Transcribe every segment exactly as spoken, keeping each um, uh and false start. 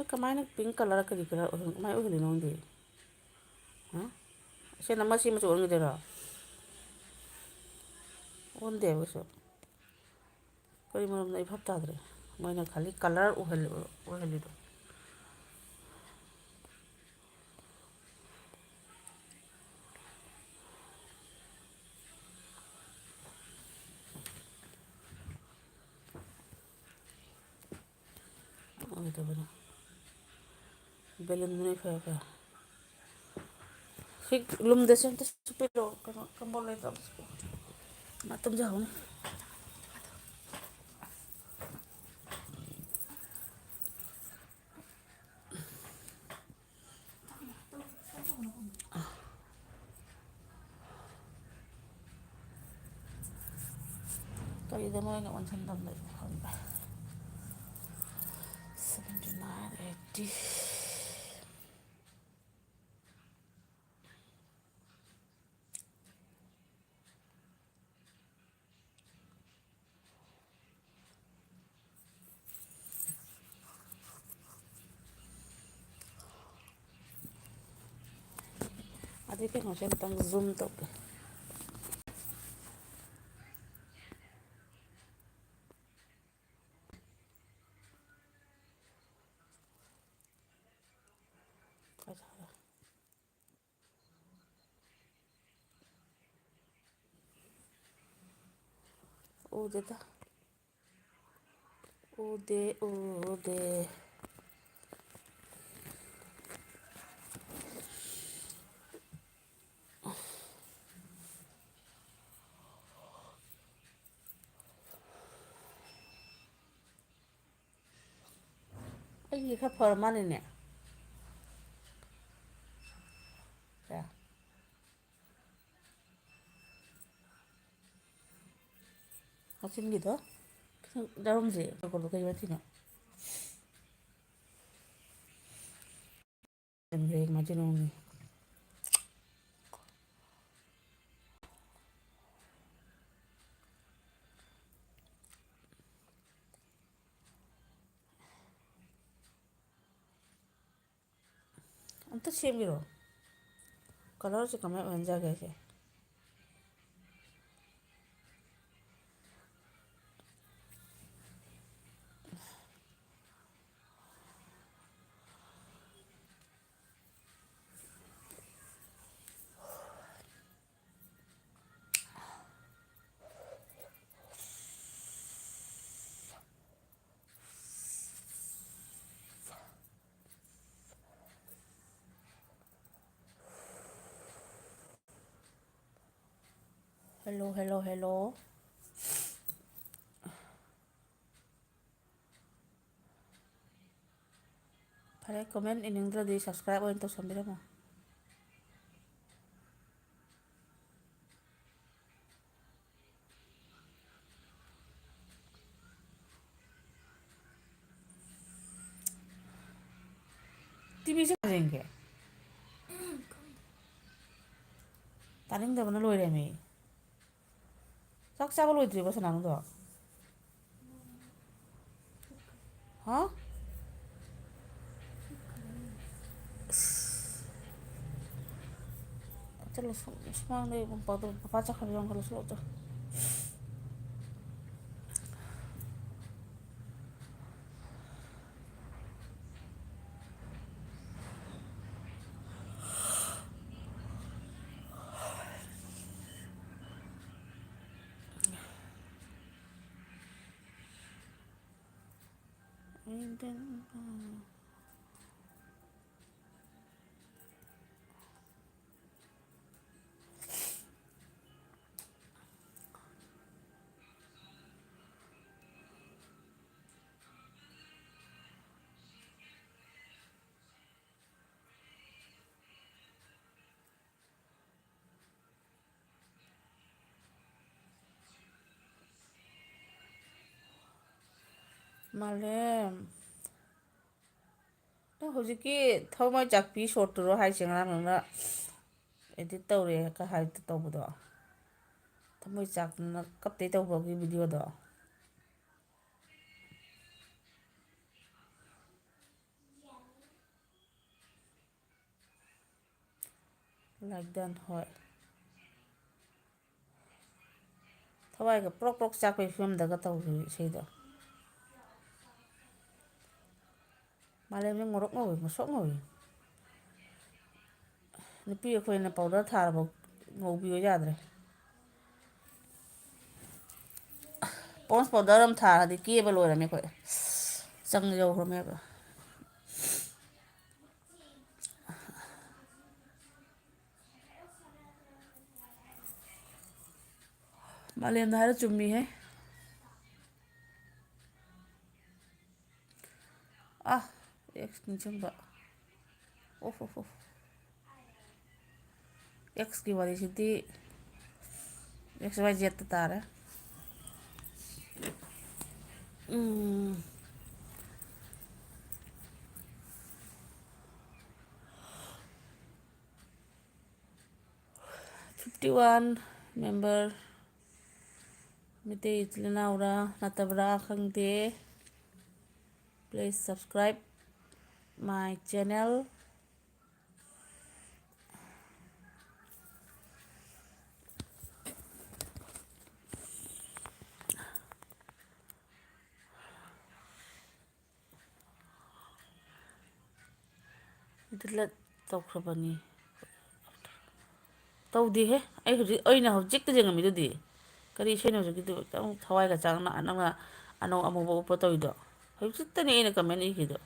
ꯀꯃꯥꯏꯅ pink colour ꯀꯔꯤ colour ꯑꯣꯏꯍꯟ-, ꯀꯃꯥꯏꯅ ꯑꯣꯏꯍꯜꯂꯤꯅꯣ ꯈꯪꯗꯦ꯫ ꯍꯥ? ꯑꯁꯤ ꯅꯃ ꯁꯤ ꯃꯆꯨ ꯑꯣꯟꯈꯤꯗꯣꯏꯔꯣ? ꯑꯣꯟꯗꯦꯕ ꯀꯩꯁꯨ꯫ ꯀꯔꯤ ꯃꯔꯝꯅꯣ ꯑꯩ ꯚꯥꯞ ꯇꯥꯗ꯭ꯔꯦ꯫ ꯃꯣꯏꯅ ꯈꯜꯂꯤ colour ꯑꯣꯏꯍꯜꯂꯤ-, ꯑꯣꯏꯍꯜꯂꯤꯗꯣ꯫ ꯑꯣꯏꯗꯕꯅꯤ꯫ Balloon ꯗꯨꯅ ꯏꯐ ꯐꯔꯦ꯫ ꯁꯤ ꯂꯨꯝꯗꯁꯦ ꯑꯝꯇ ꯁꯨꯞꯄꯤꯔꯛꯑꯣ꯫ ꯀꯩꯅꯣ, ꯀꯝꯕꯜ ꯂꯩꯇ꯭ꯔꯕ? ꯃꯥ ꯇꯨꯝꯖꯍꯧꯅꯤ꯫ ꯀꯔꯤꯗ ꯃꯣꯏꯅ ꯑꯣꯟꯁꯟ ꯇꯝꯗꯣꯏꯅꯣ ꯈꯪꯗꯦ꯫ Seventy nine, eighty꯫ ꯑꯗꯩ ꯀꯩꯅꯣꯁꯦ ꯑꯝꯇꯪ zoom ꯇꯧꯒꯦ꯫ ꯎꯗꯦꯗ꯫ ꯎꯗꯦ, ꯎꯗꯦ꯫ ꯑꯩꯒꯤ ꯈꯔ ꯐꯔ ꯃꯥꯜꯂꯦꯅꯦ꯫ ꯁꯦ꯫ ꯃꯆꯤꯟꯒꯤꯗꯣ ꯈꯤꯇꯪ ꯌꯥꯎꯔꯝꯗ꯭ꯔꯦ꯫ ꯀꯩ ꯃꯆꯤꯟꯅꯣ? ꯃꯆꯤꯟ ꯑꯃꯅꯤ꯫ ꯑꯝꯇ ꯁꯦꯝꯕꯤꯔꯣ꯫ ꯀꯂꯔꯁꯦ ꯀꯃꯥꯏꯅ ꯑꯣꯏꯍꯟꯖꯒꯦ ꯑꯩꯁꯦ? Hello, hello, hello. ꯐꯔꯦ, comment ꯏꯅꯤꯡꯗ꯭ꯔꯗꯤ subscribe ꯑꯣꯏꯅ ꯇꯧꯁꯟꯕꯤꯔꯝꯃꯣ꯫ ꯇꯤꯚꯤꯁꯦ ꯀꯅꯥ ꯌꯦꯡꯒꯦ? ꯇꯥꯅꯤꯡꯗꯕꯅ ꯂꯣꯏꯔꯦꯃꯤ꯫ ꯆꯥꯛ ꯆꯥꯕ ꯂꯣꯏꯗ꯭ꯔꯤꯕꯣ ꯁꯅꯥꯅꯨꯗꯣ? ꯍꯥ? ꯑꯁ꯫ ꯆꯠꯂꯣ, ꯁꯨꯝ-, ꯁꯨꯃꯥꯡꯗ ꯄꯥꯗꯣ-, ꯄꯄꯥ ꯆꯠꯈ꯭ꯔꯕ ꯌꯦꯡꯉꯣ, ꯆꯠꯂꯣ, ꯆꯠꯂꯣ, ꯆꯠꯂꯣ꯫ ꯃꯥꯂꯦꯝ꯫ ꯅꯪ ꯍꯧꯖꯤꯛꯀꯤ ꯊꯋꯥꯟꯃꯤꯆꯥꯛꯄꯤ shortꯇꯨꯔꯣ ꯍꯥꯏꯁꯦ, ꯉꯔꯥꯡ ꯅꯪꯅ edit ꯇꯧꯔꯦ ꯀ ꯍꯥꯏ ꯇꯧꯕꯗꯣ? ꯊꯃꯣꯏꯆꯥꯛꯅ ꯀꯞꯇꯦ ꯇꯧꯕꯒꯤ videoꯗꯣ? Like done, ꯍꯣꯏ꯫ ꯊꯋꯥꯏꯒ ꯄ꯭ꯔꯣꯛ ꯄ꯭ꯔꯣꯛ ꯆꯥꯛꯄꯒꯤ ꯐꯤꯕꯝꯗꯒ ꯇꯧꯔꯤ ꯏꯁꯩꯗꯣ꯫ ꯃꯥꯂꯦꯝꯁꯦ ꯉꯧꯔꯣꯛ ꯉꯧꯏ, ꯉꯧꯁꯣꯛ ꯉꯧꯏ꯫ ꯅꯨꯄꯤ ꯑꯩꯈꯣꯏꯅ ꯄꯥꯎꯗꯔ ꯊꯥꯔꯕ ꯉꯧꯕꯤꯌꯣ ꯌꯥꯗ꯭ꯔꯦ꯫ ꯄꯣꯟꯁ ꯄꯥꯎꯗꯔ ꯑꯃ ꯊꯥꯔꯗꯤ ꯀꯦꯕ ꯂꯣꯏꯔꯝꯃꯦ ꯑꯩꯈꯣꯏ꯫ ꯆꯪ ꯌꯧꯈ꯭ꯔꯃꯦꯕ꯫ ꯃꯥꯂꯦꯝꯅ ꯍꯥꯏꯔ ꯆꯨꯝꯃꯤꯍꯦ꯫ ꯑꯥ, ꯑꯦꯛꯁ ꯅꯤꯡꯁꯤꯡꯕ꯫ ꯑꯣ ꯍꯣ ꯍꯣ꯫ ꯑꯦꯛꯁꯀꯤ ꯋꯥꯔꯤꯁꯤꯗꯤ ꯑꯦꯛꯁ ꯋꯥꯏ ꯖꯦꯠꯇ ꯇꯥꯔꯦ꯫ ꯎꯝ꯫ Fifty one member, ꯃꯩꯇꯩ ꯏꯆꯤꯜ ꯏꯅꯥꯎꯔꯥ ꯅꯠꯇꯕ꯭ꯔꯥ ꯈꯪꯗꯦ꯫ Please subscribe my channel. Delete ꯇꯧꯈ꯭ꯔꯕꯅꯤ꯫ ꯇꯧꯗꯦꯍꯦ꯫ ꯑꯩ ꯍꯧꯖꯤꯛ, ꯑꯩꯅ ꯍꯧꯖꯤꯛꯇ ꯌꯦꯡꯉꯝꯃꯤꯗꯨꯗꯤ꯫ ꯀꯔꯤ ꯏꯁꯩꯅꯣ ꯍꯧꯖꯤꯛꯀꯤꯗꯨ? ꯈꯤꯇꯪ ꯊꯋꯥꯏꯒ ꯆꯥꯡꯅ ꯅꯪꯅ ꯑꯅꯧ ꯑꯃꯨꯕ ꯎꯞꯄ ꯇꯧꯔꯤꯗꯣ꯫ ꯍꯧꯖꯤꯛꯇꯅꯦ ꯑꯩꯅ comment ꯏꯈꯤꯗꯣ꯫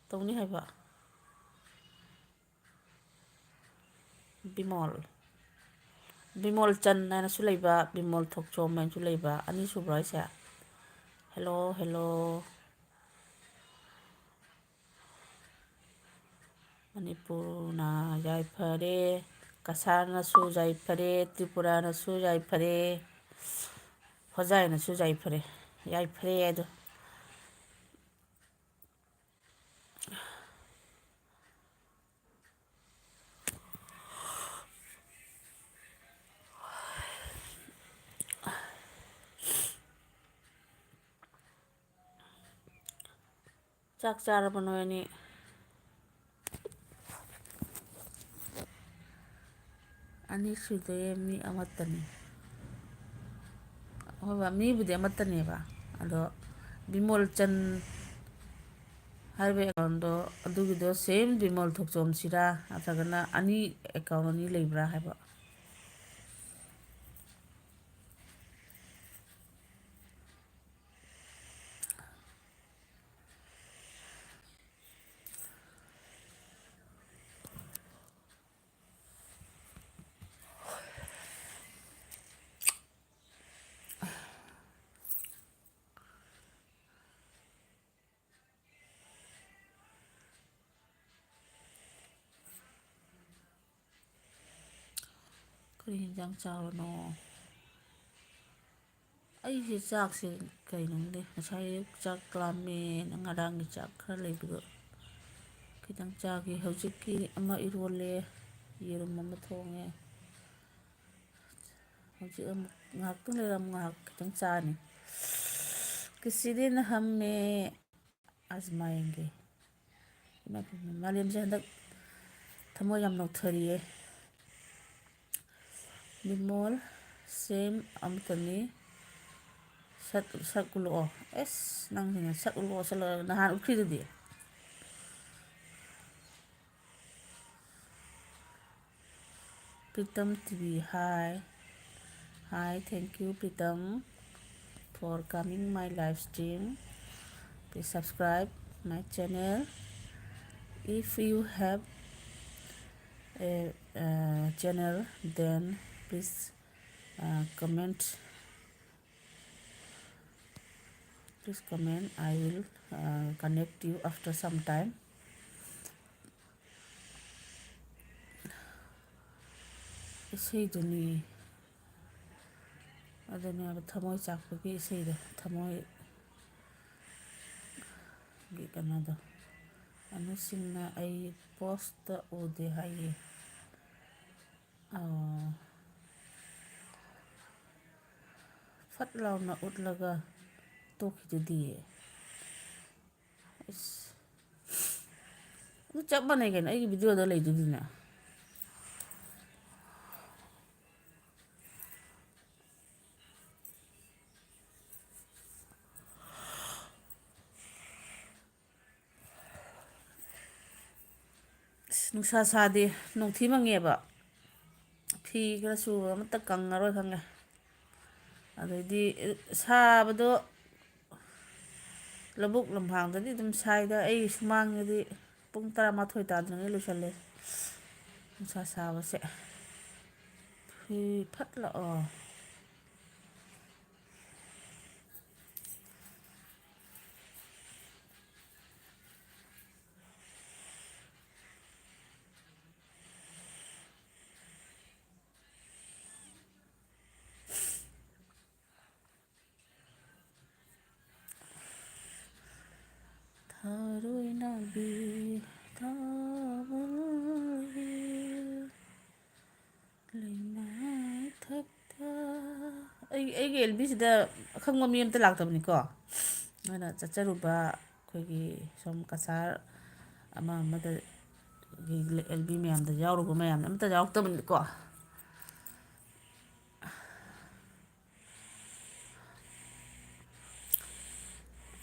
ꯇꯧꯅꯤ ꯍꯥꯏꯕ꯫ ꯕꯤꯃꯣꯜ꯫ ꯕꯤꯃꯣꯜ ꯆꯟ ꯍꯥꯏꯅꯁꯨ ꯂꯩꯕ, ꯕꯤꯃꯣꯜ ꯊꯣꯛꯆꯣꯝ ꯍꯥꯏꯅꯁꯨ ꯂꯩꯕ, ꯑꯅꯤ ꯁꯨꯕ꯭ꯔꯣ ꯍꯥꯏꯁꯦ? Hello, hello꯫ ꯃꯅꯤꯄꯨꯔꯅ ꯌꯥꯏꯐꯔꯦ, ꯀꯁꯥꯔꯅꯁꯨ ꯌꯥꯏꯐꯔꯦ, ꯇ꯭ꯔꯤꯄꯨꯔꯥꯅꯁꯨ ꯌꯥꯏꯐꯔꯦ, ꯍꯣꯖꯥꯏꯅꯁꯨ ꯌꯥꯏꯐꯔꯦ, ꯌꯥꯏꯐꯔꯦ ꯍꯥꯏꯗꯣ꯫ ꯆꯥꯛ ꯆꯥꯔꯕ ꯅꯣꯏ ꯑꯅꯤ? ꯑꯅꯤ ꯁꯨꯗꯣꯏꯌꯦ, ꯃꯤ ꯑꯃꯠꯇꯅꯤ꯫ ꯍꯣꯏꯕ, ꯃꯤꯕꯨꯗꯤ ꯑꯃꯠꯇꯅꯦꯕ, ꯑꯗꯣ ꯕꯤꯃꯣꯜ ꯆꯟ ꯍꯥꯏꯔꯤꯕ ꯑꯦꯀꯥꯎꯟꯗꯣ, ꯑꯗꯨꯒꯤꯗꯣ ꯁꯦꯝ ꯕꯤꯃꯣꯜ ꯊꯣꯛꯆꯣꯝꯁꯤꯔꯥ, ꯅꯠꯇ꯭ꯔꯒꯅ ꯑꯅꯤ, ꯑꯦꯀꯥꯎꯟ ꯑꯅꯤ ꯂꯩꯕ꯭ꯔꯥ ꯍꯥꯏꯕ? ꯀꯔꯤ ꯌꯦꯟꯖꯥꯡ ꯆꯥꯕꯅꯣ? ꯑꯩꯁꯦ ꯆꯥꯛꯁꯦ ꯀꯩꯅꯣ ꯈꯪꯗꯦ, ꯉꯁꯥꯏ ꯑꯌꯨꯛ ꯆꯥꯛ ꯂꯥꯝꯃꯦꯅ ꯉꯔꯥꯡꯒꯤ ꯆꯥꯛ ꯈꯔ ꯂꯩꯕꯗꯣ ꯈꯤꯇꯪ ꯆꯥꯈꯤ꯫ ꯍꯧꯖꯤꯛꯀꯤ ꯑꯃ ꯏꯔꯣꯜꯂꯦ, ꯌꯦꯔꯨꯝ ꯑꯃ ꯊꯣꯡꯉꯦ꯫ ꯍꯧꯖꯤꯛ ꯑꯃꯨꯛ ꯉꯥꯏꯍꯥꯛꯇꯪ ꯂꯩꯔ ꯑꯃꯨꯛ ꯉꯥꯏꯍꯥꯛ ꯈꯤꯇꯪ ꯆꯥꯅꯤ꯫ ꯀꯤꯁꯤꯗꯤ ꯅꯍꯝꯃꯦ ꯑꯖꯃꯥꯏꯟꯒꯤ꯫ ꯏꯃꯥ ꯏꯄꯦꯝꯃ, ꯃꯥꯂꯦꯝꯁꯦ ꯍꯟꯗꯛ ꯊꯃꯣꯏ ꯌꯥꯝ ꯅꯧꯊꯔꯤꯌꯦ꯫ ꯕꯤꯃꯣꯜ, ꯁꯦꯝ ꯑꯃꯇꯅꯤ꯫ ꯁꯛ, ꯁꯛ ꯎꯠꯂꯛꯑꯣ꯫ ꯑꯦꯁ, ꯅꯪꯁꯤꯅ ꯁꯛ ꯎꯠꯂꯛꯑꯣ, ꯁꯛ ꯎꯠꯂꯛꯑꯣ, ꯅꯍꯥꯟ ꯎꯠꯈ꯭ꯔꯤꯗꯨꯗꯤ꯫ Pritam T V, hi. Hi, thank you, Pritam, for coming my live stream. Please subscribe my channel. If you have a, uh, channel, then please, uh, comment. Please comment. I will, uh, connect you after some time. ꯏꯁꯩꯗꯨꯅꯤ꯫ ꯑꯗꯨꯅꯦꯕ ꯊꯃꯣꯏ ꯆꯥꯛꯄꯒꯤ ꯏꯁꯩꯗꯣ, ꯊꯃꯣꯏꯒꯤ ꯀꯩꯅꯣꯗꯣ꯫ ꯑꯅꯨꯁꯤꯡꯅ ꯑꯩ post ꯎꯗꯦ ꯍꯥꯏꯌꯦ꯫ ꯑꯥ, ꯐꯠ ꯂꯥꯎꯅ ꯎꯠꯂꯒ ꯇꯣꯛꯈꯤꯗꯨꯗꯤ꯫ ꯏꯁ꯫ ꯑꯗꯨ ꯆꯞ ꯃꯥꯟꯅꯩ ꯀꯩꯅꯣ, ꯑꯩꯒꯤ videoꯗ ꯂꯩꯗꯨꯗꯤꯅꯦ꯫ ꯑꯁ, ꯅꯨꯡꯁꯥ ꯁꯥꯗꯦ, ꯅꯣꯡꯊꯤ ꯃꯪꯉꯦꯕ꯫ ꯐꯤ ꯈꯔ ꯁꯨꯕ ꯑꯃꯠꯇ ꯀꯪꯉꯔꯣꯏ ꯈꯪꯉꯦ꯫ ꯑꯗꯩꯗꯤ ꯁꯥꯕꯗꯣ ꯂꯧꯕꯨꯛ ꯂꯝꯍꯥꯡꯗꯗꯤ ꯑꯗꯨꯝ ꯁꯥꯏꯗ꯫ ꯑꯩ ꯁꯨꯃꯥꯡꯗꯗꯤ ꯄꯨꯡ ꯇꯔꯥꯃꯥꯊꯣꯏ ꯇꯥꯗ꯭ꯔꯤꯉꯩ ꯂꯣꯏꯁꯜꯂꯦ, ꯅꯨꯡꯁꯥ ꯁꯥꯕꯁꯦ꯫ ꯐꯤ ꯐꯠ ꯂꯥꯛꯑꯣ꯫ ꯊꯔꯣꯏ ꯅꯥꯎꯕꯤ ꯊꯥꯕꯜꯒꯤ ꯂꯩꯃꯥꯏꯊꯛꯇ꯫ ꯑꯩ, ꯑꯩꯒꯤ ꯑꯦꯜ ꯕꯤꯁꯤꯗ ꯑꯈꯪꯕ ꯃꯤ ꯑꯝꯇ ꯂꯥꯛꯇꯕꯅꯤꯀꯣ꯫ ꯑꯗꯨꯅ ꯆꯠꯆꯔꯨꯕ ꯑꯩꯈꯣꯏꯒꯤ ꯁꯣꯝ ꯀꯁꯥꯔ ꯑꯃ ꯑꯃꯗꯒꯤ ꯑꯦꯜ ꯕꯤ ꯃꯌꯥꯝꯗ ꯌꯥꯎꯔꯨꯕ ꯃꯌꯥꯝꯗ ꯑꯝꯇ ꯌꯥꯎꯔꯛꯇꯕꯅꯤꯀꯣ꯫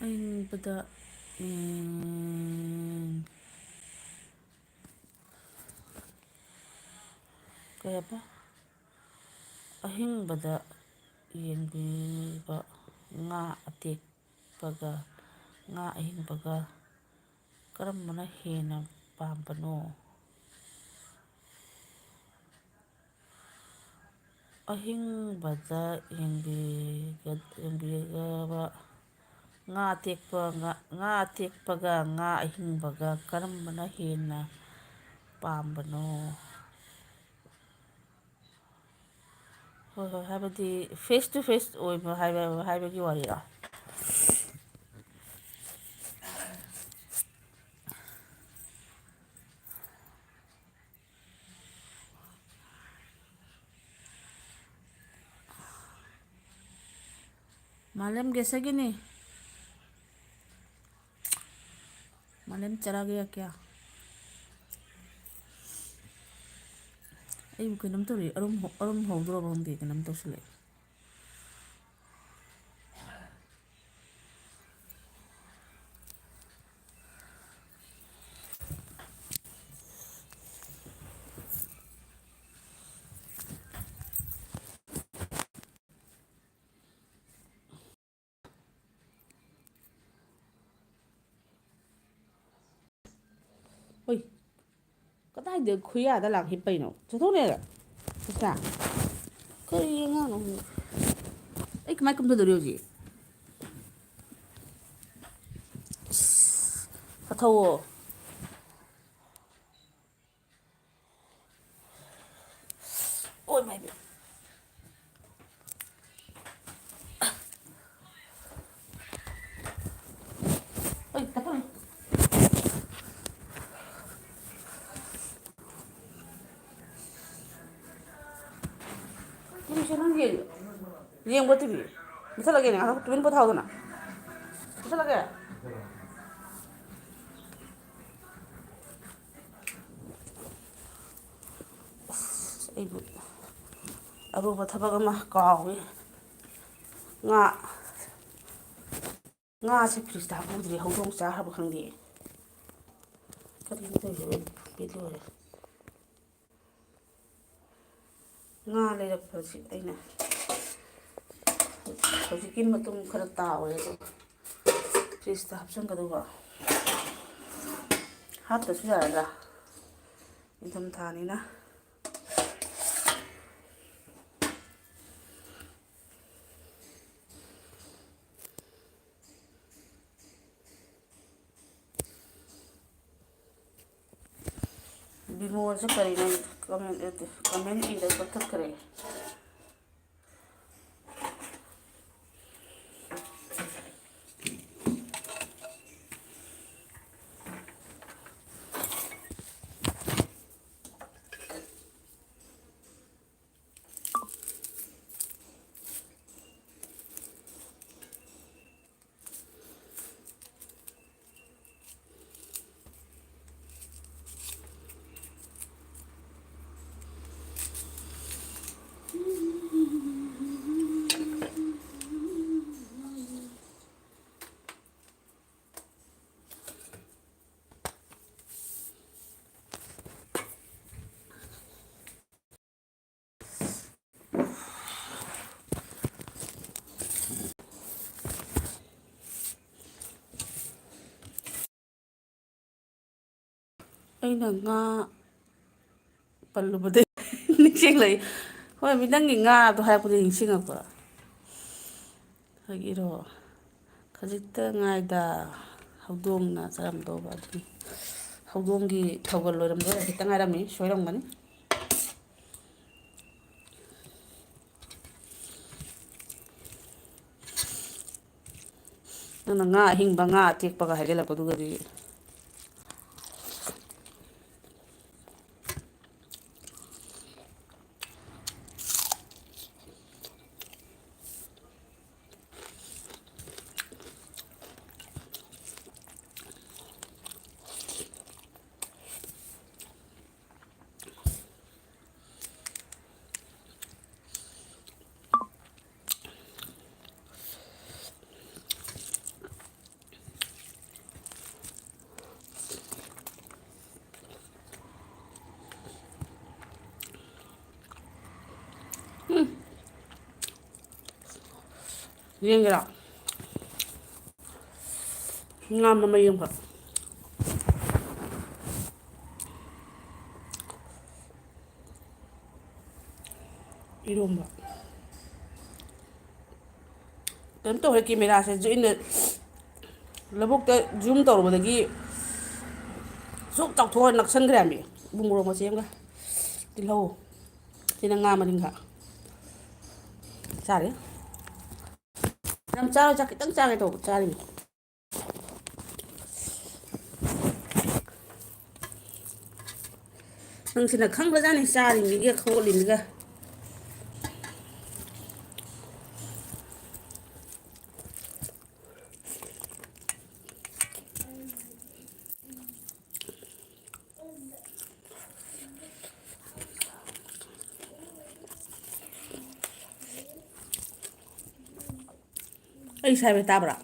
ꯑꯏꯪꯕꯗ, ꯎꯝ, ꯀꯩ ꯍꯥꯏꯕ? ꯑꯍꯤꯡꯕꯗ ꯌꯦꯡꯕꯤꯕ ꯉꯥ ꯑꯇꯦꯛꯄꯒ ꯉꯥ ꯑꯍꯤꯡꯕꯒ ꯀꯔꯝꯕꯅ ꯍꯦꯟꯅ ꯄꯥꯝꯕꯅꯣ? ꯑꯍꯤꯡꯕꯗ ꯌꯦꯡꯕꯤꯒ-, ꯌꯦꯡꯕꯤꯒꯕ ꯉꯥ ꯑꯇꯦꯛꯄ, ꯉꯥ, ꯉꯥ ꯑꯇꯦꯛꯄꯒ ꯉꯥ ꯑꯍꯤꯡꯕꯒ ꯀꯔꯝꯕꯅ ꯍꯦꯟꯅ ꯄꯥꯝꯕꯅꯣ? ꯍꯣꯏ, ꯍꯣꯏ, ꯍꯥꯏꯕꯗꯤ face to face ꯑꯣꯏꯕ ꯍꯥꯏꯕ, ꯍꯥꯏꯕꯒꯤ ꯋꯥꯔꯤꯔꯣ? ꯃꯥꯂꯦꯝ ꯒꯦꯁꯒꯤꯅꯤ꯫ ꯆꯔꯥꯒ ꯀꯌꯥ? ꯑꯩꯕꯨ ꯀꯩꯅꯣꯝ ꯇꯧꯔꯤ, ꯑꯔꯨꯝ ꯍꯧ-, ꯑꯔꯨꯝ ꯍꯧꯗ꯭ꯔꯕ ꯈꯪꯗꯦ, ꯀꯩꯅꯣꯝ ꯇꯧꯁꯤꯜꯂꯛꯑꯦ꯫ ꯍꯣꯏ, ꯀꯗꯥꯏꯗ ꯈꯨꯌꯥꯗ ꯂꯥꯛ ꯍꯤꯞꯄꯩꯅꯣ? ꯆꯠꯊꯣꯛꯅꯦ꯫ ꯀꯔꯤ ꯑꯉꯥꯡꯅꯣ ꯈꯪꯗꯦ꯫ ꯑꯩ ꯀꯃꯥꯏ ꯀꯨꯝꯊꯗꯣꯔꯤ ꯍꯧꯖꯤꯛ? ꯏꯁ, ꯆꯠꯊꯧꯑꯣ꯫ ꯑꯣꯏ ꯃꯥꯏ ꯄꯦꯝ꯫ ꯑꯩ ꯇꯞꯄꯅꯤ꯫ ꯇꯤꯚꯤꯁꯦ ꯅꯪ ꯌꯦꯡ-, ꯌꯦꯡꯕ꯭ꯔꯣ ꯇꯤꯚꯤ? ꯃꯨꯊꯠꯂꯒꯦꯅꯦ, ꯉꯥꯏꯍꯥꯛ ꯇꯨꯃꯤꯟ ꯄꯣꯊꯥꯎꯗꯅ꯫ ꯃꯨꯊꯠꯂꯒꯦ? ꯑꯁ, ꯑꯩꯕꯨ ꯑꯔꯨꯕ ꯊꯕꯛ ꯑꯃ ꯀꯥꯎꯏ꯫ ꯉꯥ, ꯉꯥꯁꯦ ꯐ꯭ꯔꯤꯖꯇ ꯍꯥꯞꯍꯧꯗ꯭ꯔꯦ, ꯍꯧꯗꯣꯡ ꯆꯥꯈ꯭ꯔꯕ ꯈꯪꯗꯦ꯫ ꯀꯔꯤꯅꯣ ꯇꯧꯔꯤꯁꯤꯕꯣ? ꯄꯦꯜꯂꯦ ꯂꯣꯏꯔꯦ꯫ ꯉꯥ ꯂꯩꯔꯛꯄꯁꯤ ꯑꯩꯅ ꯍꯧꯖꯤꯛꯀꯤ ꯃꯇꯨꯝ ꯈꯔ ꯇꯥꯎꯔꯦ, ꯑꯗꯣ ꯐ꯭ꯔꯤꯖꯇ ꯍꯥꯞꯆꯤꯟꯒꯗꯧꯕ꯫ ꯍꯥꯞꯇꯁꯨ ꯌꯥꯔꯗ꯭ꯔꯥ? ꯅꯤꯡꯊꯝꯊꯥꯅꯤꯅ꯫ ꯕꯤꯃꯣꯜꯁꯦ ꯀꯔꯤꯅꯣ? ꯀꯃꯦꯟ, ꯀꯃꯦꯟ ꯏꯔ ꯀꯛꯊꯠꯈ꯭ꯔꯦ꯫ ꯑꯩꯅ ꯉꯥ ꯄꯜꯂꯨꯕꯗꯩ ꯅꯤꯡꯁꯤꯡꯂꯛꯏ꯫ ꯍꯣꯏ, ꯃꯤ ꯅꯪꯒꯤ ꯉꯥꯗꯣ ꯍꯥꯏꯔꯛꯄꯗꯩ ꯅꯤꯡꯁꯤꯡꯉꯛꯄ꯫ ꯍꯥꯏꯒꯤꯔꯣ? ꯈꯖꯤꯛꯇ ꯉꯥꯏꯗ ꯍꯧꯗꯣꯡꯅ ꯆꯥꯔꯝꯗꯧꯕ ꯑꯗꯨꯅꯤ꯫ ꯍꯧꯗꯣꯡꯒꯤ ꯊꯧꯒꯜ ꯂꯣꯏꯔꯝꯗꯣꯔꯦ, ꯈꯤꯇ ꯉꯥꯏꯔꯝꯃꯤ, ꯁꯣꯏꯔꯝꯒꯅꯤ꯫ ꯅꯪꯅ ꯉꯥ ꯑꯍꯤꯡꯕ, ꯉꯥ ꯑꯇꯦꯛꯄꯒ ꯍꯥꯏꯖꯤꯜꯂꯛꯄꯗꯨꯒꯗꯤ꯫ ꯌꯦꯡꯒꯦꯔꯥ? ꯉꯥ ꯃꯃꯩ ꯑꯃꯈꯛ꯫ ꯏꯔꯣꯝꯕ꯫ ꯀꯩꯅꯣ ꯇꯧꯔꯦ, ꯀꯦꯃꯦꯔꯥꯁꯦ ꯑꯩꯅ ꯂꯧꯕꯨꯛꯇ zoom ꯇꯧꯔꯨꯕꯗꯒꯤ ꯁꯨꯛ ꯆꯥꯎꯊꯣꯛꯑ ꯅꯛꯁꯟꯈ꯭ꯔꯦ ꯍꯥꯏꯕ꯫ ꯎ ꯃꯣꯔꯣꯛ ꯃꯆꯦ ꯑꯃꯒ ꯇꯤꯜꯍꯧ꯫ ꯁꯤꯅ ꯉꯥ ꯃꯔꯤꯡꯈꯥ ꯆꯥꯔꯦ꯫ ꯌꯥꯝ ꯆꯥꯔꯣꯏ, ꯆꯥꯛ ꯈꯤꯇꯪ ꯆꯥꯒꯦ ꯇꯧꯕ ꯆꯥꯔꯤꯅꯤ꯫ ꯅꯪꯁꯤꯅ ꯈꯪꯕꯖꯥꯠꯅꯤ ꯆꯥꯔꯤꯃꯤꯒ ꯈꯣꯠꯂꯤꯃꯤꯒ꯫ ꯑꯩ ꯁꯥꯏꯕꯩ ꯇꯥꯕ꯭ꯔꯥ?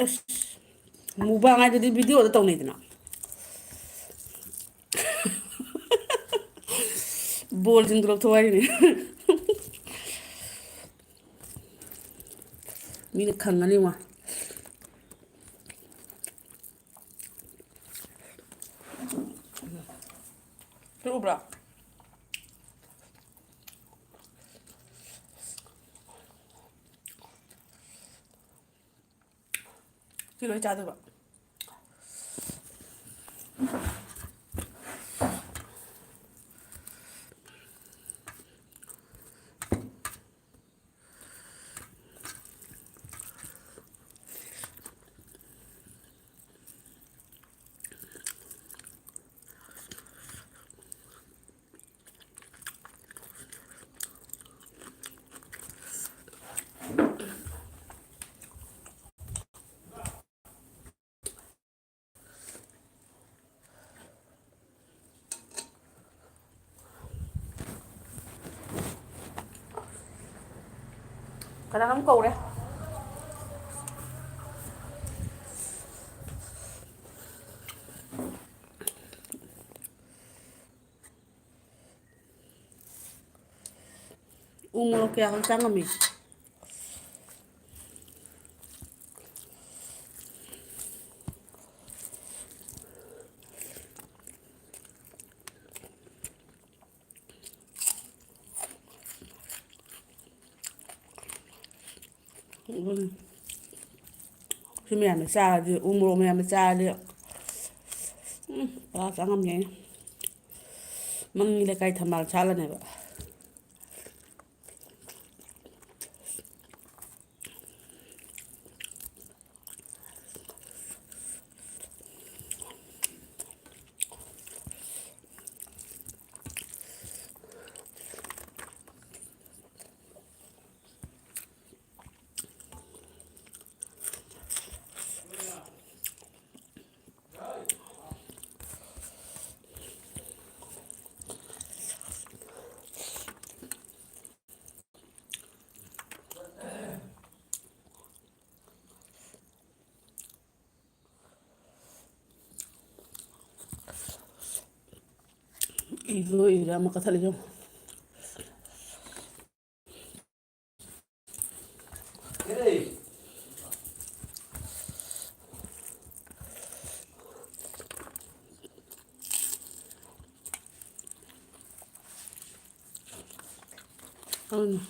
ꯑꯁ, mukbang ꯍꯥꯏꯗꯨꯗꯤ videoꯗ ꯇꯧꯅꯩꯗꯅ꯫ ꯕꯣꯜꯁꯤꯡꯗꯣ ꯂꯧꯊꯣꯛ ꯍꯥꯏꯔꯤꯅꯦ꯫ ꯃꯤꯅ ꯈꯪꯉꯅꯤ ꯃꯥ꯫ ꯎꯕ꯭ꯔꯥ? ꯁꯤ ꯂꯣꯏ ꯆꯥꯗꯣꯏꯕ꯫ ꯀꯅꯥꯅꯣꯝ ꯀꯧꯔꯦ꯫ ꯎ ꯃꯣꯔꯣꯛ ꯀꯌꯥ ꯍꯛꯆꯥꯡ ꯉꯝꯃꯤ꯫ ꯎꯝ꯫ ꯁꯤ ꯃꯌꯥꯝꯅ ꯆꯥꯔꯗꯤ, ꯎ ꯃꯣꯔꯣꯛ ꯃꯌꯥꯝꯅ ꯆꯥꯔꯗꯤ, ꯎꯝ, ꯄꯨꯔꯥ ꯆꯥꯉꯝꯅꯤ꯫ ꯃꯅꯤꯡꯒꯤ ꯂꯩꯀꯥꯏ ꯊꯝꯕꯥꯜ ꯁꯥꯠꯂꯅꯦꯕ꯫ ꯏꯔꯣꯏ ꯏꯔꯣꯏ ꯑꯃ ꯀꯛꯊꯠꯂꯤ ꯌꯦꯡꯉꯣ꯫ ꯑꯗꯨꯅ꯫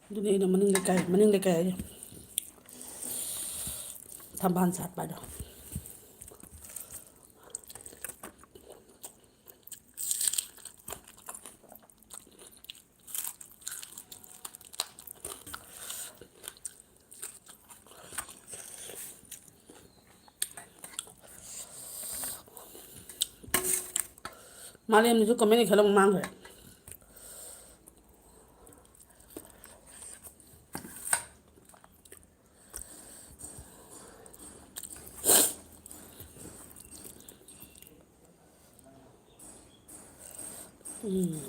ꯑꯗꯨꯅꯦ ꯑꯩꯅ ꯃꯅꯤꯡ ꯂꯩꯀꯥꯏ, ꯃꯅꯤꯡ ꯂꯩꯀꯥꯏ ꯍꯥꯏꯁꯦ꯫ ꯊꯝꯕꯥꯜ ꯁꯥꯠꯄ ꯍꯥꯏꯗꯣ꯫ ꯃꯥꯂꯦꯝꯁꯨ comment ꯏꯈꯠꯂꯝ ꯃꯥꯡꯈ꯭ꯔꯦ꯫ ꯎꯝ꯫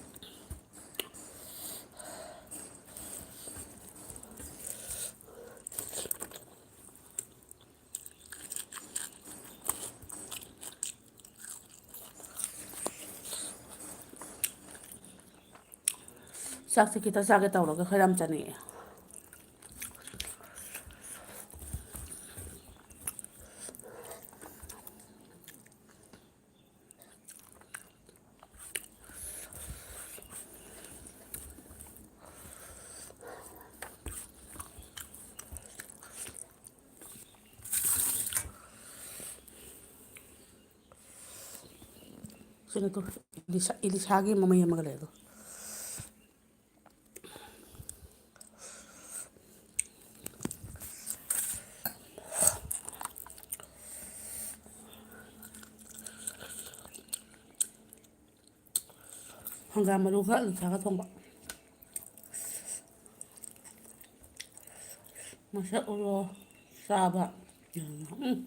ꯆꯥꯛꯁꯦ ꯈꯤꯇ ꯆꯥꯒꯦ ꯇꯧꯔꯒ ꯈꯔ ꯌꯥꯝ ꯆꯥꯅꯤꯡꯉꯛꯑꯦ꯫ ꯁꯤꯅ ꯇꯨ, ꯏꯂꯤꯁꯥ, ꯏꯂꯤꯁꯥꯒꯤ ꯃꯃꯩ ꯑꯃꯒ ꯂꯩ ꯑꯗꯣ꯫ ꯍꯪꯒꯥꯝ ꯃꯔꯨꯒ ꯑꯂꯨ ꯊꯥꯒ ꯊꯣꯡꯕ꯫ ꯃꯁꯛ ꯎꯔꯣ ꯆꯥꯕ꯫ ꯎꯝ꯫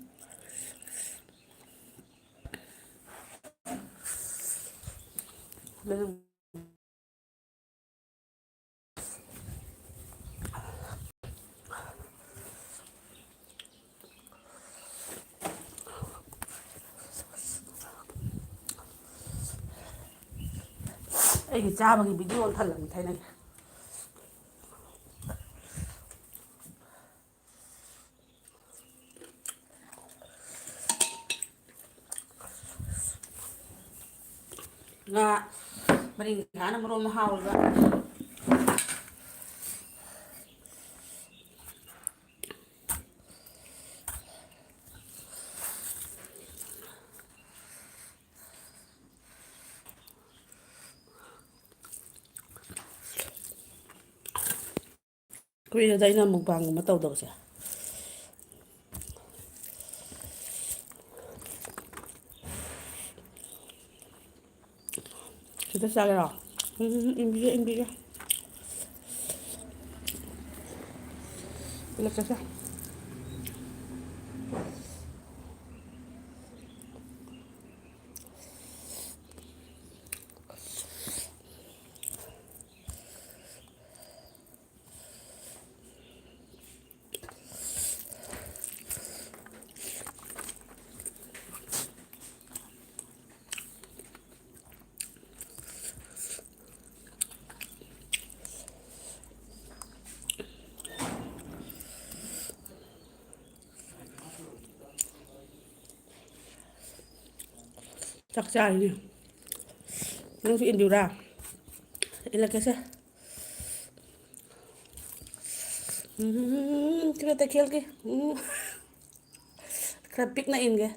ꯑꯩꯒꯤ ꯆꯥꯕꯒꯤ video ꯑꯃ ꯊꯜꯂꯝꯃꯤ ꯊꯥꯏꯅꯒꯤ꯫ ꯉꯥ ꯃꯔꯤꯡꯈꯥꯅ ꯃꯔꯣꯝ ꯑꯃ ꯍꯥꯎꯔꯤꯕ꯫ ꯀꯨꯏꯔꯦꯗ ꯑꯩꯅ mukbangꯒꯨꯝꯕ ꯇꯧꯗꯕꯁꯦ꯫ ꯈꯤꯇ ꯆꯥꯒꯦꯔꯣ? ꯎꯝ, ꯏꯟꯕꯤꯒꯦ, ꯏꯟꯕꯤꯒꯦ꯫ ꯄꯨꯂꯞ ꯆꯥꯁꯦ꯫ ꯆꯥꯛ ꯆꯥꯔꯤꯅꯦ꯫ ꯅꯪꯁꯨ ꯏꯟꯕꯤꯌꯨꯔꯥ? ꯏꯜꯂꯛꯀꯦꯁꯦ꯫ ꯎꯝ, ꯁꯤꯃ ꯇꯈꯦꯜꯒꯤ꯫ ꯎꯝ꯫ ꯈꯔ ꯄꯤꯛꯅ ꯏꯟꯒꯦ꯫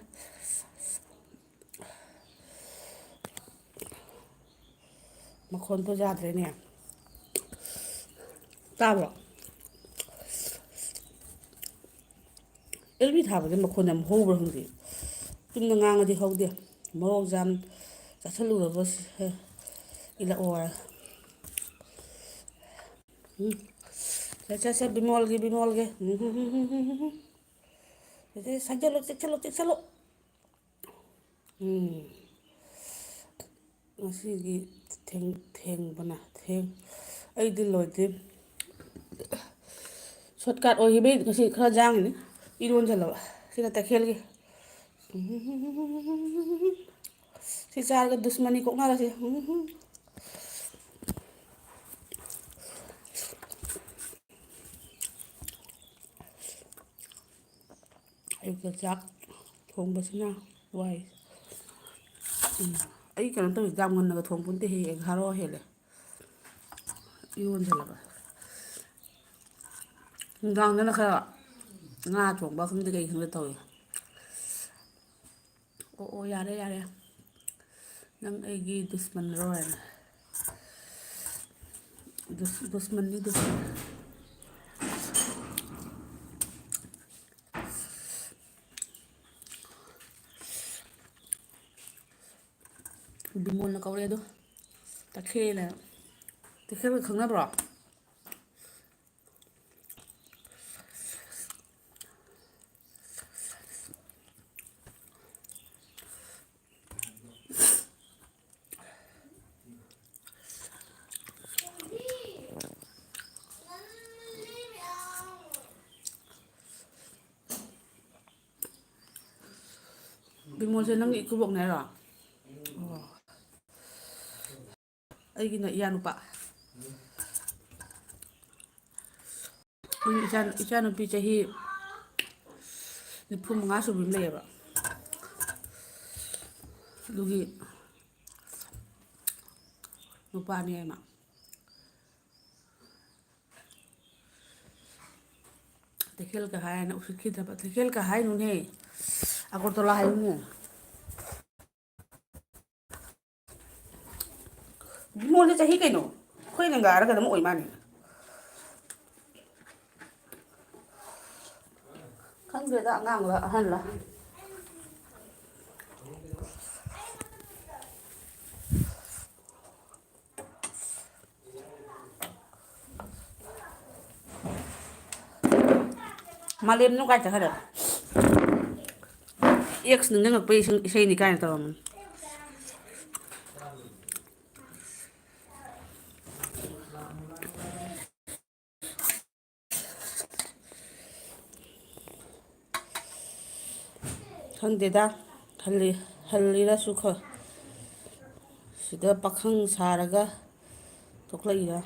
ꯃꯈꯣꯟꯗꯣ ꯌꯥꯗ꯭ꯔꯦꯅꯦ꯫ ꯇꯥꯕ꯭ꯔꯣ? ꯑꯦꯜ ꯕꯤ ꯊꯥꯕꯁꯦ ꯃꯈꯣꯟ ꯌꯥꯝ ꯍꯧꯕ꯭ꯔꯥ ꯈꯪꯗꯦ꯫ ꯆꯨꯝꯅ ꯉꯥꯡꯉꯗꯤ ꯍꯧꯗꯦ꯫ ꯃꯣꯔꯣꯛ ꯖꯥꯝ ꯆꯥꯁꯤꯜꯂꯨꯔꯕ ꯁ-, ꯏꯜꯂꯛꯑꯣ ꯍꯥꯏ꯫ ꯎꯝ꯫ ꯁꯦ, ꯁꯦ, ꯁꯦ, ꯕꯤꯃꯣꯜꯒꯤ, ꯕꯤꯃꯣꯜꯒꯤ꯫ ꯎꯝ, ꯍꯨꯝ, ꯍꯨꯝ, ꯍꯨꯝ, ꯍꯨꯝ, ꯍꯨꯝ꯫ ꯁꯦ, ꯁꯦ, ꯁꯥꯏꯖꯜꯂꯣ, ꯆꯦꯛꯁꯜꯂꯣ, ꯆꯦꯛꯁꯜꯂꯣ꯫ ꯎꯝ꯫ ꯉꯁꯤꯒꯤ ꯊꯦꯡ-, ꯊꯦꯡꯕꯅ ꯊꯦꯡ-, ꯑꯩꯗꯤ ꯂꯣꯏꯗ꯭ꯔꯤ꯫ Shortcut ꯑꯣꯏꯈꯤꯕꯩ ꯉꯁꯤ ꯈꯔ ꯌꯥꯡꯉꯤꯅꯤ꯫ ꯏꯔꯣꯟꯁꯜꯂꯕ꯫ ꯁꯤꯅ ꯇꯈꯦꯜꯒꯤ꯫ ꯁꯤ ꯆꯥꯔꯒ ꯗꯨꯁꯃꯅꯤ ꯀꯣꯛꯅꯔꯁꯦ꯫ ꯆꯥꯛ ꯊꯣꯡꯕꯁꯤꯅ ꯋꯥꯏ꯫ ꯎꯝ, ꯑꯩ ꯀꯩꯅꯣ ꯇꯧꯋꯤ, ꯌꯥꯝ ꯉꯟꯅꯒ ꯊꯣꯡꯕ ꯅꯠꯇꯦ, ꯍꯦꯛ ꯑꯦꯒꯥꯔꯣ ꯍꯦꯜꯂꯦ꯫ ꯏꯔꯣꯟꯁꯜꯂꯒ꯫ ꯅꯨꯡꯗꯥꯡꯗꯅ ꯈꯔ ꯉꯥ ꯊꯣꯡꯕ ꯈꯪꯗꯦ, ꯀꯩ ꯈꯪꯗꯦ ꯇꯧꯏ꯫ ꯑꯣ, ꯑꯣ, ꯌꯥꯔꯦ, ꯌꯥꯔꯦ꯫ ꯅꯪ ꯑꯩꯒꯤ ꯗꯨꯁꯃꯟꯔꯣ ꯍꯥꯏꯅ꯫ ꯗꯨꯁ-, ꯗꯨꯁꯃꯟꯅꯤ, ꯗꯨꯁꯃꯟ꯫ ꯕꯤꯃꯣꯜꯅ ꯀꯧꯔꯛꯑꯦ ꯑꯗꯣ꯫ ꯇꯈꯦꯜꯅ-, ꯇꯈꯦꯜꯒ ꯈꯪꯅꯕ꯭ꯔꯣ? ꯕꯤꯃꯣꯜꯁꯦ ꯅꯪꯒꯤ ꯏꯀꯨꯕꯣꯛꯅꯦ ꯍꯥꯏꯔꯣ? ꯑꯣ꯫ ꯑꯩꯒꯤꯅ ꯏꯌꯥꯅꯨꯄꯥ꯫ ꯑꯩꯒꯤ ꯏꯆꯥ-, ꯏꯆꯥꯅꯨꯄꯤ ꯆꯍꯤ ꯅꯤꯐꯨ ꯃꯉꯥ ꯁꯨꯕꯤ ꯑꯃ ꯂꯩꯌꯦꯕ꯫ ꯑꯗꯨꯒꯤ ꯅꯨꯄꯥꯅꯦ ꯃꯥ꯫ ꯇꯈꯦꯜꯒ ꯍꯥꯏꯅ ꯎꯁꯤꯠꯈꯤꯗ꯭ꯔꯕ꯫ ꯇꯈꯦꯜꯒ ꯍꯥꯏꯅꯨꯅꯦ, ꯑꯒꯔꯇꯂꯥ ꯍꯥꯏꯌꯨꯅꯦ꯫ ꯃꯤꯉꯣꯟꯗ ꯆꯍꯤ ꯀꯩꯅꯣ? ꯑꯩꯈꯣꯏ ꯂꯦꯡꯒꯥꯔ ꯀꯩꯅꯣꯝ ꯑꯣꯏ ꯃꯥꯅꯤ꯫ ꯈꯪꯗ꯭ꯔꯦꯗ, ꯑꯉꯥꯡꯂ ꯑꯍꯜꯂ꯫ ꯃꯥꯂꯦꯝ ꯅꯪ ꯀꯥꯏ ꯆꯠꯈ꯭ꯔꯦ? ꯑꯦꯛꯁ ꯅꯤꯡꯁꯤꯡꯉꯛꯄꯩ ꯏꯁꯩ-, ꯏꯁꯩꯅꯤ ꯀꯥꯏꯅ ꯇꯧꯔꯝꯕꯅꯤ꯫ ꯈꯪꯗꯦꯗ, ꯍꯜꯂꯤ-, ꯍꯜꯂꯤꯔꯁꯨ ꯈ-, ꯁꯤꯗ ꯄꯥꯈꯪ ꯁꯥꯔꯒ ꯊꯣꯛꯂꯛꯏꯔ?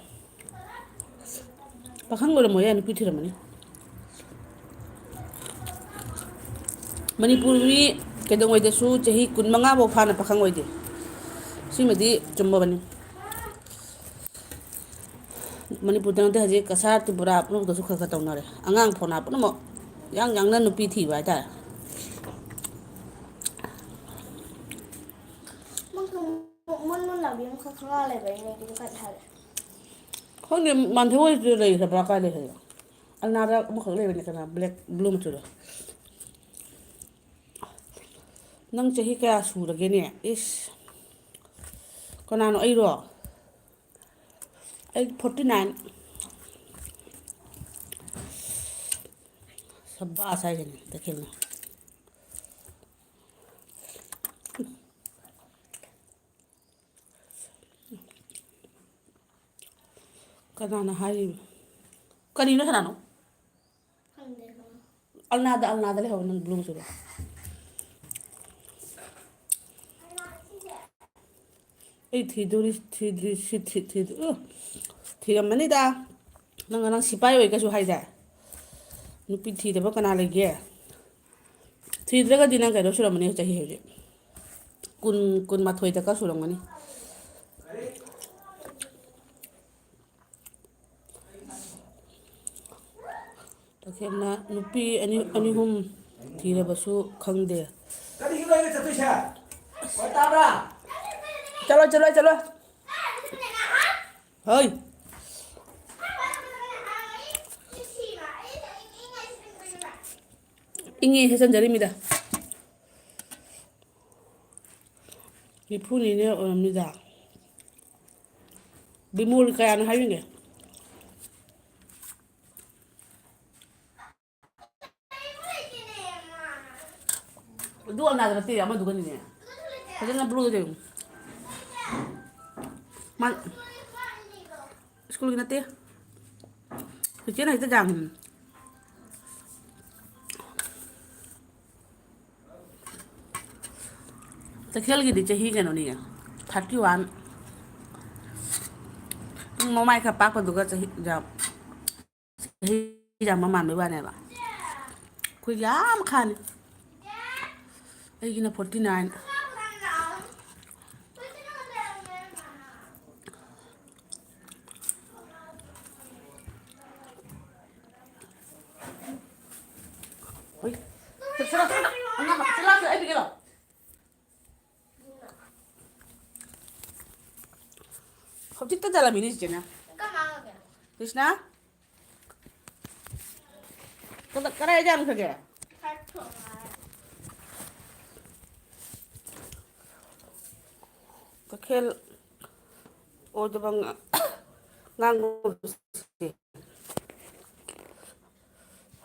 ꯄꯥꯈꯪ ꯑꯣꯏꯔꯝꯃꯣꯏꯌꯦ, ꯅꯨꯄꯤ ꯊꯤꯔꯝꯃꯅꯤ꯫ ꯃꯅꯤꯄꯨꯔ ꯃꯤ ꯀꯩꯗꯧꯉꯩꯗꯁꯨ ꯆꯍꯤ ꯀꯨꯟꯃꯉꯥ ꯐꯥꯎ ꯐꯥꯅ ꯄꯥꯈꯪ ꯑꯣꯏꯗꯦ꯫ ꯁꯤꯃꯗꯤ ꯆꯨꯝꯃꯕꯅꯤ꯫ ꯃꯅꯤꯄꯨꯔꯗ ꯅꯠꯇꯦ, ꯍꯧꯖꯤꯛ ꯀꯁꯥꯔ, ꯇ꯭ꯔꯤꯄꯨꯔꯥ ꯄꯨꯝꯅꯃꯛꯇꯁꯨ ꯈꯔ ꯈꯔ ꯇꯧꯅꯔꯦ꯫ ꯑꯉꯥꯡ ꯐꯣꯟ ꯄꯨꯝꯅꯃꯛ ꯌꯥꯡ ꯌꯥꯡꯅ ꯅꯨꯄꯤ ꯊꯤꯕ ꯍꯥꯏꯇꯥꯔꯦ꯫ ꯃꯣꯟ ꯃꯣꯟ ꯂꯥꯎꯕꯤ ꯑꯃꯈꯛ ꯈꯪꯉ ꯂꯩꯕ, ꯑꯩꯅ ꯑꯗꯨꯝ ꯀꯠ ꯍꯥꯏꯕ꯫ ꯈꯪꯗꯦ, ꯃꯥꯟꯊꯣꯏ ꯍꯣꯏꯁꯨ ꯂꯩꯈ꯭ꯔꯕ꯭ꯔꯥ? ꯀꯥꯏ ꯂꯩꯈ꯭ꯔꯦ? ꯑꯜꯅꯥꯗ ꯑꯃꯈꯛ ꯂꯩꯕꯅꯦ, ꯀꯅꯥ? ꯕ꯭ꯂꯦꯛ, ꯕ꯭ꯂꯨ ꯃꯆꯨꯗꯣ꯫ ꯅꯪ ꯆꯍꯤ ꯀꯌꯥ ꯁꯨꯔꯒꯦꯅꯦ? ꯏꯁ! ꯀꯅꯥꯅꯣ, ꯑꯩꯔꯣ? ꯑꯩ forty nine꯫ ꯁꯕꯥꯁ ꯍꯥꯏꯁꯤꯅꯦ ꯇꯈꯦꯜꯅ꯫ ꯀꯅꯥꯅ ꯍꯥꯏꯔꯤꯕ? ꯀꯔꯤꯅꯣ, ꯀꯅꯥꯅꯣ? ꯈꯪꯗꯦ, ꯀꯅꯥ? ꯑꯜꯅꯥꯗ, ꯑꯜꯅꯥꯗ ꯂꯩꯍꯧꯕ ꯅꯪ ꯕ꯭ꯂꯨ ꯃꯆꯨꯗꯣ꯫ ꯑꯩ ꯊꯤꯗꯣꯔꯤ, ꯊꯤꯗ꯭ꯔꯤ, ꯁꯤ ꯊꯤ-, ꯊꯤꯗ-, ꯎ, ꯊꯤꯔꯝꯃꯅꯤꯗ꯫ ꯅꯪ ꯉꯔꯥꯡ ꯁꯤꯐꯥꯏ ꯑꯣꯏ ꯀꯩꯁꯨ ꯍꯥꯏꯗꯥꯏ? ꯅꯨꯄꯤ ꯊꯤꯗꯕ ꯀꯅꯥ ꯂꯩꯒꯦ? ꯊꯤꯗ꯭ꯔꯒꯗꯤ ꯅꯪ ꯀꯩꯅꯣ ꯁꯨꯔꯝꯃꯅꯤ, ꯆꯍꯤ ꯍꯧꯖꯤꯛ ꯀꯨꯟ, ꯀꯨꯟꯃꯥꯊꯣꯏ ꯗꯔꯀꯥꯔ ꯁꯨꯔꯝꯒꯅꯤ꯫ ꯇꯈꯦꯜꯅ ꯅꯨꯄꯤ ꯑꯅꯤ, ꯑꯅꯤ ꯑꯍꯨꯝ ꯊꯤꯔꯕꯁꯨ ꯈꯪꯗꯦ꯫ ꯀꯔꯤꯒꯤꯅꯣ ꯑꯩꯅ ꯆꯠꯇꯣꯏꯁꯦ? ꯍꯣꯏ, ꯇꯥꯕ꯭ꯔꯥ? ꯆꯠꯂꯣ, ꯆꯠꯂꯣ, ꯆꯠꯂꯣ꯫ ꯍꯣꯏ꯫ ꯏꯪꯉꯦ ꯍꯦ ꯆꯟꯖꯔꯤꯃꯤꯗ꯫ ꯅꯤꯐꯨꯅꯤꯅꯦ ꯑꯣꯏꯔꯝꯅꯤꯗ꯫ ꯕꯤꯃꯣꯜ ꯀꯌꯥꯅꯣ ꯍꯥꯏꯕꯤꯒꯦ? ꯑꯗꯨ ꯑꯜꯅꯥꯗ ꯅꯠꯇꯦ, ꯑꯃꯗꯨꯒꯅꯤꯅꯦ꯫ ꯐꯖꯅ ꯕ꯭ꯂꯨꯗ ꯌꯦꯡꯉꯨ꯫ ꯃꯥ ꯁ꯭ꯀꯨꯜꯒꯤ ꯅꯠꯇꯦ꯫ ꯆꯤꯆꯦꯅ ꯍꯦꯛꯇ ꯌꯥꯝ ꯇꯈꯦꯜꯒꯤꯗꯤ ꯆꯍꯤ ꯀꯩꯅꯣꯅꯤꯌꯦ, thirty one꯫ ꯃꯃꯥꯏ ꯈꯔ ꯄꯥꯛꯄꯗꯨꯒ ꯆꯍꯤ ꯌꯥꯝ, ꯆꯍꯤ ꯌꯥꯝꯕ ꯃꯥꯟꯕꯩ ꯋꯥꯅꯦꯕ꯫ ꯑꯩꯈꯣꯏ ꯌꯥꯝ ꯈꯥꯅꯤ꯫ ꯑꯩꯒꯤꯅ forty nine꯫ ꯍꯣꯏ꯫ ꯆꯠꯂꯣ, ꯆꯠꯂꯣ, ꯆꯠꯂꯣ꯫ ꯑꯉꯥꯡ ꯃꯆꯥ ꯂꯥꯛꯇ꯭ꯔꯦ, ꯑꯩ ꯄꯤꯒꯦ ꯂꯥꯎ꯫ ꯍꯧꯖꯤꯛꯇ ꯆꯠꯂꯝꯃꯤꯅꯦ ꯆꯤꯆꯦꯅ꯫ ꯀꯅꯥꯒꯦ? ꯀ꯭ꯔꯤꯁꯅ? ꯀꯗ-, ꯀꯗꯥꯏꯗ ꯌꯥꯝꯈ꯭ꯔꯒꯦ? ꯀꯩꯊꯦꯜ ꯑꯣꯏꯗꯕ ꯉꯥ-, ꯉꯥꯡꯕ꯫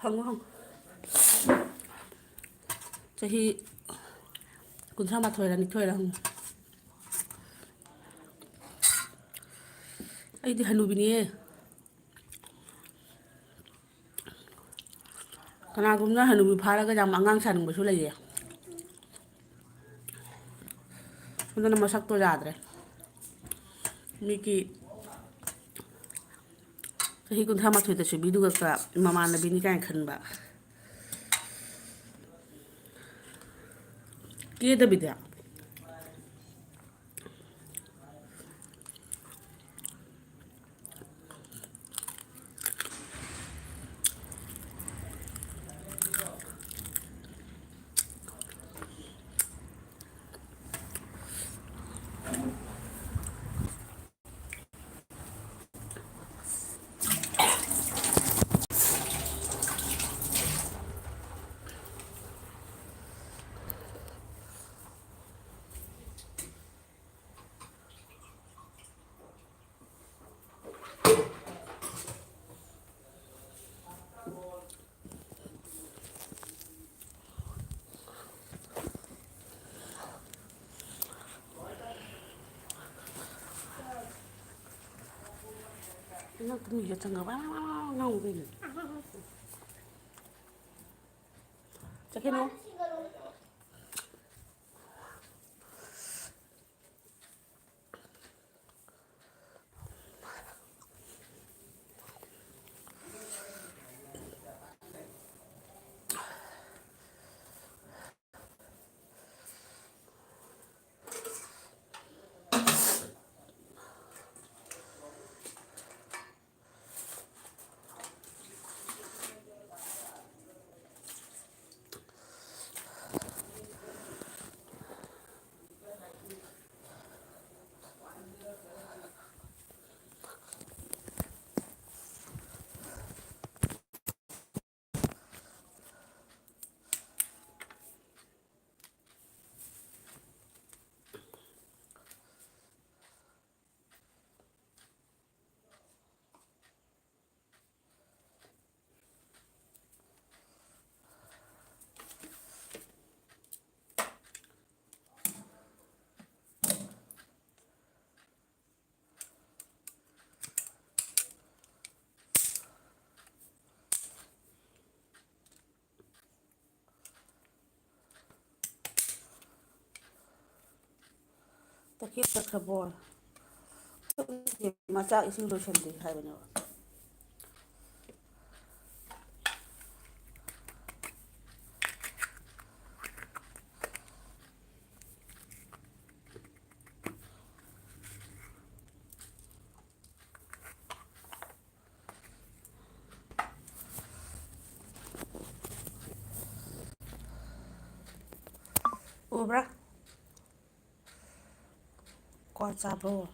ꯍꯪꯉꯨ, ꯍꯪꯉꯨ꯫ ꯆꯍꯤ ꯀꯨꯟꯊ꯭ꯔꯥ ꯃꯥꯊꯣꯏꯔ ꯅꯤꯊꯣꯏꯔ ꯍꯪꯉꯨ꯫ ꯑꯩꯗꯤ ꯍꯅꯨꯕꯤꯅꯤꯌꯦ꯫ ꯀꯅꯥꯒꯨꯝꯕꯅ ꯍꯅꯨꯕꯤ ꯐꯥꯔꯒ ꯌꯥꯝ ꯑꯉꯥꯡ ꯁꯥꯅꯤꯡꯕꯁꯨ ꯂꯩꯌꯦ꯫ ꯑꯗꯨꯅ ꯃꯁꯛꯇꯣ ꯌꯥꯗ꯭ꯔꯦ꯫ ꯃꯤꯒꯤ ꯆꯍꯤ ꯀꯨꯟꯊ꯭ꯔꯥ ꯃꯥꯊꯣꯏꯗ ꯁꯤꯕꯤꯗꯨꯒ ꯃꯃꯥꯟꯅꯕꯤꯅꯤ ꯀꯥꯏꯅ ꯈꯟꯕ꯫ ꯀꯦꯗꯕꯤꯗ꯫ ꯅꯪ ꯇꯨꯃꯤꯟꯅ ꯆꯪꯉ ꯋꯥ ꯋꯥ ꯋꯥ ꯋꯥ ꯉꯥꯡꯉꯨ ꯀꯩꯅꯣ? ꯆꯠꯈꯤꯅꯨ꯫ ꯇꯈꯦꯜ ꯆꯠꯈ꯭ꯔꯕꯣ? ꯃꯥ ꯆꯥꯛ ꯏꯁꯤꯡ ꯂꯣꯏꯁꯟꯗ꯭ꯔꯤ ꯍꯥꯏꯕꯅꯦꯕ꯫ ꯎꯕ꯭ꯔꯥ? ꯀ꯭ꯋꯥ ꯆꯥꯕ꯭ꯔꯣ?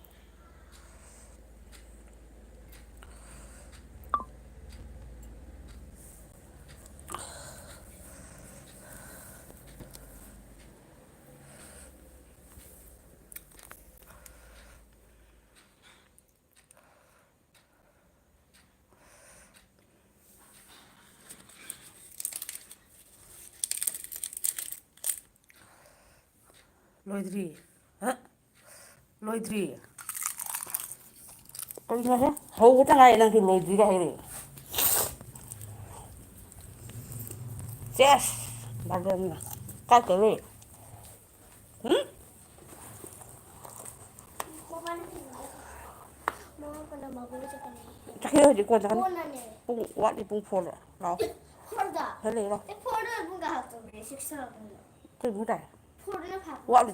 ꯂꯣꯏꯗ꯭ꯔꯤ꯫ ꯍ? ꯂꯣꯏꯗ꯭ꯔꯤ꯫ ꯀꯩꯅꯣꯍꯦ? ꯍꯧꯕꯇ ꯉꯥꯏꯔꯤ, ꯅꯪꯁꯨ ꯂꯣꯏꯗ꯭ꯔꯤꯒ ꯍꯥꯏꯔꯛꯏ꯫ ꯆꯦꯁ! ꯕꯥꯔꯗꯦꯅꯤꯅ꯫ ꯀꯥꯏ ꯆꯠꯂꯨꯏ? ꯍꯨꯝ? ꯆꯠꯈ꯭ꯔꯦ ꯍꯧꯖꯤꯛ, ꯀꯣꯟ ꯆꯠꯈ꯭ꯔꯅꯤ꯫ ꯀꯣꯟꯅꯅꯦ꯫ ꯄꯨꯡ ꯋꯥꯠꯂꯤ, ꯄꯨꯡ ꯐꯣꯔꯗ꯫ ꯂꯥꯛꯑꯣ꯫ ꯐꯣꯔꯗ? ꯍꯦꯜꯂꯛꯑꯦ, ꯂꯥꯛꯑꯣ꯫ ꯑꯦ, ꯐꯣꯔꯗ ꯄꯨꯡ ꯀꯌꯥ ꯍꯥꯞꯇꯧꯒꯦ? ꯁꯤꯛꯁꯇ ꯍꯥꯞꯄꯅꯦ꯫ ꯀꯩ ꯄꯨꯡ ꯇꯥꯏ? ꯐꯣꯔꯗꯅ ꯐꯥꯏꯚ꯫ ꯋꯥꯠꯂꯤ,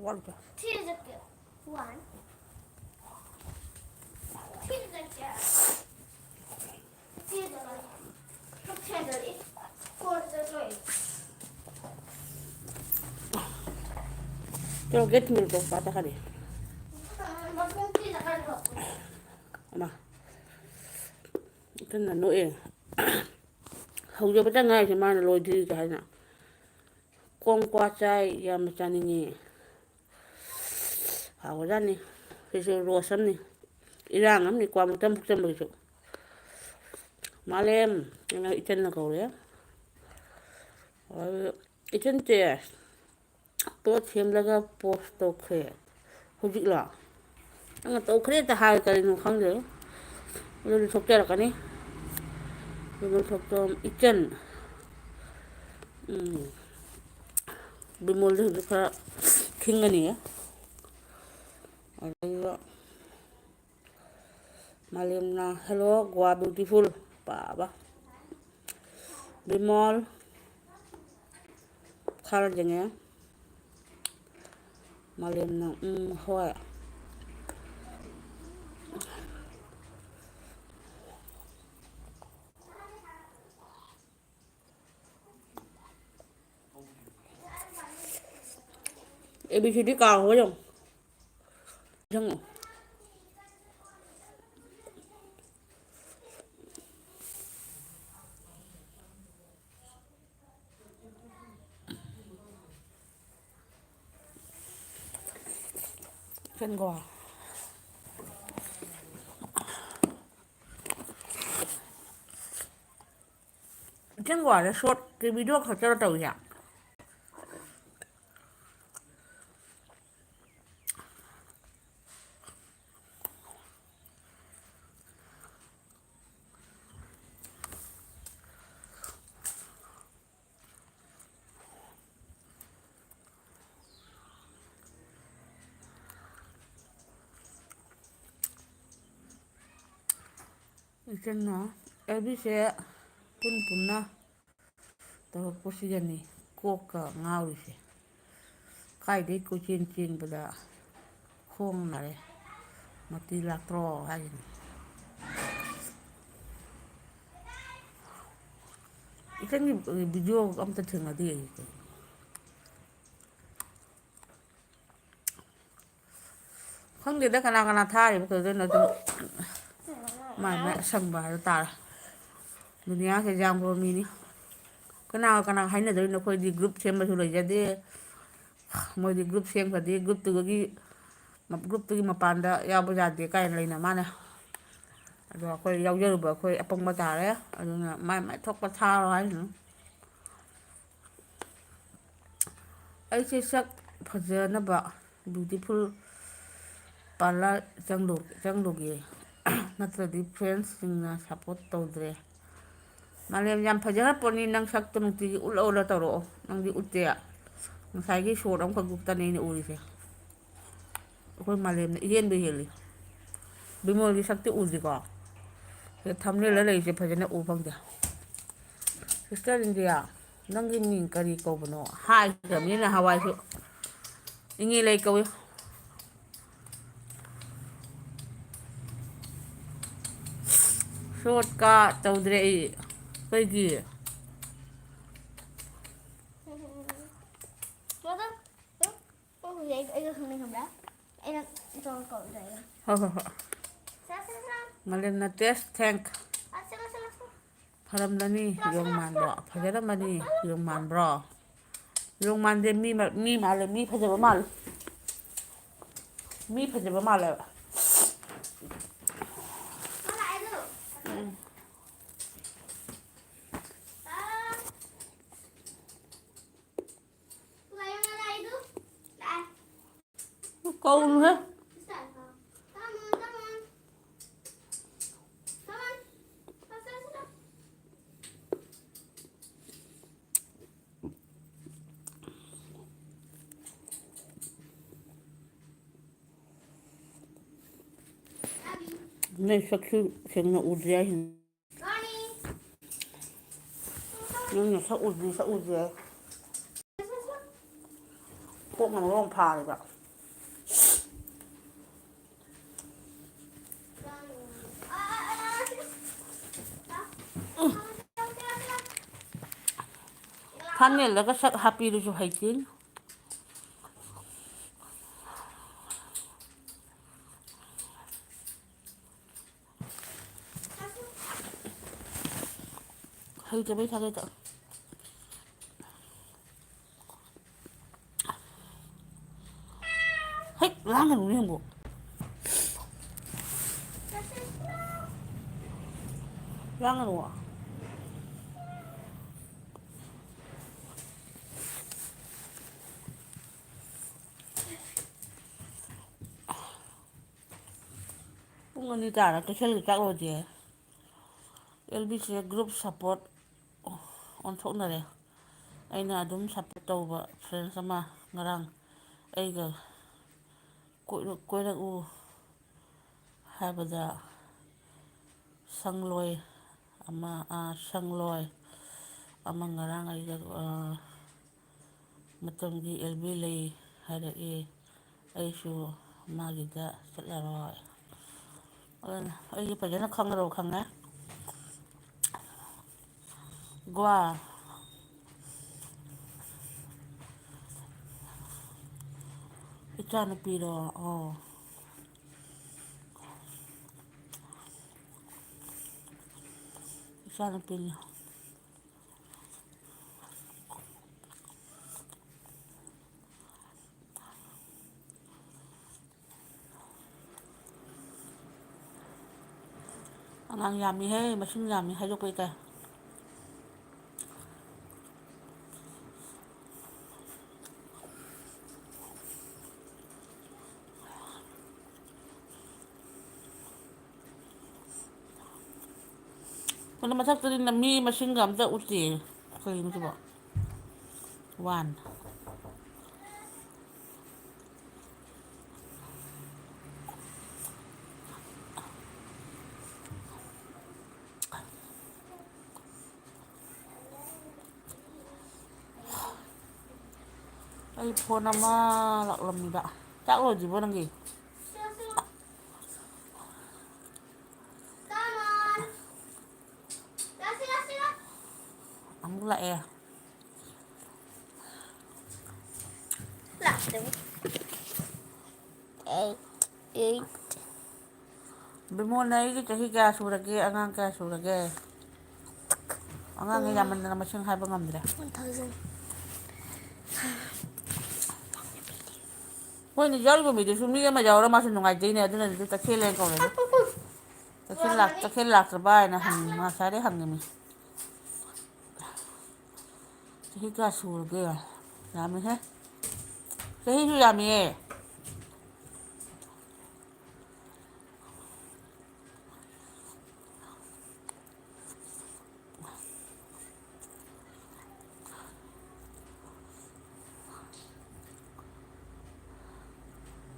ꯋꯥꯠꯂꯤ꯫ ꯊ꯭ꯔꯤꯗ ꯆꯠꯀꯦ꯫ ꯋꯥꯟ꯫ ꯊ꯭ꯔꯤꯗ ꯆꯠꯀꯦ꯫ ꯊ꯭ꯔꯤꯗ ꯆꯠꯀꯦ꯫ ꯐꯣꯔꯗ ꯆꯠꯂꯣꯏ꯫ ꯆꯠꯂꯣ, ꯒꯦꯠ ꯃꯤꯜ ꯇꯣ ꯄꯥ ꯆꯠꯈ꯭ꯔꯦ꯫ ꯃꯈꯣꯡ ꯊ꯭ꯔꯤꯗ ꯀꯥꯏꯗ ꯍꯥꯞꯄꯅꯣ? ꯑꯃ꯫ ꯀꯟꯅ ꯅꯣꯛꯑꯦ꯫ ꯍꯧꯖꯕꯇ ꯉꯥꯏꯔꯤꯁꯦ ꯃꯥꯅ ꯂꯣꯏꯗ꯭ꯔꯤꯁꯦ ꯍꯥꯏꯅ꯫ ꯀꯣꯡ ꯀ꯭ꯋꯥ ꯆꯥꯏ, ꯌꯥꯝꯅ ꯆꯥꯅꯤꯡꯉꯤ꯫ ꯍꯥꯎꯒ꯭ꯔꯖꯥꯠꯅꯤ꯫ ꯁꯤꯁꯨ ꯔꯣꯁ ꯑꯃꯅꯤ꯫ ꯏꯔꯥꯡ ꯑꯃꯅꯤ ꯀ꯭ꯋꯥ ꯃꯇꯝ ꯐꯨꯛꯆꯟꯕꯒꯤꯁꯨ꯫ ꯃꯥꯂꯦꯝ ꯑꯅ ꯏꯆꯟꯅ ꯀꯧꯔꯦ꯫ ꯑꯗꯨ ꯏꯆꯟꯁꯦ ꯄꯣꯠ ꯁꯦꯝꯂꯒ ꯄꯣꯁ ꯇꯧꯈ꯭ꯔꯦ꯫ ꯍꯧꯖꯤꯛꯂꯣ? ꯅꯪꯅ ꯇꯧꯈ꯭ꯔꯦ ꯍꯦꯛꯇ ꯍꯥꯏ, ꯀꯔꯤꯅꯣ ꯈꯪꯗꯦ꯫ ꯑꯗꯨꯗꯤ ꯊꯣꯛꯆꯔꯛꯀꯅꯤ꯫ ꯕꯤꯃꯣꯜ ꯊꯣꯛꯆꯣꯝ ꯏꯆꯟ꯫ ꯎꯝ꯫ ꯕꯤꯃꯣꯜꯗꯤ ꯍꯧꯖꯤꯛ ꯈꯔ ꯈꯤꯡꯒꯅꯤꯌꯦ꯫ ꯑꯗꯨꯒ ꯃꯥꯂꯦꯝꯅ "Hello, Goa beautiful" ꯄꯥꯕ꯫ ꯕꯤꯃꯣꯜ ꯈꯥꯔꯖꯉꯦ꯫ ꯃꯥꯂꯦꯝꯅ "ꯎꯝ, ꯍꯣꯏ"꯫ ꯑꯦ ꯕꯤ ꯁꯤ ꯗꯤ ꯀꯥꯎꯈ꯭ꯔꯦ ꯌꯦꯡꯉꯨ꯫ ꯅꯤꯡꯁꯤꯡꯉꯛꯑꯣ꯫ ꯏꯆꯟꯒꯣ꯫ ꯏꯆꯟꯒꯣꯗ ꯁꯣꯔꯠꯀꯤ ꯚꯤꯗꯤꯑꯣ ꯈꯛꯇꯔ ꯇꯧꯔꯤꯁꯦ? ꯏꯆꯟꯅ ꯑꯦꯕꯤꯁꯦ ꯄꯨꯟ ꯄꯨꯟꯅ ꯇꯧꯔꯛꯄꯁꯤꯗꯅꯤ ꯀꯣꯛꯀ ꯉꯥꯎꯔꯤꯁꯦ꯫ ꯀꯥꯏꯗꯩ ꯀꯣꯏꯆꯦꯟ ꯆꯦꯟꯕꯗ ꯈꯣꯡ ꯅꯥꯔꯦ, ꯃꯇꯤ ꯂꯥꯛꯇ꯭ꯔꯣ ꯍꯥꯏꯁꯤꯅꯤ꯫ ꯏꯆꯟꯒꯤ ꯚꯤꯗꯤꯑꯣ ꯑꯝꯇ ꯊꯦꯡꯅꯗꯦ ꯑꯩ꯫ ꯈꯪꯗꯦꯗ ꯀꯅꯥ ꯀꯅꯥ ꯊꯥꯔꯤꯕ ꯀꯩꯗꯧꯗꯣꯏꯅꯣ, ꯑꯗꯨꯝ ꯃꯥꯏ ꯃꯥꯏ ꯑꯁꯪꯕ ꯍꯥꯏꯗꯣ ꯇꯥꯔꯦ꯫ ꯗꯨꯅꯤꯌꯥꯁꯦ ꯌꯥꯝꯈ꯭ꯔꯕ ꯃꯤꯅꯤ꯫ ꯀꯅꯥꯒ ꯀꯅꯥ ꯍꯥꯏꯅꯗꯣꯏꯅꯣ? ꯑꯩꯈꯣꯏꯗꯤ ꯒ꯭ꯔꯨꯞ ꯁꯦꯝꯕꯁꯨ ꯂꯩꯖꯗꯦ꯫ ꯃꯣꯏꯗꯤ ꯒ꯭ꯔꯨꯞ ꯁꯦꯝꯈ꯭ꯔꯗꯤ ꯒ꯭ꯔꯨꯞꯇꯨꯗꯒꯤ, ꯒ꯭ꯔꯨꯞꯇꯨꯒꯤ ꯃꯄꯥꯟꯗ ꯌꯥꯎꯕ ꯌꯥꯗꯦ ꯀꯥꯏꯅ ꯂꯩꯅ ꯃꯥꯅ꯫ ꯑꯗꯣ ꯑꯩꯈꯣꯏ ꯌꯥꯎꯖꯔꯨꯕ ꯑꯩꯈꯣꯏ ꯑꯄꯪꯕ ꯇꯥꯔꯦ꯫ ꯑꯗꯨꯅ ꯃꯥꯏ ꯃꯥꯏ ꯊꯣꯛꯄ ꯊꯥꯔꯣ ꯍꯥꯏꯁꯤꯅꯤ꯫ ꯑꯩꯁꯦ ꯁꯛ ꯐꯖꯅꯕ ꯕ꯭ꯌꯨꯇꯤꯐꯨꯜ ꯄꯥꯔꯂꯔ ꯆꯪꯂꯨ-, ꯆꯪꯂꯨꯒꯦ꯫ ꯅꯠꯇ꯭ꯔꯗꯤ ꯐ꯭ꯔꯦꯟꯁꯁꯤꯡꯅ ꯁꯞꯄꯣꯔꯠ ꯇꯧꯗ꯭ꯔꯦ꯫ ꯃꯥꯂꯦꯝ, ꯌꯥꯝ ꯐꯖꯈ꯭ꯔ ꯄꯣꯠꯅꯤ ꯅꯪ ꯁꯛꯇꯣ, ꯅꯨꯡꯇꯤꯒꯤ ꯎꯠꯂ ꯎꯠꯂ ꯇꯧꯔꯛꯑꯣ꯫ ꯅꯪꯗꯤ ꯎꯠꯇꯦ꯫ ꯉꯁꯥꯏꯒꯤ ꯁꯣꯔꯠ ꯑꯃꯈꯛ ꯒ꯭ꯔꯨꯞꯇꯅꯦ ꯑꯩꯅ ꯎꯔꯤꯁꯦ꯫ ꯑꯩꯈꯣꯏ ꯃꯥꯂꯦꯝꯅ ꯏꯍꯦꯟꯕ ꯍꯦꯜꯂꯤ꯫ ꯕꯤꯃꯣꯜꯒꯤ ꯁꯛꯇꯤ ꯎꯗ꯭ꯔꯤꯀꯣ? ꯁꯤꯗ ꯊꯝꯅꯦꯜꯗ ꯂꯩꯔꯤꯁꯦ ꯐꯖꯅ ꯎ ꯐꯪꯗꯦ꯫ ꯁꯤꯁꯇꯔ ꯏꯟꯗꯤꯌꯥ, ꯅꯪꯒꯤ ꯃꯤꯡ ꯀꯔꯤ ꯀꯧꯕꯅꯣ? ꯍꯥꯏꯈ꯭ꯔꯕꯅꯤꯅ ꯍꯋꯥꯏꯁꯨ꯫ ꯏꯉꯦ ꯂꯩ ꯀꯧꯏ꯫ ꯁꯣꯔꯠꯀ ꯇꯧꯗ꯭ꯔꯦ ꯑꯩ꯫ ꯀꯩꯒꯤ? ꯃꯗꯨ, ꯎꯝ, ꯎꯝ, ꯑꯩ, ꯑꯩꯒ ꯈꯪꯅꯩ ꯈꯪꯕ꯭ꯔꯥ? ꯑꯩꯅ ꯏꯇꯣꯝ ꯀꯧꯗ꯭ꯔꯦ꯫ ꯍꯣꯏ, ꯍꯣꯏ, ꯍꯣꯏ꯫ ꯁꯦ, ꯁꯦ, ꯁꯦ꯫ ꯃꯥꯂꯦꯝꯅ ꯇꯦꯁ ꯊꯦꯡ꯫ ꯑ, ꯁꯦ, ꯁꯦ, ꯁꯦ꯫ ꯐꯔꯝꯂꯅꯤ, ꯌꯣꯡ ꯃꯥꯟꯕ꯭ꯔꯣ? ꯐꯖꯔꯝꯃꯅꯤ, ꯌꯣꯡ ꯃꯥꯟꯕ꯭ꯔꯣ? ꯌꯣꯡ ꯃꯥꯟꯗꯦ, ꯃꯤ ꯃ-, ꯃꯤ ꯃꯥꯜꯂꯦ, ꯃꯤ ꯐꯖꯕ ꯃꯥꯜꯂꯦ꯫ ꯃꯤ ꯐꯖꯕ ꯃꯥꯜꯂꯦꯕ꯫ ꯎꯝ꯫ ꯀꯧꯅꯨꯍꯦ꯫ ꯅꯣꯏ ꯁꯛꯁꯨ ꯁꯦꯡꯅ ꯎꯗ꯭ꯔꯤ ꯍꯥꯏꯁꯤꯅꯤ꯫ ꯅꯪꯅ ꯁꯛ ꯎꯗ꯭ꯔꯤ, ꯁꯛ ꯎꯗ꯭ꯔꯤ ꯍꯥꯏ꯫ ꯀꯣꯛꯅ ꯃꯔꯣꯟ ꯐꯥꯔꯤꯕ꯫ ꯊꯥꯝꯅꯦꯜꯗꯒ ꯁꯛ ꯍꯥꯞꯄꯤꯗꯨꯁꯨ ꯍꯩꯇꯦ꯫ ꯍꯩꯇꯕꯩ ꯁꯥꯒꯩꯗ꯫ ꯍꯦꯛ ꯂꯥꯡꯒꯅꯨꯅꯦ ꯅꯪꯕꯨ꯫ ꯂꯥꯡꯒꯅꯨ꯫ ꯄꯨꯡ ꯑꯅꯤ ꯇꯥꯔ ꯀꯩꯊꯦꯜꯒꯤ ꯆꯥꯛ ꯂꯣꯏꯗꯦ꯫ ꯑꯦꯜ ꯕꯤꯁꯦ group support ꯑꯣꯟꯊꯣꯛꯅꯔꯦ꯫ ꯑꯩꯅ ꯑꯗꯨꯝ support ꯇꯧꯕ friends ꯑꯃ ꯉꯔꯥꯡ ꯑꯩꯒ ꯀꯣꯏꯔꯛ-, ꯀꯣꯏꯔꯛꯎ ꯍꯥꯏꯕꯗ ꯁꯪꯂꯣꯏ ꯑꯃ, ꯑꯥ, ꯁꯪꯂꯣꯏ ꯑꯃ ꯉꯔꯥꯡ ꯑꯩꯒ, ꯑꯥ, ꯃꯇꯝꯒꯤ ꯑꯦꯜ ꯕꯤ ꯂꯩ ꯍꯥꯏꯔꯛꯏ꯫ ꯑꯩꯁꯨ ꯃꯥꯒꯤꯗ ꯆꯠꯂꯔꯣꯏ꯫ ꯑꯗꯨꯅ ꯑꯩꯁꯦ ꯐꯖꯅ ꯈꯪꯒꯗꯧꯕ ꯈꯪꯉꯦ꯫ ꯒꯣꯋꯥ꯫ ꯏꯆꯥꯅꯨꯄꯤꯔꯣ? ꯑꯣ꯫ ꯏꯆꯥꯅꯨꯄꯤꯅꯤ꯫ ꯑꯉꯥꯡ ꯌꯥꯝꯃꯤꯍꯦ, ꯃꯁꯤꯡ ꯌꯥꯝꯃꯤ ꯍꯥꯏꯗꯣꯛꯄ ꯏꯀꯥꯏ꯫ ꯑꯗꯣ ꯃꯊꯛꯇꯗꯤ ꯃꯤ ꯃꯁꯤꯡꯒ ꯑꯝꯇ ꯎꯠꯇꯦ꯫ ꯀꯩꯅꯣ ꯁꯤꯕꯣ? ꯋꯥꯟ꯫ ꯑꯩ ꯐꯣꯟ ꯑꯃ ꯂꯥꯛꯂꯝꯃꯤꯕ꯫ ꯆꯥꯛ ꯂꯣꯏꯗ꯭ꯔꯤꯕꯣ ꯅꯪꯒꯤ? ꯑꯃꯨꯛ ꯂꯥꯛꯑꯦ꯫ ꯂꯥꯛꯇꯦ꯫ ꯑꯩ, ꯑꯩ ꯕꯤꯃꯣꯜ, ꯅꯪꯒꯤ ꯆꯍꯤ ꯀꯌꯥ ꯁꯨꯔꯒꯦ? ꯑꯉꯥꯡ ꯀꯌꯥ ꯁꯨꯔꯒꯦ? ꯑꯉꯥꯡꯅ ꯌꯥꯝꯃꯟꯗꯅ ꯃꯁꯤꯡ ꯍꯥꯏꯕ ꯉꯝꯗ꯭ꯔꯦ꯫ One thousand. ꯃꯣꯏꯅ ꯌꯥꯎꯔꯤꯕ ꯃꯤꯗꯨꯁꯨ ꯃꯤ ꯑꯃ ꯌꯥꯎꯔ ꯃꯥꯁꯨ ꯅꯨꯡꯉꯥꯏꯖꯩꯅꯦ, ꯑꯗꯨꯅꯅꯦ ꯇꯈꯦꯜ ꯍꯥꯏꯅ ꯀꯧꯔꯤꯗꯣ꯫ ꯇꯈꯦꯜ ꯂꯥꯛ-, ꯇꯈꯦꯜ ꯂꯥꯛꯇ꯭ꯔꯕ ꯍꯥꯏꯅ ꯍꯪꯉꯤ, ꯉꯁꯥꯏꯗꯩ ꯍꯪꯉꯤꯃꯤ꯫ ꯆꯍꯤ ꯀꯌꯥ ꯁꯨꯔꯒꯦ? ꯌꯥꯝꯃꯤꯍꯦ꯫ ꯆꯍꯤꯁꯨ ꯌꯥꯝꯃꯤꯌꯦ꯫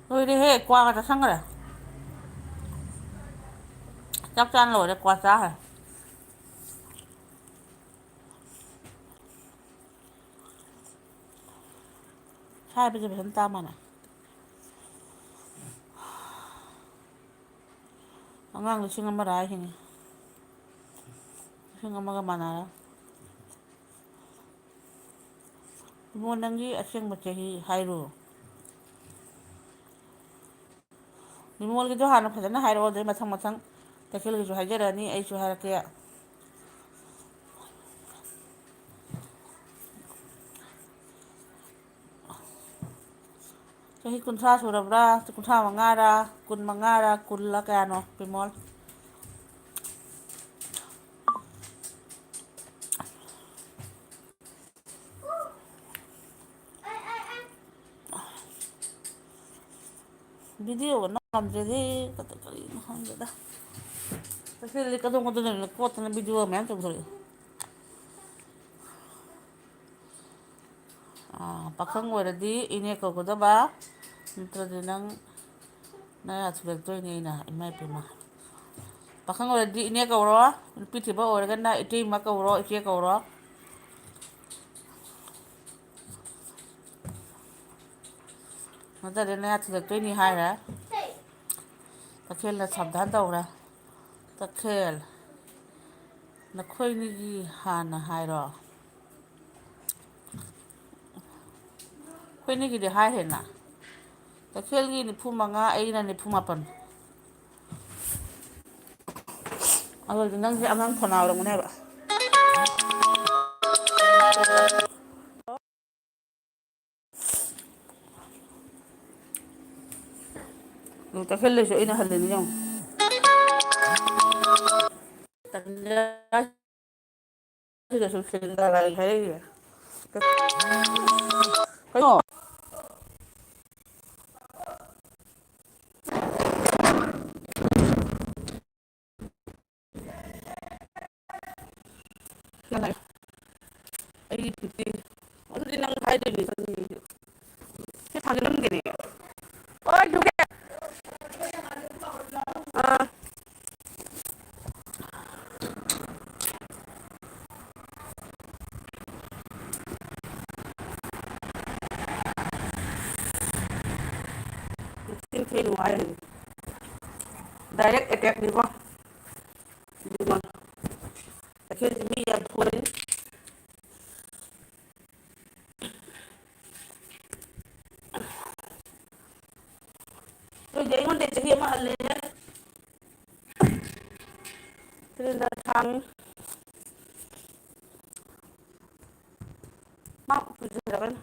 ꯂꯣꯏꯔꯦꯍꯦ, ꯀ꯭ꯋꯥꯒ ꯆꯥꯁꯟꯈ꯭ꯔꯦ꯫ ꯆꯥꯛ ꯆꯥ ꯂꯣꯏꯔꯦ, ꯀ꯭ꯋꯥ ꯆꯥꯈ꯭ꯔꯦ꯫ ꯍꯥꯏꯕꯁꯦ ꯐꯖꯅ ꯇꯥ ꯃꯥꯜꯂꯦ꯫ ꯑꯉꯥꯡ ꯂꯤꯁꯤꯡ ꯑꯃꯔ ꯍꯥꯏꯁꯤꯅꯤ꯫ ꯂꯤꯁꯤꯡ ꯑꯃꯒ ꯃꯥꯟꯅꯔꯦ꯫ ꯏꯕꯨꯡꯉꯣ, ꯅꯪꯒꯤ ꯑꯁꯦꯡꯕ ꯆꯍꯤ ꯍꯥꯏꯔꯣ꯫ ꯅꯤꯃꯣꯜꯒꯤꯗꯣ ꯍꯥꯟꯅ ꯐꯖꯅ ꯍꯥꯏꯔꯛꯑꯣ, ꯑꯗꯩ ꯃꯊꯪ ꯃꯊꯪ ꯇꯈꯦꯜꯒꯤꯁꯨ ꯍꯥꯏꯖꯔꯛꯑꯅꯤ, ꯑꯩꯁꯨ ꯍꯥꯏꯔꯛꯀꯦ꯫ ꯆꯍꯤ ꯀꯨꯟꯊ꯭ꯔꯥ ꯁꯨꯔꯕ꯭ꯔꯥ? ꯀꯨꯟꯊ꯭ꯔꯥ ꯃꯉꯥꯔꯥ, ꯀꯨꯟ ꯃꯉꯥꯔꯥ, ꯀꯨꯟꯂ ꯀꯌꯥꯅꯣ, ꯕꯤꯃꯣꯜ? ꯚꯤꯗꯤꯑꯣꯒ ꯅꯝꯗ꯭ꯔꯦꯗꯤ ꯀꯗ-, ꯀꯔꯤꯅꯣ ꯈꯪꯗꯦꯗ꯫ ꯇꯈꯦꯜꯗꯤ ꯀꯗꯣꯝ ꯀꯗꯣꯝꯗꯅꯣ ꯀꯣꯠꯇꯅ ꯚꯤꯗꯤꯑꯣ ꯃꯌꯥꯝ ꯇꯧꯊꯣꯔꯛꯑꯦ꯫ ꯑꯥ, ꯄꯥꯈꯪ ꯑꯣꯏꯔꯗꯤ ꯏꯅꯦ ꯀꯧꯒꯗꯕ, ꯅꯠꯇ꯭ꯔꯗꯤ ꯅꯪ ꯅꯌꯥ ꯊꯤꯜꯂꯛꯇꯣꯏꯅꯦ ꯑꯩꯅ, ꯏꯃꯥ ꯏꯄꯦꯝꯃ꯫ ꯄꯥꯈꯪ ꯑꯣꯏꯔꯗꯤ ꯏꯅꯦ ꯀꯧꯔꯣ, ꯅꯨꯄꯤ ꯊꯤꯕ ꯑꯣꯏꯔꯒꯅ ꯏꯇꯩꯃ ꯀꯧꯔꯣ, ꯏꯆꯦ ꯀꯧꯔꯣ꯫ ꯅꯠꯇ꯭ꯔꯗꯤ ꯅꯌꯥ ꯊꯤꯜꯂꯛꯇꯣꯏꯅꯤ ꯍꯥꯏꯔꯦ꯫ ꯇꯈꯦꯜꯅ ꯁꯥꯕꯙꯥꯟ ꯇꯧꯔꯦ꯫ ꯇꯈꯦꯜ, ꯅꯈꯣꯏꯅꯤꯒꯤ ꯍꯥꯟꯅ ꯍꯥꯏꯔꯣ꯫ ꯑꯩꯈꯣꯏꯅꯤꯒꯤꯗꯤ ꯍꯥꯏꯈ꯭ꯔꯦꯅ꯫ ꯇꯈꯦꯜꯒꯤ ꯅꯤꯐꯨ ꯃꯉꯥ, ꯑꯩꯅ ꯅꯤꯐꯨ ꯃꯥꯄꯟ꯫ ꯑꯗꯨꯗꯤ ꯅꯪꯁꯦ ꯑꯉꯥꯡ ꯐꯅꯥ ꯑꯣꯏꯔꯝꯒꯅꯦꯕ꯫ ꯑꯗꯨ ꯇꯈꯦꯜꯗꯩꯁꯨ ꯑꯩꯅ ꯍꯜꯂꯤꯅꯤ ꯌꯦꯡꯉꯨ꯫ ꯇꯟꯖꯥ ꯁꯤꯗꯁꯨ ꯁꯦꯟꯗ꯭ꯔꯥ ꯂꯥꯏ ꯍꯥꯏꯔꯛꯏꯌꯦ꯫ ꯀꯩꯅꯣ? ꯑꯩꯒꯤ ꯐꯤꯐꯇꯤ꯫ ꯑꯗꯨꯗꯤ ꯅꯪ ꯍꯥꯏꯗꯣꯏꯅꯤ ꯈꯪꯉꯤ ꯑꯩꯁꯨ꯫ ꯁꯤ ꯊꯥꯡꯖꯤꯜꯂꯝꯒꯦꯅꯦ꯫ ꯍꯣꯏ, ꯊꯦꯡ ꯊꯦꯡ ꯅꯨꯡꯉꯥꯏꯔꯅꯤ꯫ Direct attackꯅꯤꯀꯣ꯫ ꯑꯗꯨꯒ ꯇꯈꯦꯜꯁꯦ ꯃꯤ ꯌꯥꯝ ꯐꯨꯔꯅꯤ꯫ ꯑꯗꯨꯗꯤ ꯑꯩꯉꯣꯟꯗ ꯆꯍꯤ ꯑꯃ ꯍꯜꯂꯦ꯫ ꯁꯤꯂꯤꯟꯗꯔ ꯊꯥꯡꯉꯤ꯫ ꯃꯥ ꯄꯨꯁꯤꯟꯈ꯭ꯔꯕꯅꯤ꯫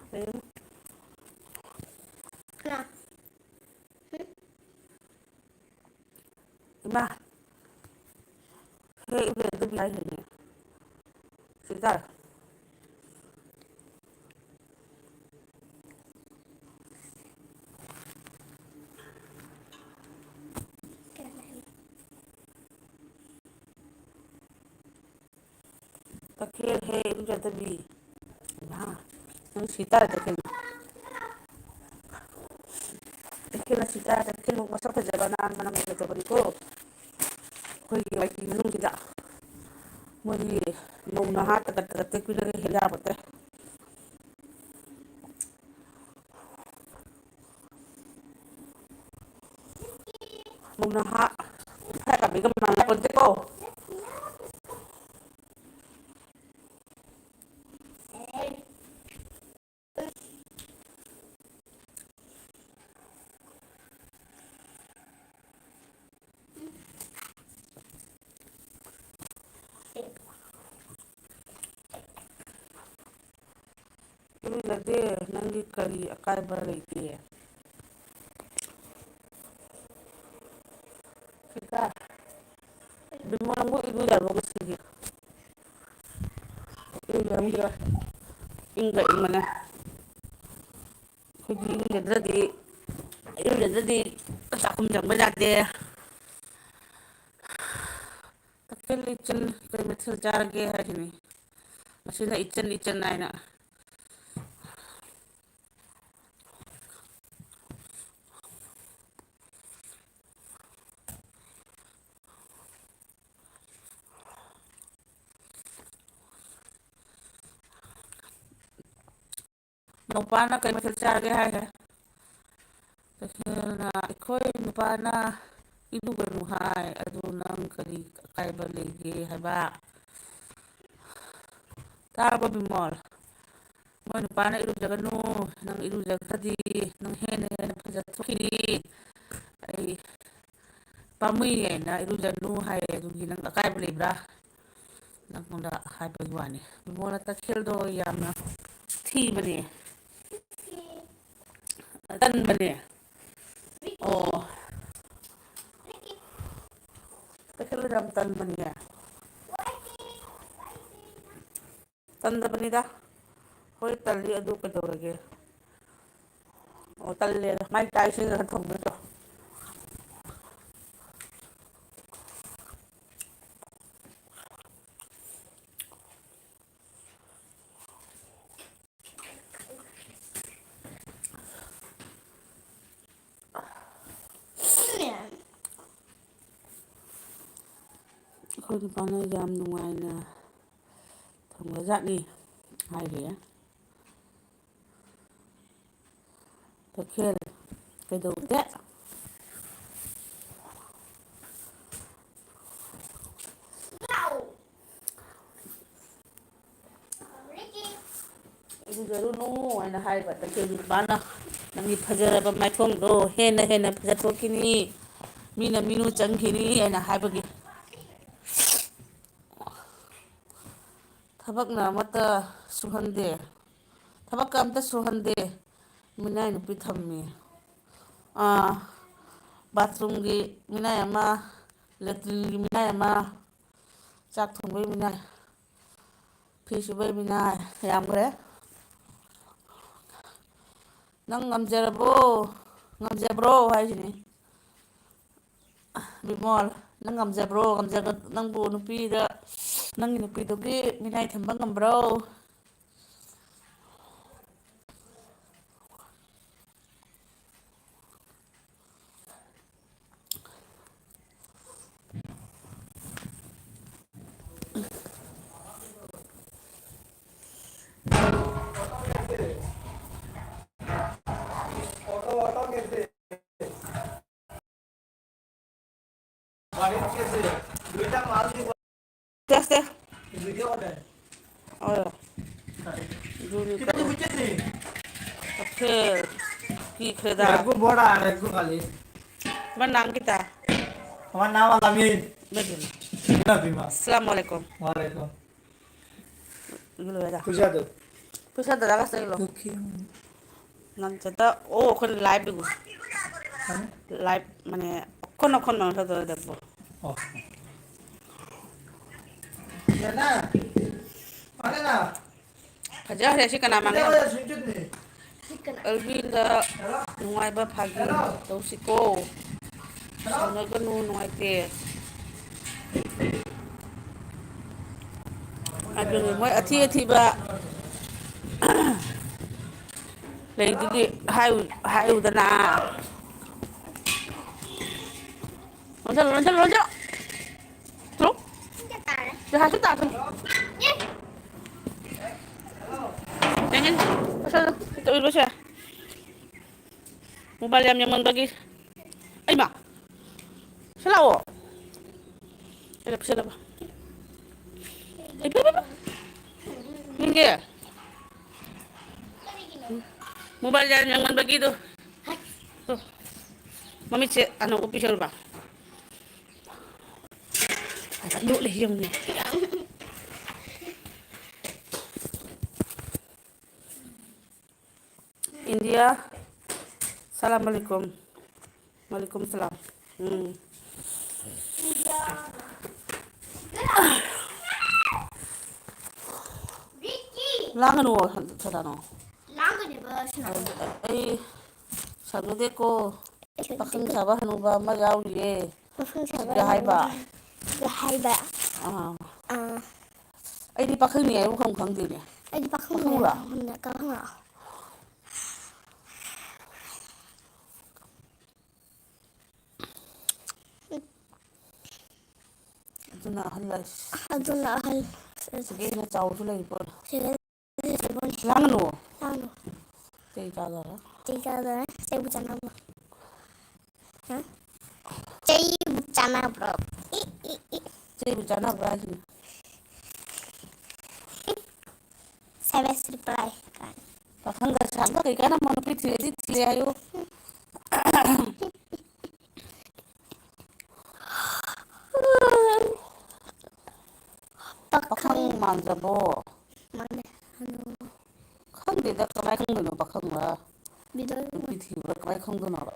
ꯀꯅꯥ? ꯏꯃꯥ, ꯍꯦ ꯏꯕꯦꯝ, ꯑꯗꯨꯝ ꯌꯥꯏ ꯍꯦꯅꯦ꯫ ꯁꯤꯗ꯫ ꯇꯈꯦꯜ ꯍꯦ ꯏꯔꯨꯖꯗꯕꯤ꯫ ꯏꯃꯥ, ꯅꯪ ꯁꯤ ꯇꯥꯔꯦ ꯇꯈꯦꯜ꯫ ꯇꯈꯦꯜ ꯑꯁꯤ ꯇꯥꯔꯦ, ꯇꯈꯦꯜ ꯃꯁꯛ ꯐꯖꯕ ꯅꯥꯟꯕꯅ ꯃꯁꯛ ꯐꯖꯕꯅꯤꯀꯣ꯫ ꯑꯩꯈꯣꯏꯒꯤ ꯃꯥꯏꯀꯩ ꯃꯅꯨꯡꯁꯤꯗ ꯃꯣꯏꯒꯤ ꯃꯧ ꯅꯍꯥ ꯇꯒꯠ ꯇꯒꯠ ꯇꯦꯛꯄꯤꯅꯒ ꯍꯦꯛ ꯌꯥꯕ ꯅꯠꯇꯦ꯫ ꯃꯧ ꯅꯍꯥ ꯈꯔ ꯀꯥꯕꯤꯒ ꯃꯥꯟꯅꯄꯣꯟꯇꯦꯀꯣ꯫ ꯏꯔꯨꯖꯗꯦ, ꯅꯪꯒꯤ ꯀꯔꯤ ꯑꯀꯥꯏꯕ ꯂꯩꯒꯦ? ꯁꯤꯗ ꯕꯤꯃꯣꯜ ꯑꯃꯨꯛ ꯏꯔꯨꯖꯔꯕꯣ ꯉꯁꯤꯗꯤ? ꯏꯔꯨꯖꯔꯝꯈꯤꯔꯣꯏ꯫ ꯏꯪꯒ ꯏꯪꯕꯅꯦ꯫ ꯑꯩꯈꯣꯏꯗꯤ ꯏꯔꯨꯖꯗ꯭ꯔꯗꯤ, ꯏꯔꯨꯖꯗ꯭ꯔꯗꯤ ꯆꯥꯛꯈꯨꯝ ꯆꯪꯕ ꯌꯥꯗꯦ꯫ ꯇꯈꯦꯜ ꯏꯆꯟ ꯀꯔꯤ ꯃꯊꯦꯜ ꯆꯥꯔꯒꯦ ꯍꯥꯏꯁꯤꯅꯤ꯫ ꯃꯁꯤꯅ ꯏꯆꯟ ꯏꯆꯟ ꯍꯥꯏꯅ꯫ ꯅꯧꯄꯥꯅ ꯀꯩ ꯃꯊꯦꯜ ꯆꯥꯔꯒꯦ ꯍꯥꯏꯒꯦ? ꯇꯈꯦꯜꯅ, "ꯑꯩꯈꯣꯏ ꯅꯨꯄꯥꯅ ꯏꯔꯨꯒꯅꯨ ꯍꯥꯏ, ꯑꯗꯨ ꯅꯪ ꯀꯔꯤ ꯑꯀꯥꯏꯕ ꯂꯩꯒꯦ?" ꯍꯥꯏꯕ꯫ ꯇꯥꯔꯕꯣ ꯕꯤꯃꯣꯜ? "ꯃꯣꯏ ꯅꯨꯄꯥꯅ ꯏꯔꯨꯖꯒꯅꯨ, ꯅꯪ ꯏꯔꯨꯖꯈ꯭ꯔꯗꯤ ꯅꯪ ꯍꯦꯟꯅ ꯍꯦꯟꯅ ꯐꯖꯊꯣꯛꯈꯤꯅꯤ꯫ ꯑꯩ ꯄꯥꯝꯃꯨꯏ ꯍꯥꯏꯅ ꯏꯔꯨꯖꯅꯨ ꯍꯥꯏꯌꯦ, ꯑꯗꯨꯒꯤ ꯅꯪ ꯑꯀꯥꯏꯕ ꯂꯩꯕ꯭ꯔꯥ?" ꯅꯪꯉꯣꯟꯗ ꯍꯥꯏꯕꯒꯤ ꯋꯥꯅꯤ꯫ ꯕꯤꯃꯣꯜꯅ ꯇꯈꯦꯜꯗꯣ ꯌꯥꯝꯅ ꯊꯤꯕꯅꯦ, ꯇꯟꯕꯅꯦ꯫ ꯑꯣ, ꯇꯈꯦꯜꯗꯣ ꯌꯥꯝ ꯇꯟꯕꯅꯦ꯫ ꯇꯟꯗꯕꯅꯤꯗ꯫ ꯍꯣꯏ, ꯇꯜꯂꯤ, ꯑꯗꯨ ꯀꯩꯗꯧꯔꯒꯦ? ꯑꯣ, ꯇꯜꯂꯦꯗ꯫ ꯃꯥꯏ ꯆꯥꯛ ꯏꯁꯤꯡ ꯈꯔ ꯊꯣꯡꯕꯤꯗꯣ꯫ ꯑꯩꯈꯣꯏ ꯅꯨꯄꯥꯅ ꯌꯥꯝ ꯅꯨꯡꯉꯥꯏꯅ ꯊꯝꯒ꯭ꯔꯖꯥꯠꯅꯤ ꯍꯥꯏꯔꯤꯌꯦ꯫ ꯇꯈꯦꯜ ꯀꯩꯗꯧꯗꯦ? "ꯏꯔꯨꯖꯔꯨꯅꯨ" ꯍꯥꯏꯅ ꯍꯥꯏꯕ ꯇꯈꯦꯜꯒꯤ ꯅꯨꯄꯥꯅ, "ꯅꯪꯒꯤ ꯐꯖꯔꯕ ꯃꯥꯏꯊꯣꯡꯗꯣ ꯍꯦꯟꯅ ꯍꯦꯟꯅ ꯐꯖꯊꯣꯛꯈꯤꯅꯤ, ꯃꯤꯅ ꯃꯤꯅꯨ ꯆꯪꯈꯤꯅꯤ" ꯍꯥꯏꯅ ꯍꯥꯏꯕꯒꯤ꯫ ꯊꯕꯛꯅ ꯑꯃꯠꯇ ꯁꯨꯍꯟꯗꯦ, ꯊꯕꯛꯀ ꯑꯝꯇ ꯁꯨꯍꯟꯗꯦ, ꯃꯤꯅꯥꯏ ꯅꯨꯄꯤ ꯊꯝꯃꯤ꯫ ꯑꯥ, ꯕꯥꯊꯔꯨꯝꯒꯤ ꯃꯤꯅꯥꯏ ꯑꯃ, ꯂꯦꯇ꯭ꯔꯤꯟꯒꯤ ꯃꯤꯅꯥꯏ ꯑꯃ, ꯆꯥꯛ ꯊꯣꯡꯕꯩ ꯃꯤꯅꯥꯏ, ꯐꯤ ꯁꯨꯕꯩ ꯃꯤꯅꯥꯏ ꯌꯥꯝꯈ꯭ꯔꯦ꯫ ꯅꯪ ꯉꯝꯖꯔꯕꯣ? ꯉꯝꯖꯕ꯭ꯔꯣ ꯍꯥꯏꯁꯤꯅꯤ꯫ ꯕꯤꯃꯣꯜ, ꯅꯪ ꯉꯝꯖꯕ꯭ꯔꯣ? ꯉꯝꯖꯒ-, ꯅꯪꯕꯨ ꯅꯨꯄꯤꯗ, ꯅꯪꯒꯤ ꯅꯨꯄꯤꯗꯨꯒꯤ ꯃꯤꯅꯥꯏ ꯊꯝꯕ ꯉꯝꯕ꯭ꯔꯣ? আস্তে আস্তে। অ। জুলি কিতা কো। বুঝছে নি? আচ্ছা, কি খেদা? একগু বড়া আর একগু খালি। তোমার নাম কিতা? আমার নাম আলামিন। বেদিন। বিনা বিমা। আসসালামু আলাইকুম। ওয়ালাইকুম। এগুলো বেদা। পয়সা দাও। পয়সা দাদা কাছে এগুলো। দুঃখী। নাম যেটা, ও, ওখানে লাইভ দেখবো। হ্যাঁ? লাইভ, মানে, অখন অখন মানুষ ধরে দেখবো। ও। না, না। আরে না। Kaja hari si kana mangga. Kita ada suncut nih. Alvin da nungai ba phagi. Hello. Tau si ko. Hello. Sana ga nu nungai te. Abin mo ati ati ba. Lagi di hai hai udah na. Lonjol, lonjol, lonjol. True? Jahat tu tak tu. Jangan. Pasal tu. Kita urus ya. Mobile yang yang bagi. Ay, ma. Sila o. Sila, sila ba? Ay, ba, ba, ba. Hindi. Mobile yan, yang bagi tu. Tu. Mami, si, ano, official ba? Ay, ano, lihiyong niya. India, salam alaikum. Walaikum salam. Hmm. ꯂꯥꯡꯒꯅꯨ, ꯁꯗꯥꯅꯣ꯫ ꯂꯥꯡꯒꯅꯦꯕ, ꯁꯅꯥ꯫ ꯑꯩ ꯁꯪꯅꯗꯦꯀꯣ꯫ ꯄꯥꯈꯪ ꯁꯥꯕ ꯍꯅꯨꯕ ꯑꯃ ꯌꯥꯎꯔꯤꯌꯦ꯫ ꯄꯥꯈꯪ ꯁꯥꯕ ꯁꯤꯗ ꯍꯥꯏꯕ꯫ ꯍꯅꯨꯕ꯫ ꯁꯤꯗ ꯍꯥꯏꯕ꯫ ꯑꯥ꯫ ꯑꯥ꯫ ꯑꯩꯗꯤ ꯄꯥꯈꯪꯅꯤ ꯍꯥꯏꯕ ꯈꯪ ꯈꯪꯗꯦꯅꯦ꯫ ꯑꯩꯗꯤ ꯄꯥꯈꯪꯅꯤ ꯄꯥꯈꯪꯔꯥ? ꯍꯥꯏꯕ ꯈꯪꯗꯦ, ꯀꯥꯈꯪꯔꯥ? ꯑꯗꯨꯅ ꯑꯍꯜ ꯍꯥꯏꯁꯦ꯫ ꯑꯗꯨꯅ ꯑꯍꯜ꯫ ꯁꯤꯗꯒꯤ ꯍꯦꯟꯅ ꯆꯥꯎꯕꯁꯨ ꯂꯩꯔꯤ ꯄꯣꯠꯅꯤ꯫ ꯁꯤꯗꯒꯤ ꯍꯦꯟꯅ ꯆꯥꯎꯕꯅꯤ꯫ ꯂꯥꯡꯒꯅꯨ꯫ ꯂꯥꯡꯒꯅꯨ꯫ ꯆꯩ ꯆꯥꯗꯣꯔꯦ꯫ ꯆꯩ ꯆꯥꯗꯣꯔꯦ꯫ ꯆꯩꯕꯨ ꯆꯥꯅꯕ꯭ꯔꯣ? ꯍꯥ? ꯆꯩꯕꯨ ꯆꯥꯅꯕ꯭ꯔꯣ? ꯆꯦꯕꯨ ꯆꯥꯟꯅꯕ꯭ꯔꯥ ꯍꯥꯏꯁꯤꯅꯦ? Savage reply ꯀꯥꯏꯅ꯫ ꯄꯥꯈꯪꯗ ꯁꯥꯕ ꯀꯩ ꯀꯥꯟꯅꯕ, ꯅꯨꯄꯤ ꯊꯤꯔꯗꯤ ꯊꯤꯔꯦ ꯍꯥꯏꯌꯨ꯫ ꯄꯥꯈꯪ ꯄꯥꯈꯪ ꯃꯥꯟꯗ꯭ꯔꯕꯣ? ꯃꯥꯟꯗꯦ꯫ ꯍꯅꯨ꯫ ꯈꯪꯗꯦꯗ, ꯀꯃꯥꯏ ꯈꯪꯗꯣꯏꯅꯣ ꯄꯥꯈꯪꯂ? ꯕꯤꯗꯣꯏ ꯅꯨꯄꯤ ꯊꯤꯕ꯭ꯔꯥ ꯀꯃꯥꯏ ꯈꯪꯗꯣꯏꯅꯣꯕ?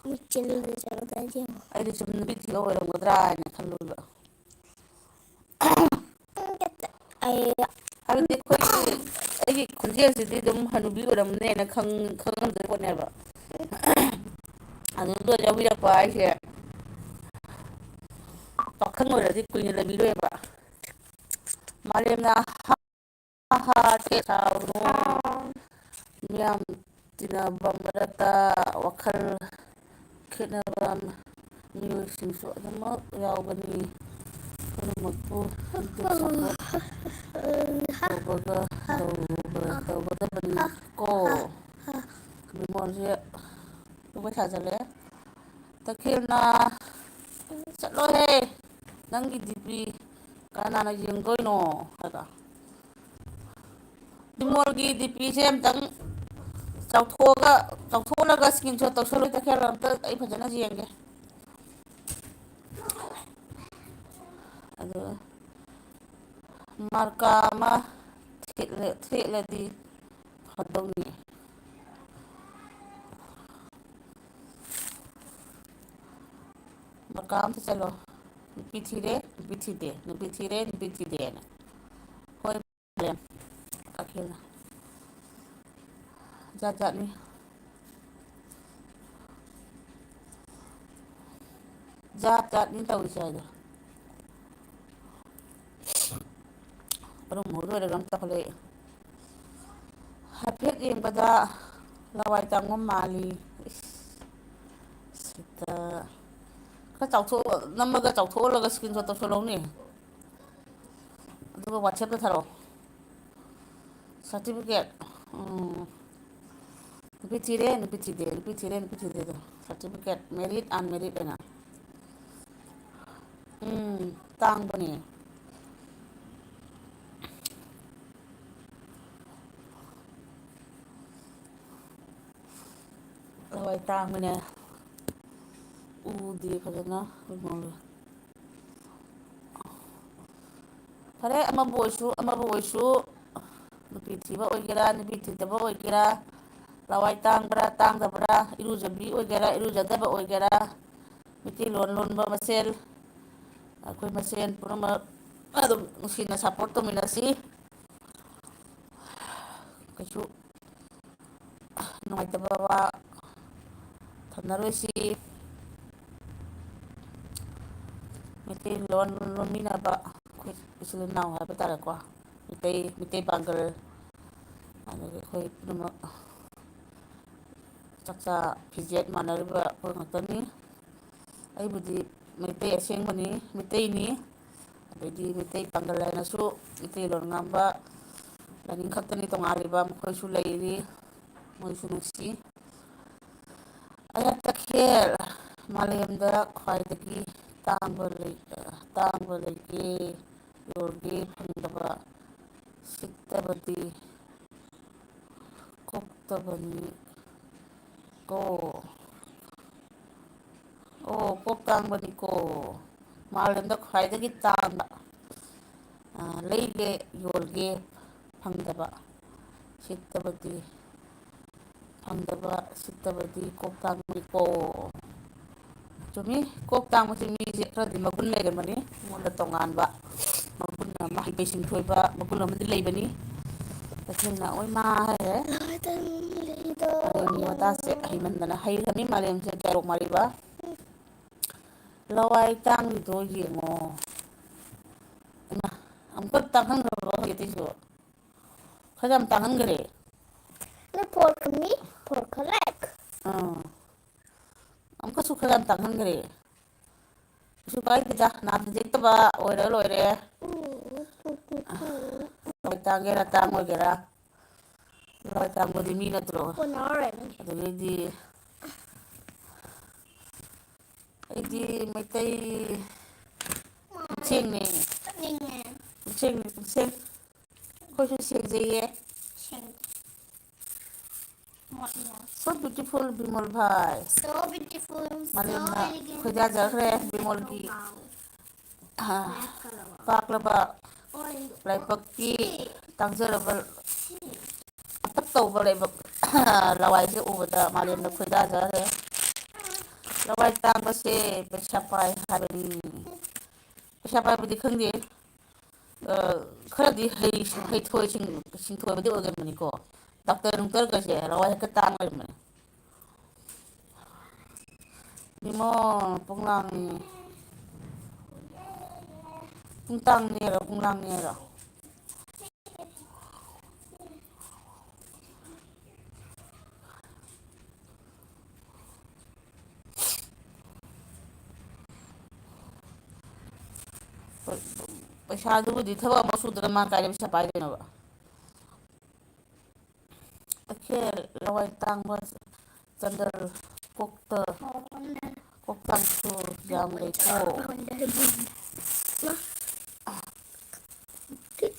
ꯃꯤꯠ ꯆꯦꯜꯂꯨꯔꯦ, ꯆꯠꯂꯨꯔꯦ, ꯌꯦꯡꯉꯣ꯫ ꯑꯩꯗꯤ ꯁꯨꯝ ꯅꯨꯄꯤ ꯊꯤꯕ ꯑꯣꯏꯔꯝꯒꯗ꯭ꯔꯥ ꯍꯥꯏꯅ ꯈꯜꯂꯨꯕ꯫ ꯑꯩ ꯍꯥꯏꯕꯗꯤ ꯑꯩꯈꯣꯏꯒꯤ, ꯑꯩꯒꯤ ꯈꯣꯟꯖꯦꯜꯁꯤꯗꯤ ꯑꯗꯨꯝ ꯍꯅꯨꯕꯤ ꯑꯣꯏꯔꯝꯅꯦꯅ ꯈꯪ-, ꯈꯪꯉꯝꯗꯣꯏ ꯄꯣꯠꯅꯦꯕ꯫ ꯑꯗꯨꯗ ꯌꯥꯎꯕꯤꯔꯛꯄ ꯍꯥꯏꯁꯦ ꯄꯥꯈꯪ ꯑꯣꯏꯔꯗꯤ ꯀꯨꯏꯅ ꯂꯩꯕꯤꯔꯣꯏꯕ꯫ ꯃꯥꯂꯦꯝꯅ ꯍꯥ ꯍꯥ ꯇꯦ ꯁꯥꯎꯅꯨ꯫ ꯃꯤꯌꯥꯝ ꯇꯤꯟꯅꯕ ꯃꯔꯛꯇ ꯋꯥꯈꯜ ꯈꯦꯠꯅꯕ ꯃꯤꯑꯣꯏꯁꯤꯡꯁꯨ ꯑꯗꯨꯃꯛ ꯌꯥꯎꯒꯅꯤ꯫ ꯄꯨꯝꯅꯃꯛꯄꯨ ꯃꯤꯇꯣꯞ ꯁꯄꯣꯔꯠ ꯇꯧꯕꯒ ꯇꯧꯕ-, ꯇꯧꯒꯗꯕꯅꯤ ꯀꯣ꯫ ꯕꯤꯃꯣꯜꯁꯦ ꯄꯨꯡꯄꯩ ꯁꯥꯖꯜꯂꯛꯑꯦ꯫ ꯇꯈꯦꯜꯅ ꯆꯠꯂꯣꯍꯦ, ꯅꯪꯒꯤ ꯗꯤ ꯄꯤ ꯀꯅꯥꯅ ꯌꯦꯡꯗꯣꯏꯅꯣ ꯍꯥꯏꯕ꯫ ꯕꯤꯃꯣꯜꯒꯤ ꯗꯤ ꯄꯤꯁꯦ ꯑꯝꯇꯪ ꯆꯥꯎꯊꯣꯛꯑꯒ, ꯆꯥꯎꯊꯣꯛꯍꯜꯂꯒ screenshot ꯇꯧꯁꯜꯂꯨ, ꯇꯈꯦꯜ ꯑꯝꯇ ꯑꯩ ꯐꯖꯅ ꯌꯦꯡꯒꯦ꯫ ꯑꯗꯨ ꯃꯥꯔꯀꯥ ꯑꯃ ꯊꯦꯠꯂ-, ꯊꯦꯠꯂꯗꯤ ꯐꯗꯧꯅꯤ꯫ ꯃꯥꯔꯀꯥ ꯑꯝꯇ ꯆꯠꯂꯣ꯫ ꯅꯨꯄꯤ ꯊꯤꯔꯦ, ꯅꯨꯄꯤ ꯊꯤꯗꯦ, ꯅꯨꯄꯤ ꯊꯤꯔꯦ, ꯅꯨꯄꯤ ꯊꯤꯗꯦꯅ꯫ ꯍꯣꯏ, ꯄ꯭ꯔꯣꯕ꯭ꯂꯦꯝ꯫ ꯀꯛꯈꯤꯕꯅ꯫ ꯖꯥꯠ ꯖꯥꯠꯅꯤ꯫ ꯖꯥꯠ ꯖꯥꯠꯅꯤ ꯇꯧꯔꯤꯁꯦ ꯍꯥꯏꯗꯣ꯫ ꯑꯔꯨꯝ ꯍꯧ ꯂꯣꯏꯔꯒ ꯑꯃ ꯇꯧꯈꯠꯂꯛꯑꯦ꯫ ꯍꯥꯏꯐꯦꯠ ꯌꯦꯡꯕꯗ ꯂꯋꯥꯏ ꯇꯥꯡꯕ ꯃꯥꯜꯂꯤ꯫ ꯏꯁ, ꯁꯤꯗ ꯈꯔ ꯆꯥꯎꯊꯣꯛ-, ꯅꯝꯃꯒ ꯆꯥꯎꯊꯣꯛꯍꯜꯂꯒ screenshot ꯇꯧꯁꯜꯍꯧꯅꯦ꯫ ꯑꯗꯨꯒ WhatsApp-ꯇ ꯊꯥꯔꯛꯑꯣ꯫ Certificate, ꯎꯝ, ꯅꯨꯄꯤ ꯊꯤꯔꯦ, ꯅꯨꯄꯤ ꯊꯤꯗꯦ, ꯅꯨꯄꯤ ꯊꯤꯔꯦ, ꯅꯨꯄꯤ ꯊꯤꯗꯦꯗꯣ꯫ Certificate, married, unmarried ꯍꯥꯏꯅ꯫ ꯇꯥꯡꯕꯅꯦ꯫ ꯂꯋꯥꯏ ꯇꯥꯡꯕꯅꯦ꯫ ꯎꯗꯦ ꯐꯖꯅ꯫ ꯐꯔꯦ, ꯑꯃꯕꯨ ꯑꯣꯏꯁꯨ, ꯑꯃꯕꯨ ꯑꯣꯏꯁꯨ, ꯅꯨꯄꯤ ꯊꯤꯕ ꯑꯣꯏꯒꯦꯔꯥ, ꯅꯨꯄꯤ ꯊꯤꯗꯕ ꯑꯣꯏꯒꯦꯔꯥ, ꯂꯋꯥꯏ ꯇꯥꯡꯕ꯭ꯔꯥ, ꯇꯥꯡꯗꯕ꯭ꯔꯥ, ꯏꯔꯨꯖꯕꯤ ꯑꯣꯏꯒꯦꯔꯥ, ꯏꯔꯨꯖꯗꯕ ꯑꯣꯏꯒꯦꯔꯥ, ꯃꯩꯇꯩꯂꯣꯟ ꯂꯣꯟꯕ ꯃꯁꯦꯜ, ꯑꯩꯈꯣꯏ ꯃꯁꯦꯜ ꯄꯨꯝꯅꯃꯛ ꯑꯗꯨꯝ ꯅꯨꯡꯁꯤꯅ support ꯇꯧꯃꯤꯟꯅꯁꯤ꯫ ꯀꯩꯁꯨ ꯅꯨꯡꯉꯥꯏꯇꯕ ꯋꯥ ꯊꯝꯅꯔꯣꯏꯁꯤ꯫ ꯃꯩꯇꯩꯂꯣꯟ ꯂꯣꯟꯃꯤꯟꯅꯕ ꯑꯩꯈꯣꯏ ꯏꯆꯤꯜ ꯏꯅꯥꯎ ꯍꯥꯏꯕ ꯇꯥꯔꯦꯀꯣ, ꯃꯩꯇꯩ, ꯃꯩꯇꯩ ꯄꯥꯡꯒꯜ, ꯑꯗꯒꯤ ꯑꯩꯈꯣꯏ ꯄꯨꯝꯅꯃꯛ ꯆꯥꯛꯆꯥ ꯐꯤꯖꯦꯠ ꯃꯥꯟꯅꯔꯤꯕ ꯑꯩꯈꯣꯏ ꯉꯥꯛꯇꯅꯤ꯫ ꯑꯩꯕꯨꯗꯤ ꯃꯩꯇꯩ ꯑꯁꯦꯡꯕꯅꯤ, ꯃꯩꯇꯩꯅꯤ꯫ ꯑꯗꯩꯗꯤ ꯃꯩꯇꯩ ꯄꯥꯡꯒꯜ ꯍꯥꯏꯅꯁꯨ ꯃꯩꯇꯩꯂꯣꯟ ꯉꯥꯡꯕ ꯂꯥꯏꯅꯤꯡ ꯈꯛꯇꯅꯤ ꯇꯣꯉꯥꯜꯂꯤꯕ, ꯃꯈꯣꯏꯁꯨ ꯂꯩꯔꯤ, ꯃꯣꯏꯁꯨ ꯅꯨꯡꯁꯤ꯫ ꯑꯩꯍꯥꯛ ꯇꯈꯦꯜ ꯃꯥꯂꯦꯝꯗ ꯈ꯭ꯋꯥꯏꯗꯒꯤ ꯇꯥꯡꯕ ꯂꯩ-, ꯇꯥꯡꯕ ꯂꯩꯒꯦ, ꯌꯣꯜꯒꯦ ꯐꯪꯗꯕ, ꯁꯤꯠꯇꯕꯗꯤ, ꯀꯣꯛꯇꯕꯅꯤ ꯀꯣ꯫ ꯑꯣ, ꯀꯣꯛ ꯇꯥꯡꯕꯅꯤꯀꯣ꯫ ꯃꯥꯂꯦꯝꯗ ꯈ꯭ꯋꯥꯏꯗꯒꯤ ꯇꯥꯡꯕ꯫ ꯑ, ꯂꯩꯒꯦ, ꯌꯣꯜꯒꯦ ꯐꯪꯗꯕ, ꯁꯤꯠꯇꯕꯗꯤ, ꯐꯪꯗꯕ, ꯁꯤꯠꯇꯕꯗꯤ ꯀꯣꯛ ꯇꯥꯡꯕꯅꯤꯀꯣ꯫ ꯆꯨꯝꯃꯤ, ꯀꯣꯛ ꯇꯥꯡꯕꯁꯦ ꯃꯤꯁꯦ ꯈꯔꯗꯤ ꯃꯒꯨꯟ ꯂꯩꯔꯝꯃꯅꯤ, ꯑꯩꯉꯣꯟꯗ ꯇꯣꯉꯥꯟꯕ ꯃꯒꯨꯟ ꯑꯃ, ꯍꯩꯊꯣꯏ ꯁꯤꯡꯊꯣꯏꯕ ꯃꯒꯨꯟ ꯑꯃꯗꯤ ꯂꯩꯕꯅꯤ꯫ ꯇꯁꯦꯡꯅ ꯑꯣꯏ ꯃꯥ ꯍꯥꯏꯔꯦ꯫ ꯃꯥꯂꯦꯝꯒꯤ ꯋꯥꯇꯥꯁꯦ ꯍꯩꯃꯟꯗꯅ ꯍꯩꯈ꯭ꯔꯅꯤ ꯃꯥꯂꯦꯝꯁꯦ ꯀꯌꯥꯔꯣꯛ ꯃꯥꯜꯂꯤꯕ꯫ ꯂꯋꯥꯏ ꯇꯥꯡꯂꯤꯗꯣ ꯌꯦꯡꯉꯣ꯫ ꯏꯃꯥ, ꯑꯃꯨꯛꯀ ꯇꯥꯡꯍꯟꯈ꯭ꯔꯕꯣ ꯍꯧꯖꯤꯛꯇꯤꯁꯨ? ꯈꯔ ꯌꯥꯝ ꯇꯥꯡꯍꯟꯈ꯭ꯔꯦ꯫ ꯅ ꯐꯣꯔ ꯀꯃꯤ, ꯐꯣꯔ ꯈꯂꯛ꯫ ꯑꯥ꯫ ꯑꯃꯨꯛꯀꯁꯨ ꯈꯔ ꯌꯥꯝ ꯇꯥꯡꯍꯟꯈ꯭ꯔꯦ꯫ ꯀꯩꯁꯨ ꯀꯥꯏꯗꯦꯗ, ꯅꯥꯗ ꯌꯦꯛꯇꯕ ꯑꯣꯏꯔ ꯂꯣꯏꯔꯦ꯫ ꯎꯝ, ꯎꯝ, ꯎꯝ, ꯎꯝ꯫ ꯂꯋꯥꯏ ꯇꯥꯡꯒꯦꯔꯥ ꯇꯥꯡꯉꯣꯏꯒꯦꯔꯥ, ꯂꯋꯥꯏ ꯇꯥꯡꯕꯗꯤ ꯃꯤ ꯅꯠꯇ꯭ꯔꯣ? ꯀꯣꯟꯅꯔꯔꯣꯏ ꯅꯪꯒꯤ꯫ ꯑꯗꯨꯗꯩꯗꯤ ꯑꯩꯗꯤ ꯃꯩꯇꯩ ꯄꯨꯛꯁꯦꯡꯅꯦ꯫ ꯆꯠꯅꯤꯡꯉꯦ꯫ ꯄꯨꯛꯁꯦꯡꯅꯦ, ꯄꯨꯛꯁꯦꯡ꯫ ꯑꯩꯈꯣꯏꯁꯨ ꯁꯦꯡꯖꯩꯌꯦ꯫ ꯁꯦꯡ-, ꯃꯣꯠꯂꯦ꯫ So beautiful, ꯕꯤꯃꯣꯜ ꯚꯥꯏ꯫ So beautiful, so ꯃꯥꯂꯦꯝꯅ elegant, ꯈꯣꯏꯗꯥꯖꯈ꯭ꯔꯦ so ꯕꯤꯃꯣꯜꯒꯤ, beautiful꯫ ꯑ, ꯄꯥꯛꯂꯕ ꯂꯥꯏꯕꯛꯀꯤ ꯇꯥꯡꯖꯔꯕ ꯄꯥꯛꯇꯛ ꯇꯧꯕ ꯂꯥꯏꯕꯛ, ꯂꯋꯥꯏꯁꯦ ꯎꯕꯗ ꯃꯥꯂꯦꯝꯅ ꯈꯣꯏꯗꯥꯖꯈ꯭ꯔꯦ꯫ ꯂꯋꯥꯏ ꯇꯥꯡꯕꯁꯦ ꯄꯩꯁꯥ ꯄꯥꯏ ꯍꯥꯏꯕꯅꯤ꯫ ꯄꯩꯁꯥ ꯄꯥꯏꯕꯗꯤ ꯈꯪꯗꯦ꯫ ꯑ, ꯈꯔꯗꯤ ꯍꯩ-, ꯍꯩꯊꯣꯏ ꯁꯤꯡ-, ꯁꯤꯡꯊꯣꯏꯕꯗꯤ ꯑꯣꯏꯒꯟꯕꯅꯤꯀꯣ꯫ ꯗꯥꯛꯇꯔ ꯅꯨꯡꯇꯔꯒꯁꯦ ꯂꯋꯥꯏ ꯍꯦꯛꯇ ꯇꯥꯡ ꯂꯩꯔꯝꯕꯅꯤ꯫ ꯏꯃꯣ, ꯄꯨꯡꯂꯥꯡꯅꯤ꯫ ꯄꯨꯡꯇꯥꯡꯅꯦꯔꯣ, ꯄꯨꯡꯂꯥꯡꯅꯦꯔꯣ? ꯄꯩꯁꯥꯗꯨꯕꯨꯗꯤ ꯊꯕꯛ ꯑꯃ ꯁꯨꯗꯅ ꯃꯥ ꯀꯥꯏꯗ ꯄꯩꯁꯥ ꯄꯥꯏꯗꯣꯏꯅꯣꯕ? ꯇꯈꯦꯜ, ꯂꯋꯥꯏ ꯇꯥꯡꯕ, ꯆꯥꯟꯗꯦꯜ, ꯀꯣꯛꯇ, ꯀꯣꯛꯇꯥꯡꯁꯨ ꯌꯥꯝ ꯂꯩꯀꯣ꯫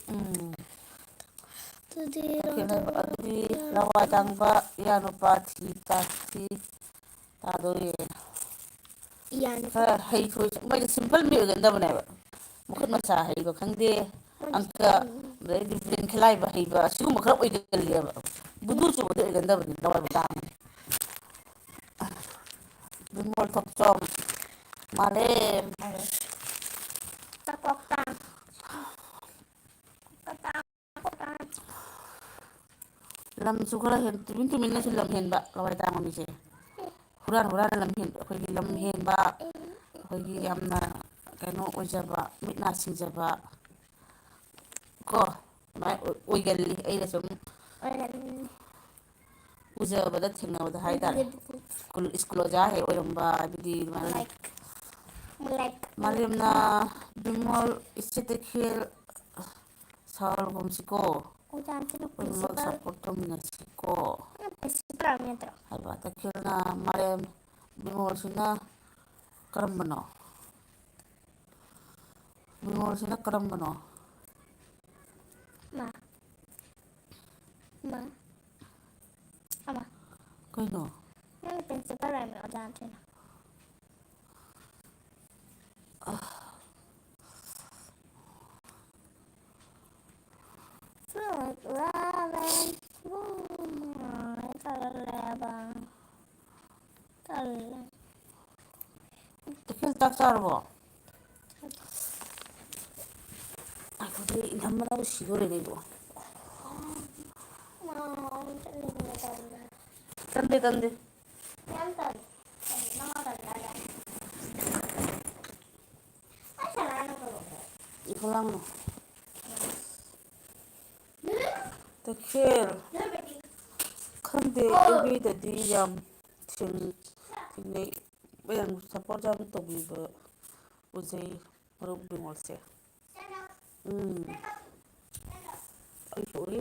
ꯎꯝ꯫ ꯑꯗꯨꯗꯤ ꯇꯈꯦꯜ ꯍꯥꯏꯕ, ꯑꯗꯨꯗꯤ ꯂꯋꯥꯏ ꯇꯥꯡꯕ ꯏꯌꯥ ꯅꯨꯄꯥ ꯊꯤ ꯇꯥ-, ꯊꯤ ꯇꯥꯗꯣꯔꯤ꯫ ꯏꯌꯥ ꯅꯨꯄꯥ꯫ ꯈꯔ ꯍꯩꯊꯣꯏ-, ꯃꯣꯏꯗꯤ simple ꯃꯤ ꯑꯣꯏꯒꯟꯗꯕꯅꯦꯕ꯫ ꯃꯈꯨꯠ ꯃꯁꯥ ꯍꯩꯕ ꯈꯪꯗꯦ, ꯑꯪꯀ, ꯑꯗꯩꯗꯤ brain ꯈꯦꯂꯥꯏꯕ ꯍꯩꯕ, ꯑꯁꯤꯒꯨꯝꯕ ꯈꯔ ꯑꯣꯏꯒꯜꯂꯦꯕ꯫ ꯕꯨꯙꯨ ꯆꯨꯕꯗꯤ ꯑꯣꯏꯒꯟꯗꯕꯅꯤ, ꯂꯋꯥꯏ ꯃꯆꯥ ꯑꯃ꯫ ꯕꯤꯃꯣꯜ ꯊꯣꯛꯆꯣꯝ, ꯃꯥꯂꯦꯝ꯫ ꯆꯀꯣꯛꯇ꯫ ꯂꯝꯁꯨ ꯈꯔ ꯍꯦꯟ-, ꯇꯨꯃꯤꯟ ꯇꯨꯃꯤꯟꯅꯁꯨ ꯂꯝ ꯍꯦꯟꯕ, ꯂꯋꯥꯏ ꯇꯥꯡꯕ ꯃꯤꯁꯦ꯫ ꯍꯨꯔꯥꯟ ꯍꯨꯔꯥꯟꯅ ꯂꯝ ꯍꯦꯟꯕ, ꯑꯩꯈꯣꯏꯒꯤ ꯂꯝ ꯍꯦꯟꯕ, ꯑꯩꯈꯣꯏꯒꯤ ꯌꯥꯝꯅ ꯀꯩꯅꯣ ꯑꯣꯏꯖꯕ, ꯃꯤꯠ ꯅꯥ ꯁꯤꯡꯖꯕ ꯀꯣ, ꯑꯗꯨꯃꯥꯏꯅ ꯑꯣꯏ-, ꯑꯣꯏꯒꯜꯂꯤ꯫ ꯑꯩꯅ ꯁꯨꯝ ꯑꯣꯏꯒꯜꯂꯤ꯫ ꯎꯖꯕꯗ, ꯊꯦꯡꯅꯕꯗ ꯍꯥꯏꯇꯥꯔꯦ꯫ ꯑꯣꯏꯒꯜꯂꯤ꯫ ꯁ꯭ꯀꯨꯜ, ꯁ꯭ꯀꯨꯜ ꯑꯣꯖꯥ ꯍꯦꯛ ꯑꯣꯏꯔꯝꯕ, ꯍꯥꯏꯕꯗꯤ ꯑꯗꯨꯃꯥꯏꯅ꯫ Like, like. ꯃꯥꯂꯦꯝꯅ ꯕꯤꯃꯣꯜ ꯏꯆꯦ ꯇꯈꯦꯜ ꯁꯥꯎꯔꯒꯨꯝꯁꯤꯀꯣ꯫ ꯑꯣꯖꯥ ꯑꯝꯇ ꯅꯨꯄꯤ ꯄꯨꯝꯅꯃꯛ ꯁꯤꯕ꯫ Support ꯇꯧꯃꯤꯟꯅꯁꯤꯀꯣ꯫ ꯅꯪ ꯄ꯭ꯔꯤꯟꯁꯤꯄꯥꯜ ꯅꯠꯇ꯭ꯔꯣ? ꯍꯥꯏꯕ ꯇꯈꯦꯜꯅ ꯃꯥꯂꯦꯝ ꯕꯤꯃꯣꯜꯁꯤꯅ ꯀꯔꯝꯕꯅꯣ? ꯕꯨꯡꯉꯣꯁꯤꯅ ꯀꯔꯝꯕꯅꯣ? ꯃꯥ꯫ ꯃꯥ꯫ ꯑꯃ꯫ ꯀꯩꯅꯣ? ꯅꯪ ꯄ꯭ꯔꯤꯟꯁꯤꯄꯥꯜ ꯔꯥꯏꯃ ꯑꯣꯖꯥ ꯅꯠꯇ꯭ꯔꯤꯅ꯫ ꯇꯜꯂꯦ꯫ ꯇꯈꯦꯜ ꯆꯥꯛ ꯆꯥꯔꯕꯣ? ꯑꯩꯈꯣꯏꯗꯤ ꯏꯪꯊꯝꯕꯅꯕꯨ ꯁꯤꯗꯣꯔꯦꯅꯦ ꯑꯩꯕꯨ꯫ ꯇꯟꯗꯦ, ꯇꯟꯗꯦ꯫ ꯏꯈꯣꯂꯥꯡꯅꯣ꯫ ꯇꯈꯦꯜ꯫ ꯈꯪꯗꯦ, ꯑꯦꯐ ꯕꯤꯗꯗꯤ ꯌꯥꯝ ꯊꯦꯡ-, ꯊꯦꯡꯅꯩ꯫ ꯃꯌꯥꯝ ꯁꯞꯄꯣꯔꯠ ꯌꯥꯝ ꯇꯧꯕꯤꯕ ꯎꯖꯩ꯫ ꯃꯔꯨꯞ ꯕꯤꯃꯣꯜꯁꯦ꯫ ꯎꯝ꯫ ꯑꯩꯁꯨ ꯎꯏ꯫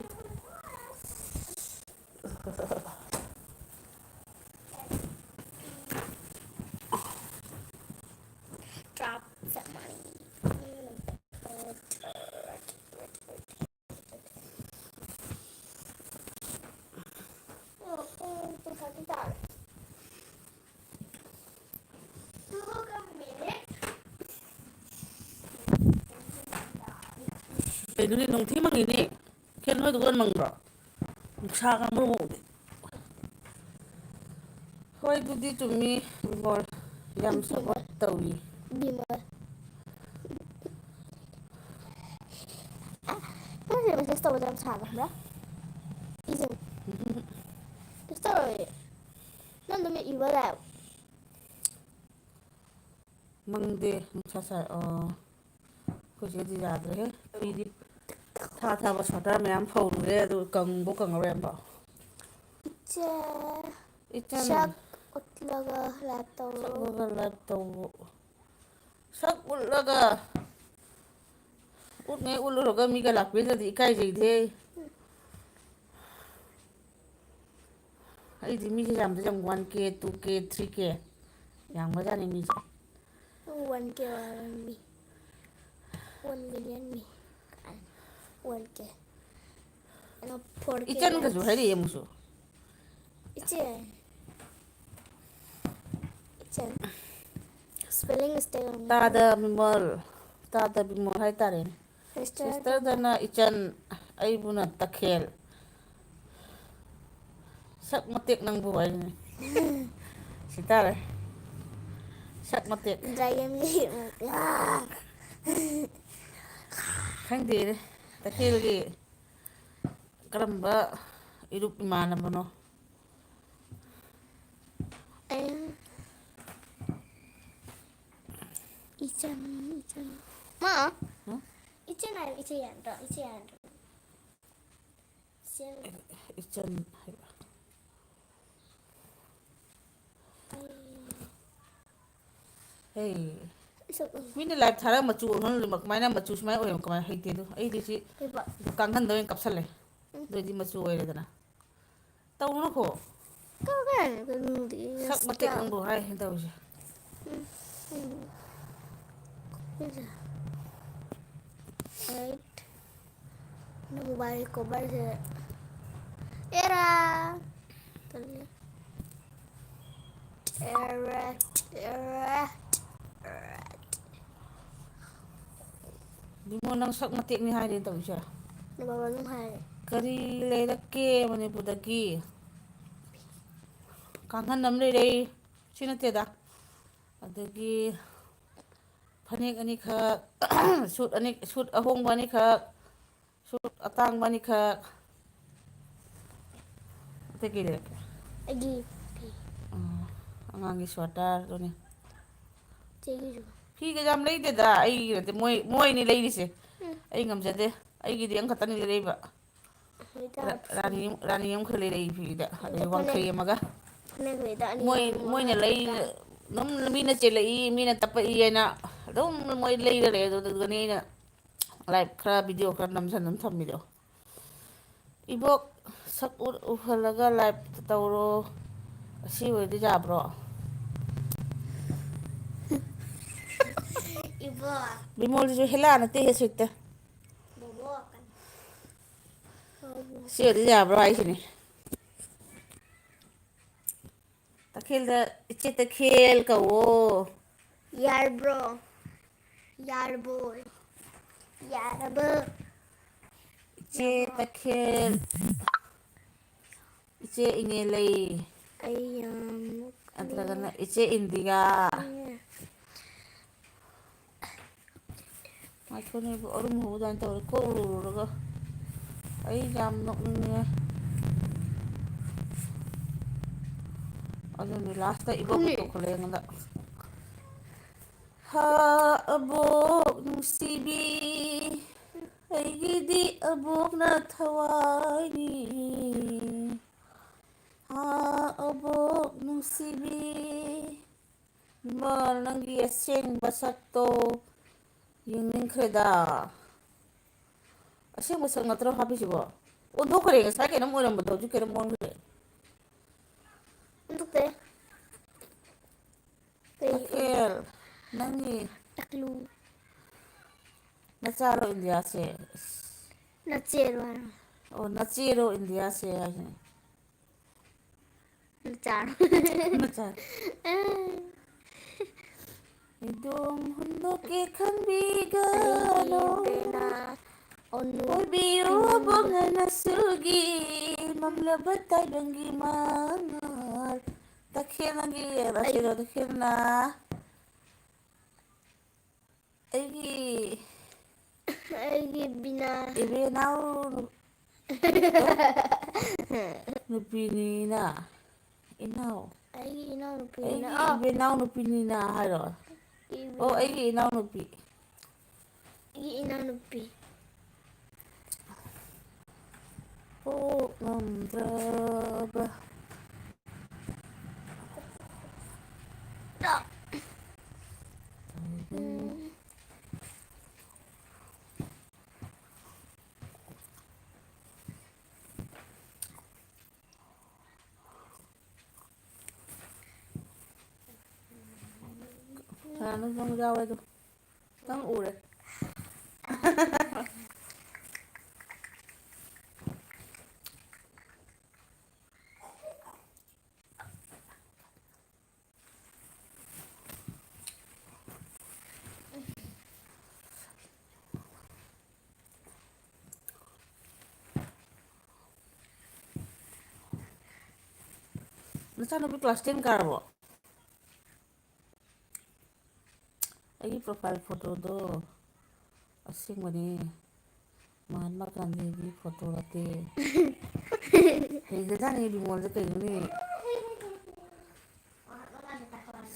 ꯀꯩꯅꯣꯅꯦ, ꯅꯣꯡꯊꯤ ꯃꯪꯉꯤꯅꯦ꯫ ꯀꯩꯅꯣ, ꯅꯣꯏꯗꯨꯒ ꯃꯪꯕ꯭ꯔꯣ? ꯅꯨꯡꯁꯥꯒ ꯃꯔꯣꯜ ꯑꯃ꯫ ꯍꯣꯏ, ꯑꯗꯨꯗꯤ ꯆꯨꯝꯃꯤ꯫ ꯍꯣꯏ, ꯌꯥꯝ ꯁꯞꯄꯣꯔꯠ ꯇꯧꯏ꯫ ꯕꯤꯃꯣꯜ꯫ ꯅꯪꯁꯦ ꯃꯦꯁꯦꯖ ꯇꯧꯕꯁꯦ ꯌꯥꯝ ꯁꯥꯕ꯭ꯔꯥ, ꯈꯪꯕ꯭ꯔꯥ? ꯏꯁꯦ꯫ ꯀꯩꯁꯨ ꯇꯧꯔꯣꯏꯌꯦ꯫ ꯅꯪ ꯑꯗꯨꯝ ꯏꯕ ꯂꯥꯛꯑꯦꯕ꯫ ꯃꯪꯗꯦ, ꯅꯨꯡꯁꯥ ꯁꯥꯏ꯫ ꯑꯣ, ꯑꯩꯈꯣꯏ ꯆꯦꯗꯤ ꯌꯥꯗ꯭ꯔꯦꯍꯦ꯫ ꯐꯤꯗꯤ ꯊꯥ ꯊꯥꯕ ꯁ꯭ꯋꯦꯇꯔ ꯃꯌꯥꯝ ꯐꯧꯔꯨꯔꯦ, ꯑꯗꯨ ꯀꯪꯕꯨ ꯀꯪꯉꯔꯣꯏ ꯑꯝꯐꯥꯎ꯫ ꯏꯆꯦ, ꯏꯆꯟ꯫ ꯁꯛ ꯎꯠꯂꯒ ꯂꯥꯏꯞ ꯇꯧꯔꯣ꯫ ꯁꯛ ꯎꯠꯂꯒ ꯂꯥꯏꯞ ꯇꯧꯔꯣ꯫ ꯁꯛ ꯎꯠꯂꯒ, ꯎꯠꯉꯩ ꯎꯠꯂꯨꯔꯒ ꯃꯤꯒ ꯂꯥꯛꯄꯤꯗ꯭ꯔꯗꯤ ꯏꯀꯥꯏꯖꯩꯗꯦ꯫ ꯑꯩꯗꯤ ꯃꯤꯁꯦ ꯌꯥꯝꯗꯤ ꯌꯥꯝ, ꯋꯥꯟ ꯀꯦ, ꯇꯨ ꯀꯦ, ꯊ꯭ꯔꯤ ꯀꯦ ꯌꯥꯝꯒ꯭ꯔꯖꯥꯠꯅꯤ ꯃꯤꯁꯦ꯫ ꯅꯪ ꯋꯥꯟ ꯀꯦ ꯑꯣꯏꯔꯝꯃꯤ꯫ One million me. One K. No, four K. ꯏꯆꯟꯒꯁꯨ ꯍꯥꯏꯔꯛꯑꯦ ꯑꯃꯨꯛꯁꯨ꯫ ꯏꯆꯦ꯫ ꯏꯆꯟ꯫ Spelling mistake ꯑꯣꯏꯔꯝꯒꯅꯤ꯫ ꯇꯥꯗ ꯕꯤꯃꯣꯜ꯫ ꯇꯥꯗ ꯕꯤꯃꯣꯜ ꯍꯥꯏꯇꯥꯔꯦꯅꯦ꯫ Sister꯫ Sisterꯗꯅ ꯏꯆꯟ, ꯑꯩꯕꯨꯅ ꯇꯈꯦꯜ꯫ ꯁꯛ ꯃꯇꯦꯛ ꯅꯪꯕꯨ ꯍꯥꯏꯅꯦ꯫ ꯁꯤ ꯇꯥꯔꯦ꯫ ꯁꯛ ꯃꯇꯦꯛ꯫ ꯗ꯭ꯔꯥꯒꯟꯒꯤ ꯈꯪꯗꯦꯅꯦ꯫ ꯇꯈꯦꯜꯒꯤ ꯀꯔꯝꯕ ꯏꯔꯨꯞ ꯏꯃꯥꯟꯅꯕꯅꯣ? ꯑꯩ ꯏꯆꯟ, ꯏꯆꯟ꯫ ꯃꯥ? ꯍꯥ? ꯏꯆꯟ ꯍꯥꯏꯌꯣ, ꯏꯆꯦ ꯌꯥꯗ꯭ꯔꯣ? ꯏꯆꯦ ꯌꯥꯗ꯭ꯔꯣ? ꯏꯆꯦ꯫ ꯏꯆꯟ ꯍꯥꯏꯕ꯫ ꯑꯩ ꯍꯦ꯫ ꯁꯛ ꯃꯤꯅ live ꯊꯥꯔꯒ ꯃꯆꯨ ꯑꯣꯟꯍꯜꯂꯤ, ꯀꯃꯥꯏꯅ ꯃꯆꯨ ꯁꯨꯃꯥꯏꯅ ꯑꯣꯏꯔꯝ-, ꯀꯃꯥꯏꯅ ꯍꯩꯇꯦ ꯑꯗꯨ? ꯑꯩꯗꯤ ꯁꯤ ꯍꯩꯕ꯫ ꯀꯥꯡꯈꯟꯗ ꯑꯣꯏꯅ ꯀꯥꯞꯁꯜꯂꯦ꯫ ꯎꯝ꯫ ꯑꯗꯨꯑꯣꯏꯗꯤ ꯃꯆꯨ ꯑꯣꯏꯔꯦꯗꯅ꯫ ꯇꯧꯅꯨꯀꯣ꯫ ꯀꯥꯡꯈꯟ ꯀꯩꯅꯣꯗꯤ ꯁꯛ ꯃꯇꯦꯛ ꯁꯤꯗ꯫ ꯅꯪꯕꯨ ꯍꯥꯏ ꯇꯧꯔꯤꯁꯦ꯫ ꯎꯝ, ꯎꯝ꯫ ꯁꯤꯁꯦ꯫ Right꯫ ꯅꯪ mobile coverꯁꯦ꯫ ꯑꯦꯔꯥ! ꯇꯜꯂꯦ꯫ ꯑꯦꯔꯥ, ꯑꯦꯔꯥ, ꯑꯦꯔꯥ꯫ ꯏꯕꯨꯡꯉꯣ, ꯅꯪ ꯁꯛ ꯃꯇꯦꯛꯅꯤ ꯍꯥꯏꯔꯦ ꯇꯧꯔꯤꯁꯦ꯫ ꯅꯣꯏ ꯕꯥꯕꯥ ꯑꯗꯨꯝ ꯍꯥꯏꯔꯦ꯫ ꯀꯔꯤ ꯂꯩꯔꯛꯀꯦ ꯃꯅꯤꯄꯨꯔꯗꯒꯤ? ꯀꯥꯡꯈꯟ ꯑꯃ ꯂꯩꯔꯛꯏ꯫ ꯁꯤ ꯅꯠꯇꯦꯗ꯫ ꯑꯗꯒꯤ ꯐꯅꯦꯛ ꯑꯅꯤꯈꯛ, suit ꯑꯅꯤ, suit ꯑꯍꯣꯡꯕ ꯑꯅꯤꯈꯛ, suit ꯑꯇꯥꯡꯕ ꯑꯅꯤꯈꯛ꯫ ꯑꯇꯩ ꯀꯩ ꯂꯩꯔꯛꯀꯦ? ꯑꯩꯒꯤ ꯐꯤ꯫ ꯑꯥ, ꯑꯉꯥꯡꯒꯤ sweater ꯗꯨꯅꯤ꯫ ꯆꯦꯒꯤꯁꯨ꯫ ꯐꯤꯒ ꯌꯥꯝ ꯂꯩꯗꯦꯗ, ꯑꯩꯒꯤ ꯅꯠꯇꯦ, ꯃꯣꯏ, ꯃꯣꯏꯅꯤ ꯂꯩꯔꯤꯁꯦ꯫ ꯎꯝ꯫ ꯑꯩ ꯉꯝꯖꯗꯦ꯫ ꯑꯩꯒꯤꯗꯤ ꯑꯃꯈꯛꯇꯅꯤ ꯂꯩꯔꯛꯏꯕ꯫ ꯍꯣꯏꯗ, ꯔꯥ-, ꯔꯥꯅꯤ, ꯔꯥꯅꯤ ꯑꯃꯈꯛ ꯂꯩꯔꯛꯏ ꯐꯤꯗ, ꯑꯗꯩ ꯐꯅꯦꯛ, ꯋꯥꯡꯈꯩ ꯑꯃꯒ꯫ ꯐꯅꯦꯛ ꯂꯩꯗ ꯑꯅꯤ ꯃꯣꯏ, ꯑꯍꯨꯝ ꯃꯣꯏꯅ ꯃꯉꯥ ꯂꯩ-, ꯇꯔꯥ꯫ ꯑꯗꯨꯝ ꯃꯤꯅ ꯆꯦꯜꯂꯛꯏ, ꯃꯤꯅ ꯇꯞꯄꯛꯏ ꯍꯥꯏꯅ ꯑꯗꯨꯝ ꯃꯣꯏ ꯂꯩꯔ ꯂꯩ꯫ ꯑꯗꯨꯗꯨꯒꯅꯤ ꯑꯩꯅ live ꯈꯔ, video ꯈꯔ ꯅꯝꯁꯟ ꯑꯗꯨꯝ ꯊꯝꯃꯤꯗꯣ꯫ ꯏꯕꯣꯛ, ꯁꯛ ꯎ-, ꯎꯍꯜꯂꯒ live ꯇꯧꯔꯣ꯫ ꯑꯁꯤ ꯑꯣꯏꯔꯗꯤ ꯌꯥꯕ꯭ꯔꯣ? ꯕꯤꯃꯣꯜꯁꯤꯁꯨ ꯍꯦꯂꯥ ꯅꯠꯇꯦꯍꯦ, ꯁ꯭ꯋꯤꯠꯇ꯫ ꯁꯤ ꯑꯣꯏꯗꯤ ꯌꯥꯕ꯭ꯔꯣ ꯍꯥꯏꯁꯤꯅꯤ꯫ ꯇꯈꯦꯜꯗ ꯏꯆꯦ ꯇꯈꯦꯜ ꯀꯧꯋꯣ꯫ ꯌꯥꯔꯕ꯭ꯔꯣ? ꯌꯥꯔꯕꯣ? ꯌꯥꯔꯕꯣ? ꯏꯆꯦ ꯌꯥꯔꯕꯣ? ꯇꯈꯦꯜ꯫ ꯏꯆꯦ ꯏꯅꯦ ꯂꯩ꯫ ꯑꯩ ꯌꯥꯝ ꯅꯣꯛꯅꯤꯡꯉꯦ꯫ ꯅꯠꯇ꯭ꯔꯒꯅ ꯏꯆꯦ ꯏꯟꯗꯤꯔꯥ꯫ ꯉꯥꯏꯈꯣꯅꯦ, ꯑꯔꯨꯝ ꯍꯧꯕ ꯑꯗꯨꯃꯥꯏꯅ ꯇꯧꯔꯦ, ꯀꯣꯛ ꯎꯔꯨꯔꯒ꯫ ꯑꯩ ꯌꯥꯝ ꯅꯣꯛꯅꯤꯡꯉꯦ꯫ ꯑꯗꯨꯅꯤ ꯂꯥꯁꯇ ꯏꯕꯣꯛ ꯇꯣꯛꯈꯠꯂꯛꯑꯦ ꯑꯩꯉꯣꯟꯗ꯫ ꯍꯥ, ꯑꯕꯣꯛ ꯅꯨꯡꯁꯤꯕꯤ, ꯑꯩꯒꯤꯗꯤ ꯑꯕꯣꯛꯅ ꯊꯋꯥꯏꯅꯤ꯫ ꯍꯥ, ꯑꯕꯣꯛ ꯅꯨꯡꯁꯤꯕꯤ, ꯏꯃꯥ, ꯅꯪꯒꯤ ꯑꯁꯦꯡꯕ ꯁꯛꯇꯣ ꯌꯦꯡꯅꯤꯡꯈ꯭ꯔꯦꯗ꯫ ꯑꯁꯦꯡꯕ ꯁꯛ ꯅꯠꯇ꯭ꯔꯣ ꯍꯥꯞꯄꯤꯁꯤꯕꯣ? ꯑꯣꯟꯊꯣꯛꯈ꯭ꯔꯦ, ꯉꯁꯥꯏ ꯀꯩꯅꯣꯝ ꯑꯣꯏꯔꯝꯕꯗꯣ ꯍꯧꯖꯤꯛ ꯀꯩꯅꯣꯝ ꯑꯣꯟꯈ꯭ꯔꯦ꯫ ꯑꯣꯟꯊꯣꯛꯈ꯭ꯔꯦ꯫ ꯀꯩ ꯇꯈꯦꯜ, ꯅꯪꯒꯤ ꯇꯛꯂꯨ꯫ ꯅꯆꯥꯔꯣ ꯏꯟꯗꯤꯌꯥꯁꯦ? ꯅꯆꯦꯔꯣ ꯍꯥꯏꯔꯣ? ꯑꯣ, ꯅꯆꯦꯔꯣ ꯏꯟꯗꯤꯌꯥꯁꯦ ꯍꯥꯏꯁꯤꯅꯦ꯫ ꯅꯆꯥꯔꯣ? ꯅꯆꯥ꯫ ꯑ꯫ ꯏꯗꯣꯝ ꯍꯨꯟꯗꯣꯛꯀꯦ ꯈꯟꯕꯤꯒꯅꯨ꯫ ꯑꯩꯒꯤ ꯕꯦꯅꯥ ꯑꯣꯅꯨ ꯑꯣꯏꯕꯤꯌꯨ ꯄꯤꯅꯨ꯫ ꯕꯣꯛꯅ ꯅꯁꯨꯒꯤ ꯃꯝꯂꯕ ꯇꯥꯏꯕꯪꯒꯤ ꯃꯉꯥꯜ꯫ ꯇꯈꯦꯜꯅꯒꯤ ꯑꯩ ꯔꯥꯁꯇ꯭ꯔꯤꯌ ꯇꯈꯦꯜꯅ ꯑꯩꯒꯤ ꯑꯩꯒꯤ ꯕꯤꯅꯥ ꯏꯕꯦꯟꯅꯥꯎ ꯅꯨꯄꯤꯅꯤꯅ, ꯏꯅꯥꯎ꯫ ꯑꯩꯒꯤ ꯏꯅꯥꯎꯅꯨꯄꯤꯅꯤꯅ, ꯑꯩꯒꯤ ꯑꯥ꯫ ꯏꯕꯦꯟꯅꯥꯎ ꯅꯨꯄꯤꯅꯤꯅ ꯍꯥꯏꯔꯣ? ꯏꯕꯦꯟ- ꯑꯣ, ꯑꯩꯒꯤ ꯏꯅꯥꯎꯅꯨꯄꯤ꯫ ꯑꯩꯒꯤ ꯏꯅꯥꯎꯅꯨꯄꯤ꯫ ꯄꯣꯛ ꯉꯝꯗ꯭ꯔꯕ꯫ ꯎꯝ꯫ ꯀꯅꯥꯅꯣ ꯅꯪ ꯌꯥꯎꯔꯦ ꯑꯗꯣ? ꯅꯪ ꯎꯔꯦ꯫ ꯅꯆꯥꯅꯨꯄꯤ class ten ꯀꯥꯔꯕꯣ? ꯑꯩꯒꯤ profile photoꯗꯣ ꯑꯁꯦꯡꯕꯅꯦ, ꯃꯍꯥꯇꯃꯥ ꯒꯥꯟꯙꯤꯒꯤ photo ꯅꯠꯇꯦ꯫ ꯍꯩꯒ꯭ꯔꯖꯥꯠꯅꯤ ꯕꯤꯃꯣꯜꯁꯦ ꯀꯩꯅꯣꯅꯦ꯫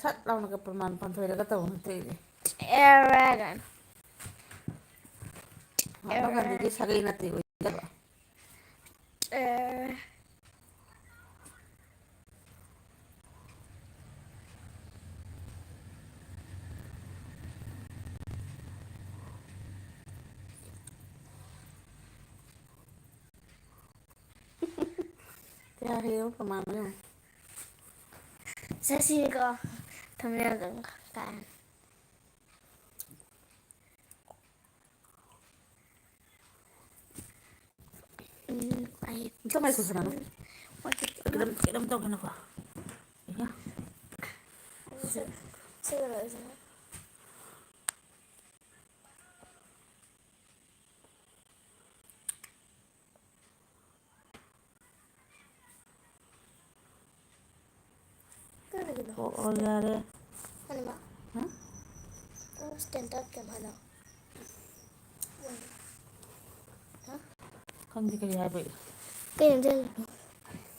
ꯁꯠ ꯂꯥꯎꯅꯒ ꯄ꯭ꯔꯃꯥꯟ ꯄꯥꯟꯊꯣꯏꯔꯒ ꯇꯧꯕ ꯅꯠꯇꯦ ꯑꯩꯗꯤ꯫ ꯑꯦꯔꯥꯒꯟ꯫ ꯃꯍꯥꯇꯃꯥ ꯒꯥꯟꯙꯤꯒꯤ ꯁꯥꯒꯩ ꯅꯠꯇꯦ ꯑꯣꯏꯗꯕ꯫ ꯑꯦ꯫ ꯀꯌꯥ ꯍꯩꯔꯕ ꯄ꯭ꯔꯃꯥꯟꯅꯣ ꯌꯦꯡꯉꯣ꯫ ꯆꯠꯁꯤꯀꯣ, ꯊꯝꯅꯔꯒ ꯀꯥꯏ꯫ ꯎꯝ, ꯑꯩ ꯏꯆꯝ ꯃꯥꯏ ꯈꯨꯠꯁꯅꯥꯗꯣ꯫ ꯀꯩꯅꯣꯝ, ꯀꯩꯅꯣꯝ ꯇꯧꯈꯤꯅꯨꯀꯣ꯫ ꯑꯌꯥ꯫ ꯁꯤ-, ꯁꯤꯒ ꯂꯣꯏꯁꯤꯜꯂꯣ꯫ ꯀꯥꯏꯗꯒꯤꯅꯣ? ꯑꯣ, ꯑꯣ, ꯌꯥꯔꯦ꯫ ꯍꯅꯨꯃꯥꯟ꯫ ꯍꯥ? ꯑꯣ, standard ꯀꯌꯥꯝ ꯍꯥꯏꯅꯣ? ꯍꯥ? ꯈꯪꯗꯦ ꯀꯔꯤ ꯍꯥꯏꯕ꯫ ꯀꯩꯅꯣ ꯆꯠꯂꯤꯗꯣ?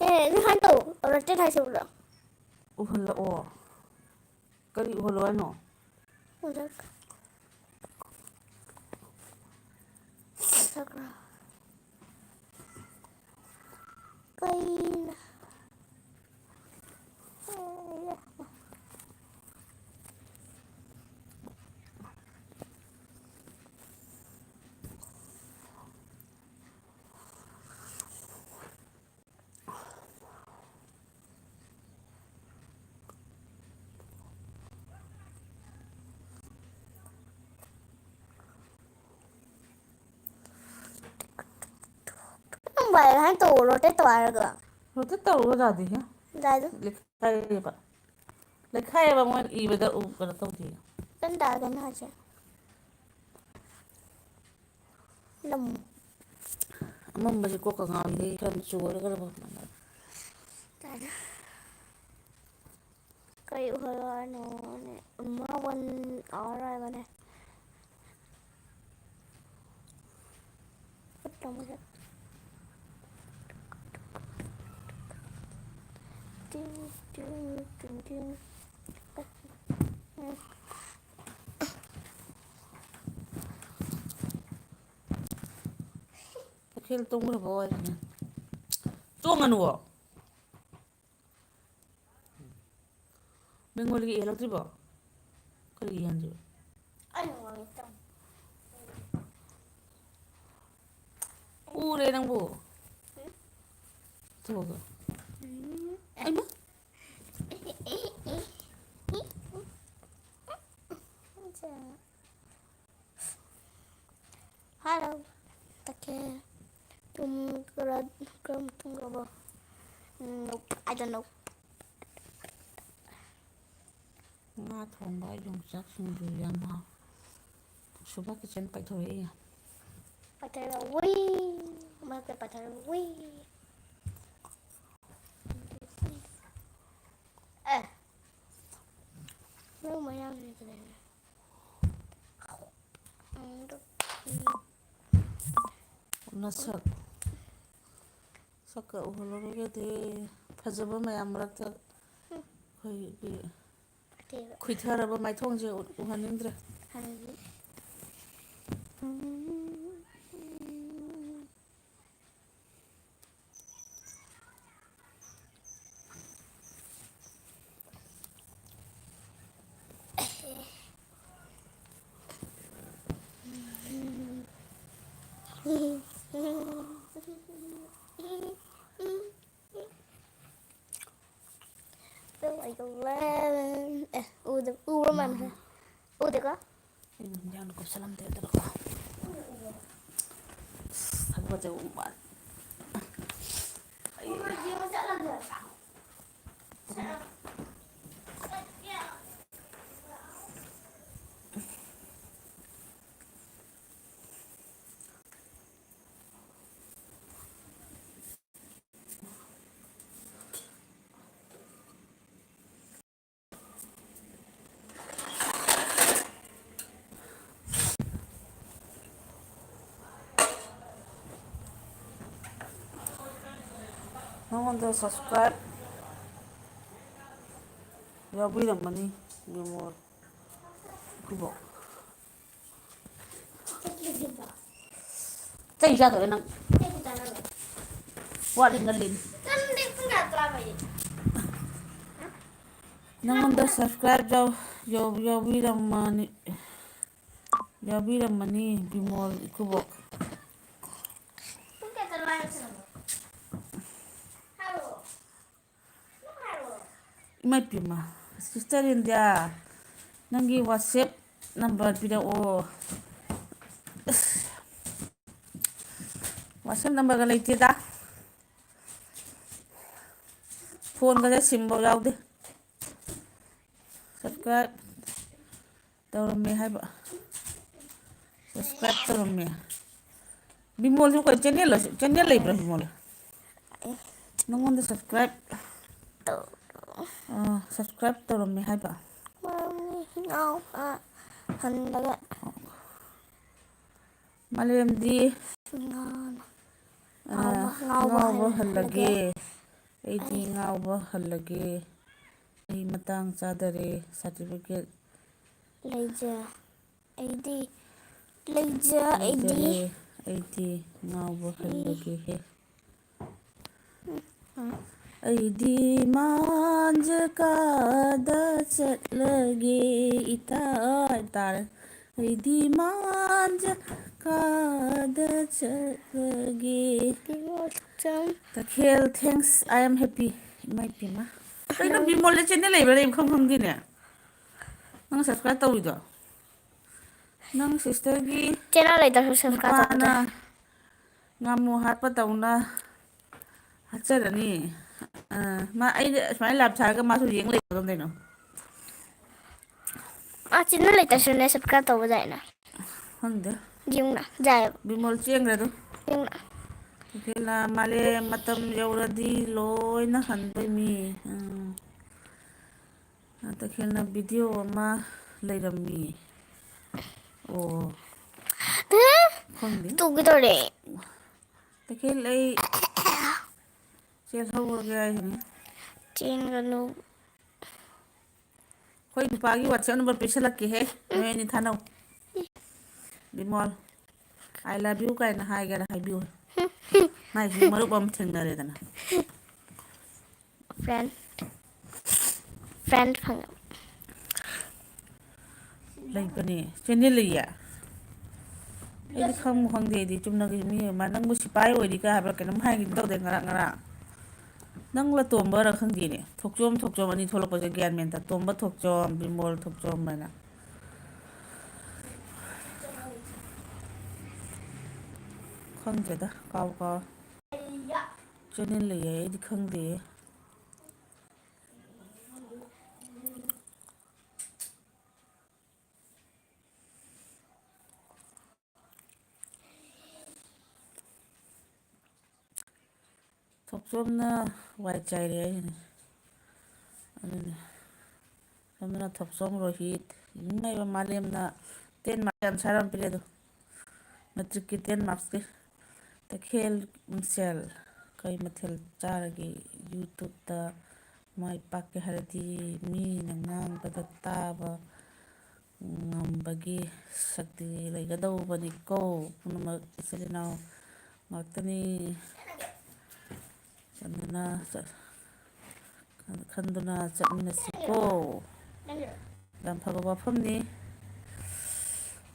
ꯑꯦ, ꯑꯗꯨ ꯍꯥꯏꯅ ꯇꯧ꯫ Rotate ꯍꯥꯏꯁꯦ ꯎꯕ꯭ꯔꯥ? ꯎꯍꯜꯂꯛꯑꯣ꯫ ꯀꯔꯤ ꯎꯍꯜꯂꯣ ꯍꯥꯏꯅꯣ? ꯃꯁꯛ꯫ ꯃꯁꯛ꯫ ꯀꯩꯅꯣ? ꯄꯥꯏ ꯍꯥꯏꯅ ꯇꯧꯔꯣ, ꯔꯣꯇꯦꯠ ꯇꯧ ꯍꯥꯏꯔꯒ꯫ ꯔꯣꯇꯦꯠ ꯇꯧꯔꯣ ꯌꯥꯗꯦꯍꯦ꯫ ꯌꯥꯗꯦ꯫ ꯂꯩꯈꯥꯏꯌꯦꯕ꯫ ꯂꯩꯈꯥꯏꯌꯦꯕ, ꯃꯣꯏꯅ ꯏꯕꯗ ꯎ ꯀꯩꯅꯣ ꯇꯧꯗꯦ꯫ ꯀꯩꯝ ꯇꯥꯗꯦꯅ ꯍꯥꯏꯁꯦ꯫ ꯅꯝꯃꯨ꯫ ꯑꯃꯝꯕꯁꯦ ꯀꯣꯛꯀ ꯉꯥꯎꯏ, ꯈꯔ ꯆꯨꯔꯒ ꯈꯔ ꯐꯕ꯫ ꯇꯥꯗꯦ꯫ ꯀꯩ ꯎꯍꯜꯂꯣ ꯍꯥꯏꯅꯣꯅꯦ? ꯃꯥ ꯋꯥꯟ ꯑꯋꯥꯔ ꯍꯥꯏꯕꯅꯦ꯫ ꯐꯨꯠ ꯑꯃꯗ꯫ ꯇꯤꯡ, ꯇꯤꯡ, ꯇꯤꯡ, ꯇꯤꯡ꯫ ꯇꯈꯦꯜ ꯇꯣꯡꯈ꯭ꯔꯕꯣ ꯍꯥꯏꯁꯤꯅꯦ? ꯇꯣꯡꯉꯅꯨꯋꯣ꯫ ꯕꯦꯡꯒꯣꯂꯤꯒꯤ ꯏꯍꯜꯂꯛꯇ꯭ꯔꯤꯕꯣ? ꯀꯔꯤꯒꯤ ꯏꯍꯟꯗ꯭ꯔꯤꯕ? ꯑꯩꯅ ꯉꯥꯡꯉꯤ ꯇꯥꯎ꯫ ꯎꯔꯦ ꯅꯪꯕꯨ꯫ ꯊꯣꯛꯑꯒ꯫ ꯎꯝ꯫ ꯑꯩꯃ꯫ ꯍꯜꯂꯣ꯫ ꯇꯈꯦꯜ꯫ ꯇꯨꯝꯈ꯭ꯔ-, ꯀꯔꯝ ꯇꯨꯝꯈ꯭ꯔꯕꯣ? Nope, I don't know꯫ ꯉꯥ ꯊꯣꯡꯕ, ꯌꯣꯡꯆꯥꯛ ꯁꯤꯡꯖꯨ ꯌꯥꯝ ꯍꯥꯎ꯫ ꯁꯨꯕ ꯀꯤꯠꯆꯟ ꯄꯥꯏꯊꯣꯔꯛꯏ꯫ ꯄꯥꯏꯊꯔꯛꯑꯣꯏ꯫ ꯃꯔꯛꯇ ꯄꯥꯏꯊꯔꯛꯑꯣꯏ꯫ ꯑꯦ꯫ ꯃꯔꯨ ꯃꯔꯥꯡ ꯂꯩꯇ꯭ꯔꯦꯅꯦ꯫ ꯅꯁꯛ, ꯁꯛꯀ ꯎꯍꯜꯂꯔꯣꯏꯒꯦꯗꯤ꯫ ꯐꯖꯕ ꯃꯌꯥꯝ ꯃꯔꯛꯇ ꯑꯩꯈꯣꯏꯒꯤ ꯐꯠꯇꯦꯕ꯫ ꯈꯨꯏꯊꯔꯕ ꯃꯥꯏꯊꯣꯡꯁꯦ ꯎ-, ꯎꯍꯟꯅꯤꯡꯗ꯭ꯔꯦ꯫ ꯍꯥꯟꯅꯗꯤ꯫ Like eleven. ꯑꯦ, ꯎꯗ-, ꯎꯕ ꯃꯥꯟꯈ꯭ꯔꯦ꯫ ꯎꯗꯦꯀꯣ? ꯑꯩꯅ ꯍꯤꯟꯖꯥꯡꯗꯣ ꯀꯨꯞꯁꯜꯂꯝꯗꯦ ꯑꯗꯨꯅꯀꯣ꯫ ꯑꯁ, ꯊꯕꯛꯁꯦ ꯎ ꯃꯥꯜꯂꯦ꯫ ꯅꯉꯣꯟꯗ subscribe ꯌꯥꯎꯕꯤꯔꯝꯃꯅꯤ, ꯕꯤꯃꯣꯜ ꯏꯀꯨꯕꯣꯛ꯫ ꯆꯩ ꯆꯥꯗꯣꯔꯦ ꯅꯪ꯫ ꯋꯥꯠꯂꯤ ꯉꯜꯂꯤ꯫ ꯅꯪꯉꯣꯟꯗ subscribe ꯌꯥꯎ-, ꯌꯥꯎ-, ꯌꯥꯎꯕꯤꯔꯝꯃꯅꯤ, ꯌꯥꯎꯕꯤꯔꯝꯃꯅꯤ ꯕꯤꯃꯣꯜ ꯏꯀꯨꯕꯣꯛ꯫ ꯏꯃꯥꯏ ꯄꯦꯝꯃ, sister ꯏꯟꯗꯤꯌꯥ, ꯅꯪꯒꯤ WhatsApp number ꯄꯤꯔꯛꯑꯣ꯫ ꯑꯁ, WhatsApp numberꯒ ꯂꯩꯇꯦꯗ꯫ ꯐꯣꯟꯒꯁꯦ ꯁꯤꯝꯐꯥꯎ ꯌꯥꯎꯗꯦ꯫ Subscribe ꯇꯧꯔꯝꯃꯦ ꯍꯥꯏꯕ꯫ Subscribe ꯇꯧꯔꯝꯃꯦ꯫ ꯕꯤꯃꯣꯜꯁꯨ ꯀꯩ channel ꯂꯣ? Channel ꯂꯩꯕ꯭ꯔꯥ ꯕꯤꯃꯣꯜ? ꯅꯉꯣꯟꯗ subscribe, ꯑ, subscribe ꯇꯧꯔꯝꯃꯦ ꯍꯥꯏꯕ꯫ ꯃꯔꯝꯗꯤ ꯉꯥꯎ-, ꯑ, ꯍꯟꯕꯗ꯫ ꯃꯥꯂꯦꯝꯗꯤ, ꯉꯥꯎ-, ꯑ, ꯉꯥꯎꯕ, ꯉꯥꯎꯕ ꯉꯥꯎꯕ ꯍꯜ-, ꯍꯜꯂꯒꯦ꯫ ꯍꯜꯂꯒꯦ꯫ ꯑꯩꯗꯤ ꯑꯩ ꯉꯥꯎꯕ ꯍꯜꯂꯒꯦ꯫ ꯑꯩ ꯃꯇꯥꯡ ꯆꯥꯗꯔꯦ꯫ Certificate ꯂꯩꯖ-, ꯑꯩꯗꯤ ꯂꯩꯖ-, ꯑꯩꯗꯤ ꯂꯩꯖꯔꯦ꯫ ꯑꯩꯗꯤ ꯉꯥꯎꯕ ꯍꯜꯂꯒꯦꯍꯦ꯫ ꯑꯩꯗꯤ ꯃꯥꯟꯖ ꯀꯥꯗ ꯆꯠꯂꯒꯦ ꯏꯇꯥ ꯇꯥꯔꯦ꯫ ꯑꯩꯗꯤ ꯃꯥꯟꯖ ꯀꯥꯗ ꯆꯠꯂꯒꯦ꯫ ꯇꯈꯦꯜ, thanks, I am happy꯫ ꯏꯃꯥꯏ ꯄꯦꯝꯃ꯫ ꯀꯩꯅꯣ ꯕꯤꯃꯣꯜꯗ channel ꯂꯩꯕ꯭ꯔꯥ? ꯑꯩ ꯈꯪ ꯈꯪꯗꯦꯅꯦ꯫ ꯅꯪ subscribe ꯇꯧꯔꯤꯗꯣ? ꯅꯪ sisterꯒꯤ channel ꯂꯩꯇ꯭ꯔꯁꯨ subscribe ꯅꯨꯄꯥꯅ ꯇꯧꯗꯦ꯫ ꯉꯥꯃꯨ ꯍꯥꯠꯄ ꯇꯧꯅ ꯍꯥꯞꯆꯔꯅꯤ꯫ ꯑ, ꯃꯥ, ꯑꯩꯗꯤ ꯁꯨꯃꯥꯏꯅ live ꯊꯥꯔꯒ ꯃꯥꯁꯨ ꯌꯦꯡ ꯂꯩꯕꯗꯣ ꯀꯩꯅꯣ? ꯃꯥ channel ꯂꯩꯇ꯭ꯔꯁꯨꯅꯦ subscribe ꯇꯧꯕꯗꯥꯏꯅꯦ꯫ ꯈꯪꯗꯦ꯫ ꯌꯦꯡꯉꯨꯅ, ꯌꯥꯏꯌꯦꯕ꯫ ꯕꯤꯃꯣꯜ ꯆꯦꯟꯈ꯭ꯔꯦ ꯑꯗꯨ꯫ ꯌꯦꯡꯉꯨꯅ꯫ ꯇꯈꯦꯜꯅ ꯃꯥꯂꯦꯝ ꯃꯇꯝ ꯌꯧꯔꯗꯤ ꯂꯣꯏꯅ ꯍꯟꯕꯩ ꯃꯤ꯫ ꯎꯝ꯫ ꯇꯈꯦꯜꯅ video ꯑꯃ ꯂꯩꯔꯝꯃꯤ꯫ ꯑꯣ꯫ ꯑꯦ? ꯈꯪꯗꯦ꯫ ꯇꯨꯒꯦ ꯇꯧꯔꯦ꯫ ꯇꯈꯦꯜ ꯑꯩ ꯆꯦꯜꯍꯧꯔꯒꯦ ꯍꯥꯏꯁꯤꯅꯤ꯫ ꯆꯦꯟꯒꯅꯨ꯫ ꯑꯩꯈꯣꯏ ꯅꯨꯄꯥꯒꯤ WhatsApp number ꯄꯤꯁꯜꯂꯛꯀꯦꯍꯦ, ꯅꯣꯏ ꯑꯅꯤ ꯊꯥꯅꯧ꯫ ꯕꯤꯃꯣꯜ, "I love you" ꯀꯥꯏꯅ ꯍꯥꯏꯒꯦꯔꯥ ꯍꯥꯏꯕꯤꯌꯨ꯫ ꯃꯥꯏꯁꯨ ꯃꯔꯨꯞ ꯑꯃ ꯊꯦꯡꯅꯔꯦꯗꯅ꯫ Friend꯫ Friend ꯐꯪꯉꯦ꯫ ꯂꯩꯕꯅꯦ, channel ꯂꯩꯌꯦ꯫ ꯑꯩꯗꯤ ꯈꯪꯕꯨ ꯈꯪꯗꯦ, ꯑꯩꯗꯤ ꯆꯨꯝꯅꯒꯤ ꯃꯤ ꯑꯃ, "ꯅꯪꯕꯨ ꯁꯤꯐꯥꯏ ꯑꯣꯏꯔꯤꯒ" ꯍꯥꯏꯕ꯭ꯔꯥ ꯀꯩꯅꯣꯝ ꯍꯥꯏꯈꯤꯒꯨꯝ ꯇꯧꯗꯦ ꯉꯔꯥꯡ, ꯉꯔꯥꯡ꯫ ꯅꯪꯂ ꯇꯣꯝꯕꯔ ꯈꯪꯗꯦꯅꯦ꯫ ꯊꯣꯛꯆꯣꯝ, ꯊꯣꯛꯆꯣꯝ ꯑꯅꯤ ꯊꯣꯛꯂꯛꯄꯁꯦ ꯒ꯭ꯌꯥꯟ ꯃꯦꯟ ꯇꯥ-, ꯇꯣꯝꯕ ꯊꯣꯛꯆꯣꯝ, ꯕꯤꯃꯣꯜ ꯊꯣꯛꯆꯣꯝ ꯍꯥꯏꯅ꯫ ꯈꯪꯗ꯭ꯔꯦꯗ, ꯀꯥꯎ ꯀꯥꯎ꯫ Channel ꯂꯩꯌꯦ, ꯑꯩꯗꯤ ꯈꯪꯗꯦ꯫ ꯊꯣꯛꯆꯣꯝꯅ ꯋꯥꯏ ꯆꯥꯏꯔꯦ ꯍꯥꯏꯁꯤꯅꯦ꯫ ꯑꯗꯨꯅꯦ꯫ ꯁꯣꯝꯗꯅ ꯊꯣꯛꯆꯣꯝ ꯔꯣꯍꯤꯠ꯫ ꯏꯃꯥ ꯏꯕꯦꯝꯃ, ꯃꯥꯂꯦꯝꯅ ten mark answer ꯑꯃ ꯄꯤꯔꯦ ꯑꯗꯣ꯫ Matric ꯀꯤ ten marks ꯀꯤ꯫ ꯇꯈꯦꯜ ꯃꯁꯦꯜ ꯀꯩ ꯃꯊꯦꯜ ꯆꯥꯔꯒꯦ? YouTube ꯇ ꯃꯥꯏ ꯄꯥꯛꯀꯦ ꯍꯥꯏꯔꯗꯤ ꯃꯤꯅ ꯉꯥꯡꯕꯗ ꯇꯥꯕ ꯉꯝꯕꯒꯤ ꯁꯛꯇꯤ ꯂꯩꯒꯗꯧꯕꯅꯤꯀꯣ꯫ ꯄꯨꯝꯅꯃꯛ ꯏꯆꯤꯜ ꯏꯅꯥꯎ ꯉꯥꯛꯇꯅꯤ꯫ ꯆꯟꯗꯨꯅ ꯆꯠ-, ꯈꯟꯗꯨꯅ ꯆꯠꯃꯤꯟꯅꯁꯤꯀꯣ꯫ ꯌꯥꯝ ꯐꯕ ꯋꯥꯐꯝꯅꯤ꯫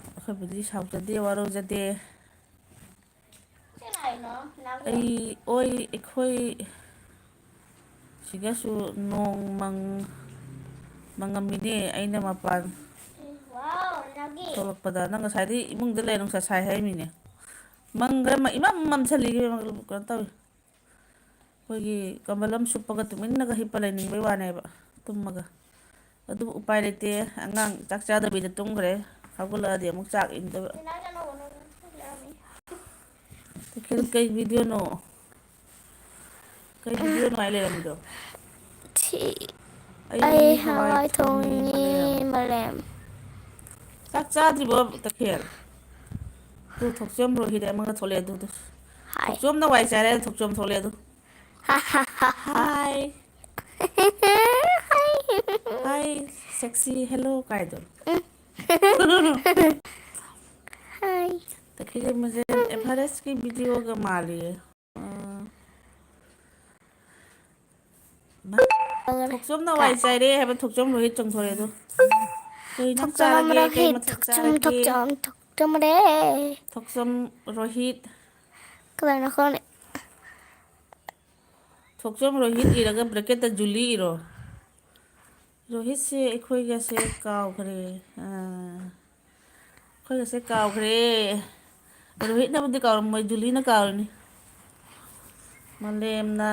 ꯑꯩꯈꯣꯏꯕꯨꯗꯤ ꯁꯥꯎꯖꯗꯦ, ꯋꯥꯔꯧꯖꯗꯦ꯫ ꯑꯩ, ꯑꯣꯏ, ꯑꯩꯈꯣꯏ ꯁꯤꯒꯁꯨ ꯅꯣꯡ ꯃꯪ-, ꯃꯪꯉꯝꯃꯤꯅꯦ꯫ ꯑꯩꯅ ꯃꯄꯥꯟ ꯊꯣꯛꯂꯛꯄꯗ, ꯅꯪ ꯉꯁꯥꯏꯗꯩ ꯏꯃꯨꯡꯗ ꯂꯩ, ꯅꯨꯡꯁꯥ ꯁꯥꯏ ꯍꯥꯏꯔꯤꯃꯤꯅꯦ꯫ ꯃꯪꯈ꯭ꯔꯦ, ꯃ-, ꯏꯃꯝ ꯃꯝꯁꯜꯂꯤ, ꯀꯩꯅꯣ ꯇꯧꯏ꯫ ꯑꯩꯈꯣꯏꯒꯤ ꯀꯝꯕꯜ ꯑꯃ ꯁꯨꯞꯄꯒ ꯇꯨꯃꯤꯟꯅꯒ ꯍꯤꯞꯄ ꯂꯩꯅꯤꯡꯕꯩ ꯋꯥꯅꯦꯕ, ꯇꯨꯝꯃꯒ꯫ ꯑꯗꯨꯕꯨ ꯎꯄꯥꯏ ꯂꯩꯇꯦ, ꯑꯉꯥꯡ ꯆꯥꯛ ꯆꯥꯗꯕꯤꯗ ꯇꯨꯝꯈ꯭ꯔꯦ, ꯍꯧꯒꯠꯂꯛꯑꯗꯤ ꯑꯃꯨꯛ ꯆꯥꯛ ꯏꯟꯗꯕ꯫ ꯇꯈꯦꯜ, ꯀꯩ ꯚꯤꯗꯤꯑꯣꯅꯣ? ꯀꯩ ꯚꯤꯗꯤꯑꯣꯅꯣ ꯍꯥꯏ ꯂꯩꯔꯝꯃꯤꯗꯣ? ꯁꯤ ꯑꯩ ꯑꯩ ꯍꯋꯥꯏ ꯍꯋꯥꯏ ꯊꯣꯡꯉꯤ, ꯊꯣꯡꯉꯤ, ꯃꯔꯦꯝ꯫ ꯃꯔꯦꯝ꯫ ꯆꯥꯛ ꯆꯥꯗ꯭ꯔꯤꯕꯣ, ꯇꯈꯦꯜ? ꯇꯨ, ꯊꯣꯛꯆꯣꯝ ꯔꯣꯍꯤꯠ ꯑꯃꯒ ꯊꯣꯛꯂꯛꯑꯦ ꯑꯗꯨ, ꯑꯗꯨ꯫ ꯍꯥꯏ꯫ ꯊꯣꯛꯆꯣꯝꯅ ꯋꯥꯏ ꯆꯥꯏꯔꯦ, ꯊꯣꯛꯆꯣꯝ ꯊꯣꯛꯂꯛꯑꯦ ꯑꯗꯨ꯫ ꯍꯥꯏ꯫ ꯍꯥꯏ꯫ ꯍꯥꯏ, ꯁꯦꯛꯁꯤ, ꯍꯦꯜꯂꯣ ꯀꯥꯏꯗꯣ꯫ ꯎꯝ꯫ ꯍꯥꯏ꯫ ꯇꯈꯦꯜ ꯃꯁꯦꯟ ꯑꯦꯚꯔꯦꯁꯀꯤ ꯚꯤꯗꯤꯑꯣꯒ ꯃꯥꯜꯂꯤꯌꯦ꯫ ꯑꯥ꯫ ꯃꯥ, ꯊꯣꯛꯆꯣꯝꯅ ꯀꯥ-, ꯋꯥꯏ ꯆꯥꯏꯔꯦ ꯍꯥꯏꯕ, ꯊꯣꯛꯆꯣꯝ ꯔꯣꯍꯤꯠ ꯆꯣꯡꯊꯣꯔꯛꯑꯦ ꯑꯗꯣ꯫ ꯀꯩ ꯏꯟꯖꯥꯡ ꯊꯣꯛꯆꯣꯝ ꯆꯥꯔꯒꯦ? ꯀꯩ ꯔꯣꯍꯤꯠ, ꯃꯊꯦꯜ ꯊꯣꯛꯆꯣꯝ, ꯆꯥꯔꯒꯦ? ꯊꯣꯛꯆꯣꯝ, ꯊꯣꯛꯆꯣꯝ ꯔꯣꯍꯤꯠ꯫ ꯊꯣꯛꯆꯣꯝ ꯔꯣꯍꯤꯠ꯫ ꯀꯅꯥꯅꯣ ꯈꯪꯗꯦ꯫ ꯊꯣꯛꯆꯣꯝ ꯔꯣꯍꯤꯠ ꯏꯔꯒ ꯕ꯭ꯔꯦꯀꯦꯠꯇ ꯖꯨꯂꯤ ꯏꯔꯣ꯫ ꯔꯣꯍꯤꯠꯁꯦ ꯑꯩꯈꯣꯏꯒꯁꯦ ꯀꯥꯎꯈ꯭ꯔꯦ꯫ ꯑꯥ, ꯑꯩꯈꯣꯏꯒꯁꯦ ꯀꯥꯎꯈ꯭ꯔꯦ꯫ ꯔꯣꯍꯤꯠꯅꯕꯨꯗꯤ ꯀꯥꯎꯔꯝꯃꯣꯏ, ꯖꯨꯂꯤꯅ ꯀꯥꯎꯔꯤꯅꯤ꯫ ꯃꯥꯂꯦꯝꯅ,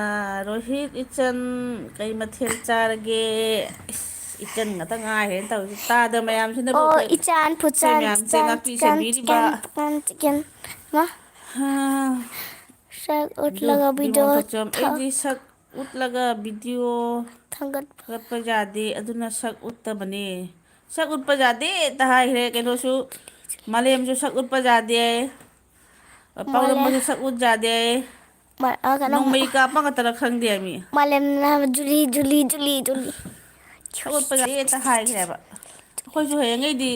ꯔꯣꯍꯤꯠ, ꯏꯆꯟ, ꯀꯩ ꯃꯊꯦꯜ ꯆꯥꯔꯒꯦ? ꯏꯁ, ꯏꯆꯟ ꯉꯥꯛꯇ ꯉꯥꯏꯔꯦꯅ ꯇꯧꯔꯤꯁꯦ꯫ ꯇꯥꯗ ꯃꯌꯥꯝꯁꯤꯅꯕꯨ ꯑꯣ, ꯑꯩꯈꯣꯏ, ꯏꯆꯥꯟ ꯑꯩꯈꯣꯏ ꯐꯨꯆꯥꯟ, ꯃꯌꯥꯝꯁꯦ ꯆꯤꯀꯟ, ꯉꯥꯛꯄꯤ ꯆꯤꯀꯟ, ꯁꯦꯟꯕꯤꯔꯤꯕ꯫ Chicken, chicken, chicken. ꯃꯥ꯫ ꯍꯥ꯫ ꯁꯛ ꯑꯗꯨ ꯎꯠꯂꯒ ꯕꯤꯃꯣꯜ ꯚꯤꯗꯤꯑꯣ ꯊꯥ-, ꯊꯣꯛꯆꯣꯝ, ꯑꯩꯗꯤ ꯁꯛ ꯎꯠꯂꯒ ꯚꯤꯗꯤꯑꯣ ꯊꯥꯒꯠꯄ꯫ ꯊꯥꯒꯠꯄ ꯌꯥꯗꯦ, ꯑꯗꯨꯅ ꯁꯛ ꯎꯠꯇꯕꯅꯦ꯫ ꯁꯛ ꯎꯠꯄ ꯌꯥꯗꯦ ꯇ ꯍꯥꯏꯈ꯭ꯔꯦ ꯀꯩꯅꯣꯁꯨ, ꯃꯥꯂꯦꯝꯁꯨ ꯁꯛ ꯎꯠꯄ ꯌꯥꯗꯦ, ꯃꯥꯂꯦ-, ꯄꯥꯎꯗꯝꯕꯁꯨ ꯁꯛ ꯎꯠ ꯌꯥꯗꯦ꯫ ꯃꯥ-, ꯑ, ꯀꯩꯅꯣ, ꯅꯣꯡꯃꯩ ꯀꯥꯞꯄ ꯉꯛꯇꯔ ꯈꯪꯗꯦ ꯃꯤ꯫ ꯃꯥꯂꯦꯝꯅ ꯍꯥꯏꯕ ꯖꯨꯂꯤ, ꯖꯨꯂꯤ, ꯖꯨꯂꯤ, ꯖꯨꯂꯤ꯫ ꯁꯛ ꯎꯠꯄ ꯌꯥꯗꯦ ꯇ ꯍꯥꯏꯈ꯭ꯔꯦꯕ꯫ ꯑꯩꯈꯣꯏꯁꯨ ꯍꯌꯦꯡꯈꯩꯗꯤ